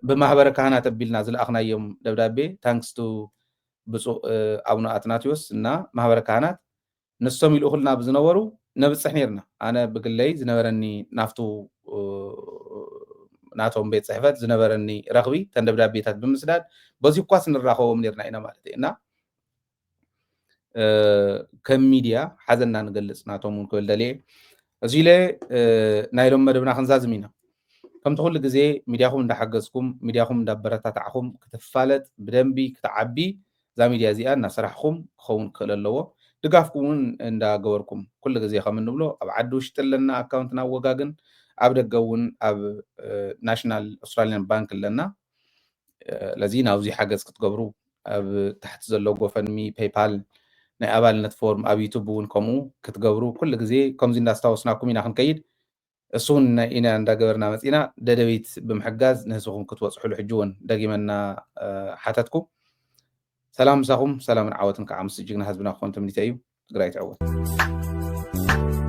ብማህበረ ካህናት ኣቢልና ዝለኣኽናዮም ደብዳቤ ታንክስ ቱ ብፁዕ ኣቡነ ኣትናቴዎስ እና ማህበረ ካህናት ንሶም ይልእኹልና ብዝነበሩ ነብፅሕ ነርና። ኣነ ብግለይ ዝነበረኒ ናፍቱ ናቶም ቤት ፅሕፈት ዝነበረኒ ረኽቢ ተን ደብዳቤታት ብምስዳድ በዚ እኳስ ንራኸቦም ነርና ኢና ማለት እዩ እና ከም ሚድያ ሓዘንና ንገልፅ ናቶም እውን ክብል ደልየ እዚ ኢለ ናይ ሎም መደብና ክንዛዝም ኢና። ከምቲ ኩሉ ግዜ ሚድያኹም እንዳሓገዝኩም ሚድያኹም እንዳበረታታዕኹም ክትፋለጥ ብደንቢ ክትዓቢ እዛ ሚድያ እዚኣ እናሰራሕኹም ክኸውን ክኽእል ኣለዎ። ድጋፍኩም እውን እንዳገበርኩም ኩሉ ግዜ ከም እንብሎ ኣብ ዓዲ ውሽጢ ኣለና ኣካውንትና ወጋግን ኣብ ደገ እውን ኣብ ናሽናል ኣውስትራሊያን ባንክ ኣለና። ለዚ ናብዚ ሓገዝ ክትገብሩ ኣብ ታሕቲ ዘሎ ጎፈንሚ ፔይፓል ናይ ኣባልነት ፎርም ኣብ ዩቱብ እውን ከምኡ ክትገብሩ ኩሉ ግዜ ከምዚ እንዳስታወስናኩም ኢና ክንከይድ። እሱ እውን ኢና እንዳገበርና መፂና ደደቢት ብምሕጋዝ ንህዝብኹም ክትበፅሑሉ ሕጂ እውን ደጊመና ሓተትኩ። ሰላም ምሳኹም ሰላምን ዓወትን ከዓ ምስ ጅግና ህዝብና ክኾን ትምኒተ እዩ። ትግራይ ትዕወት።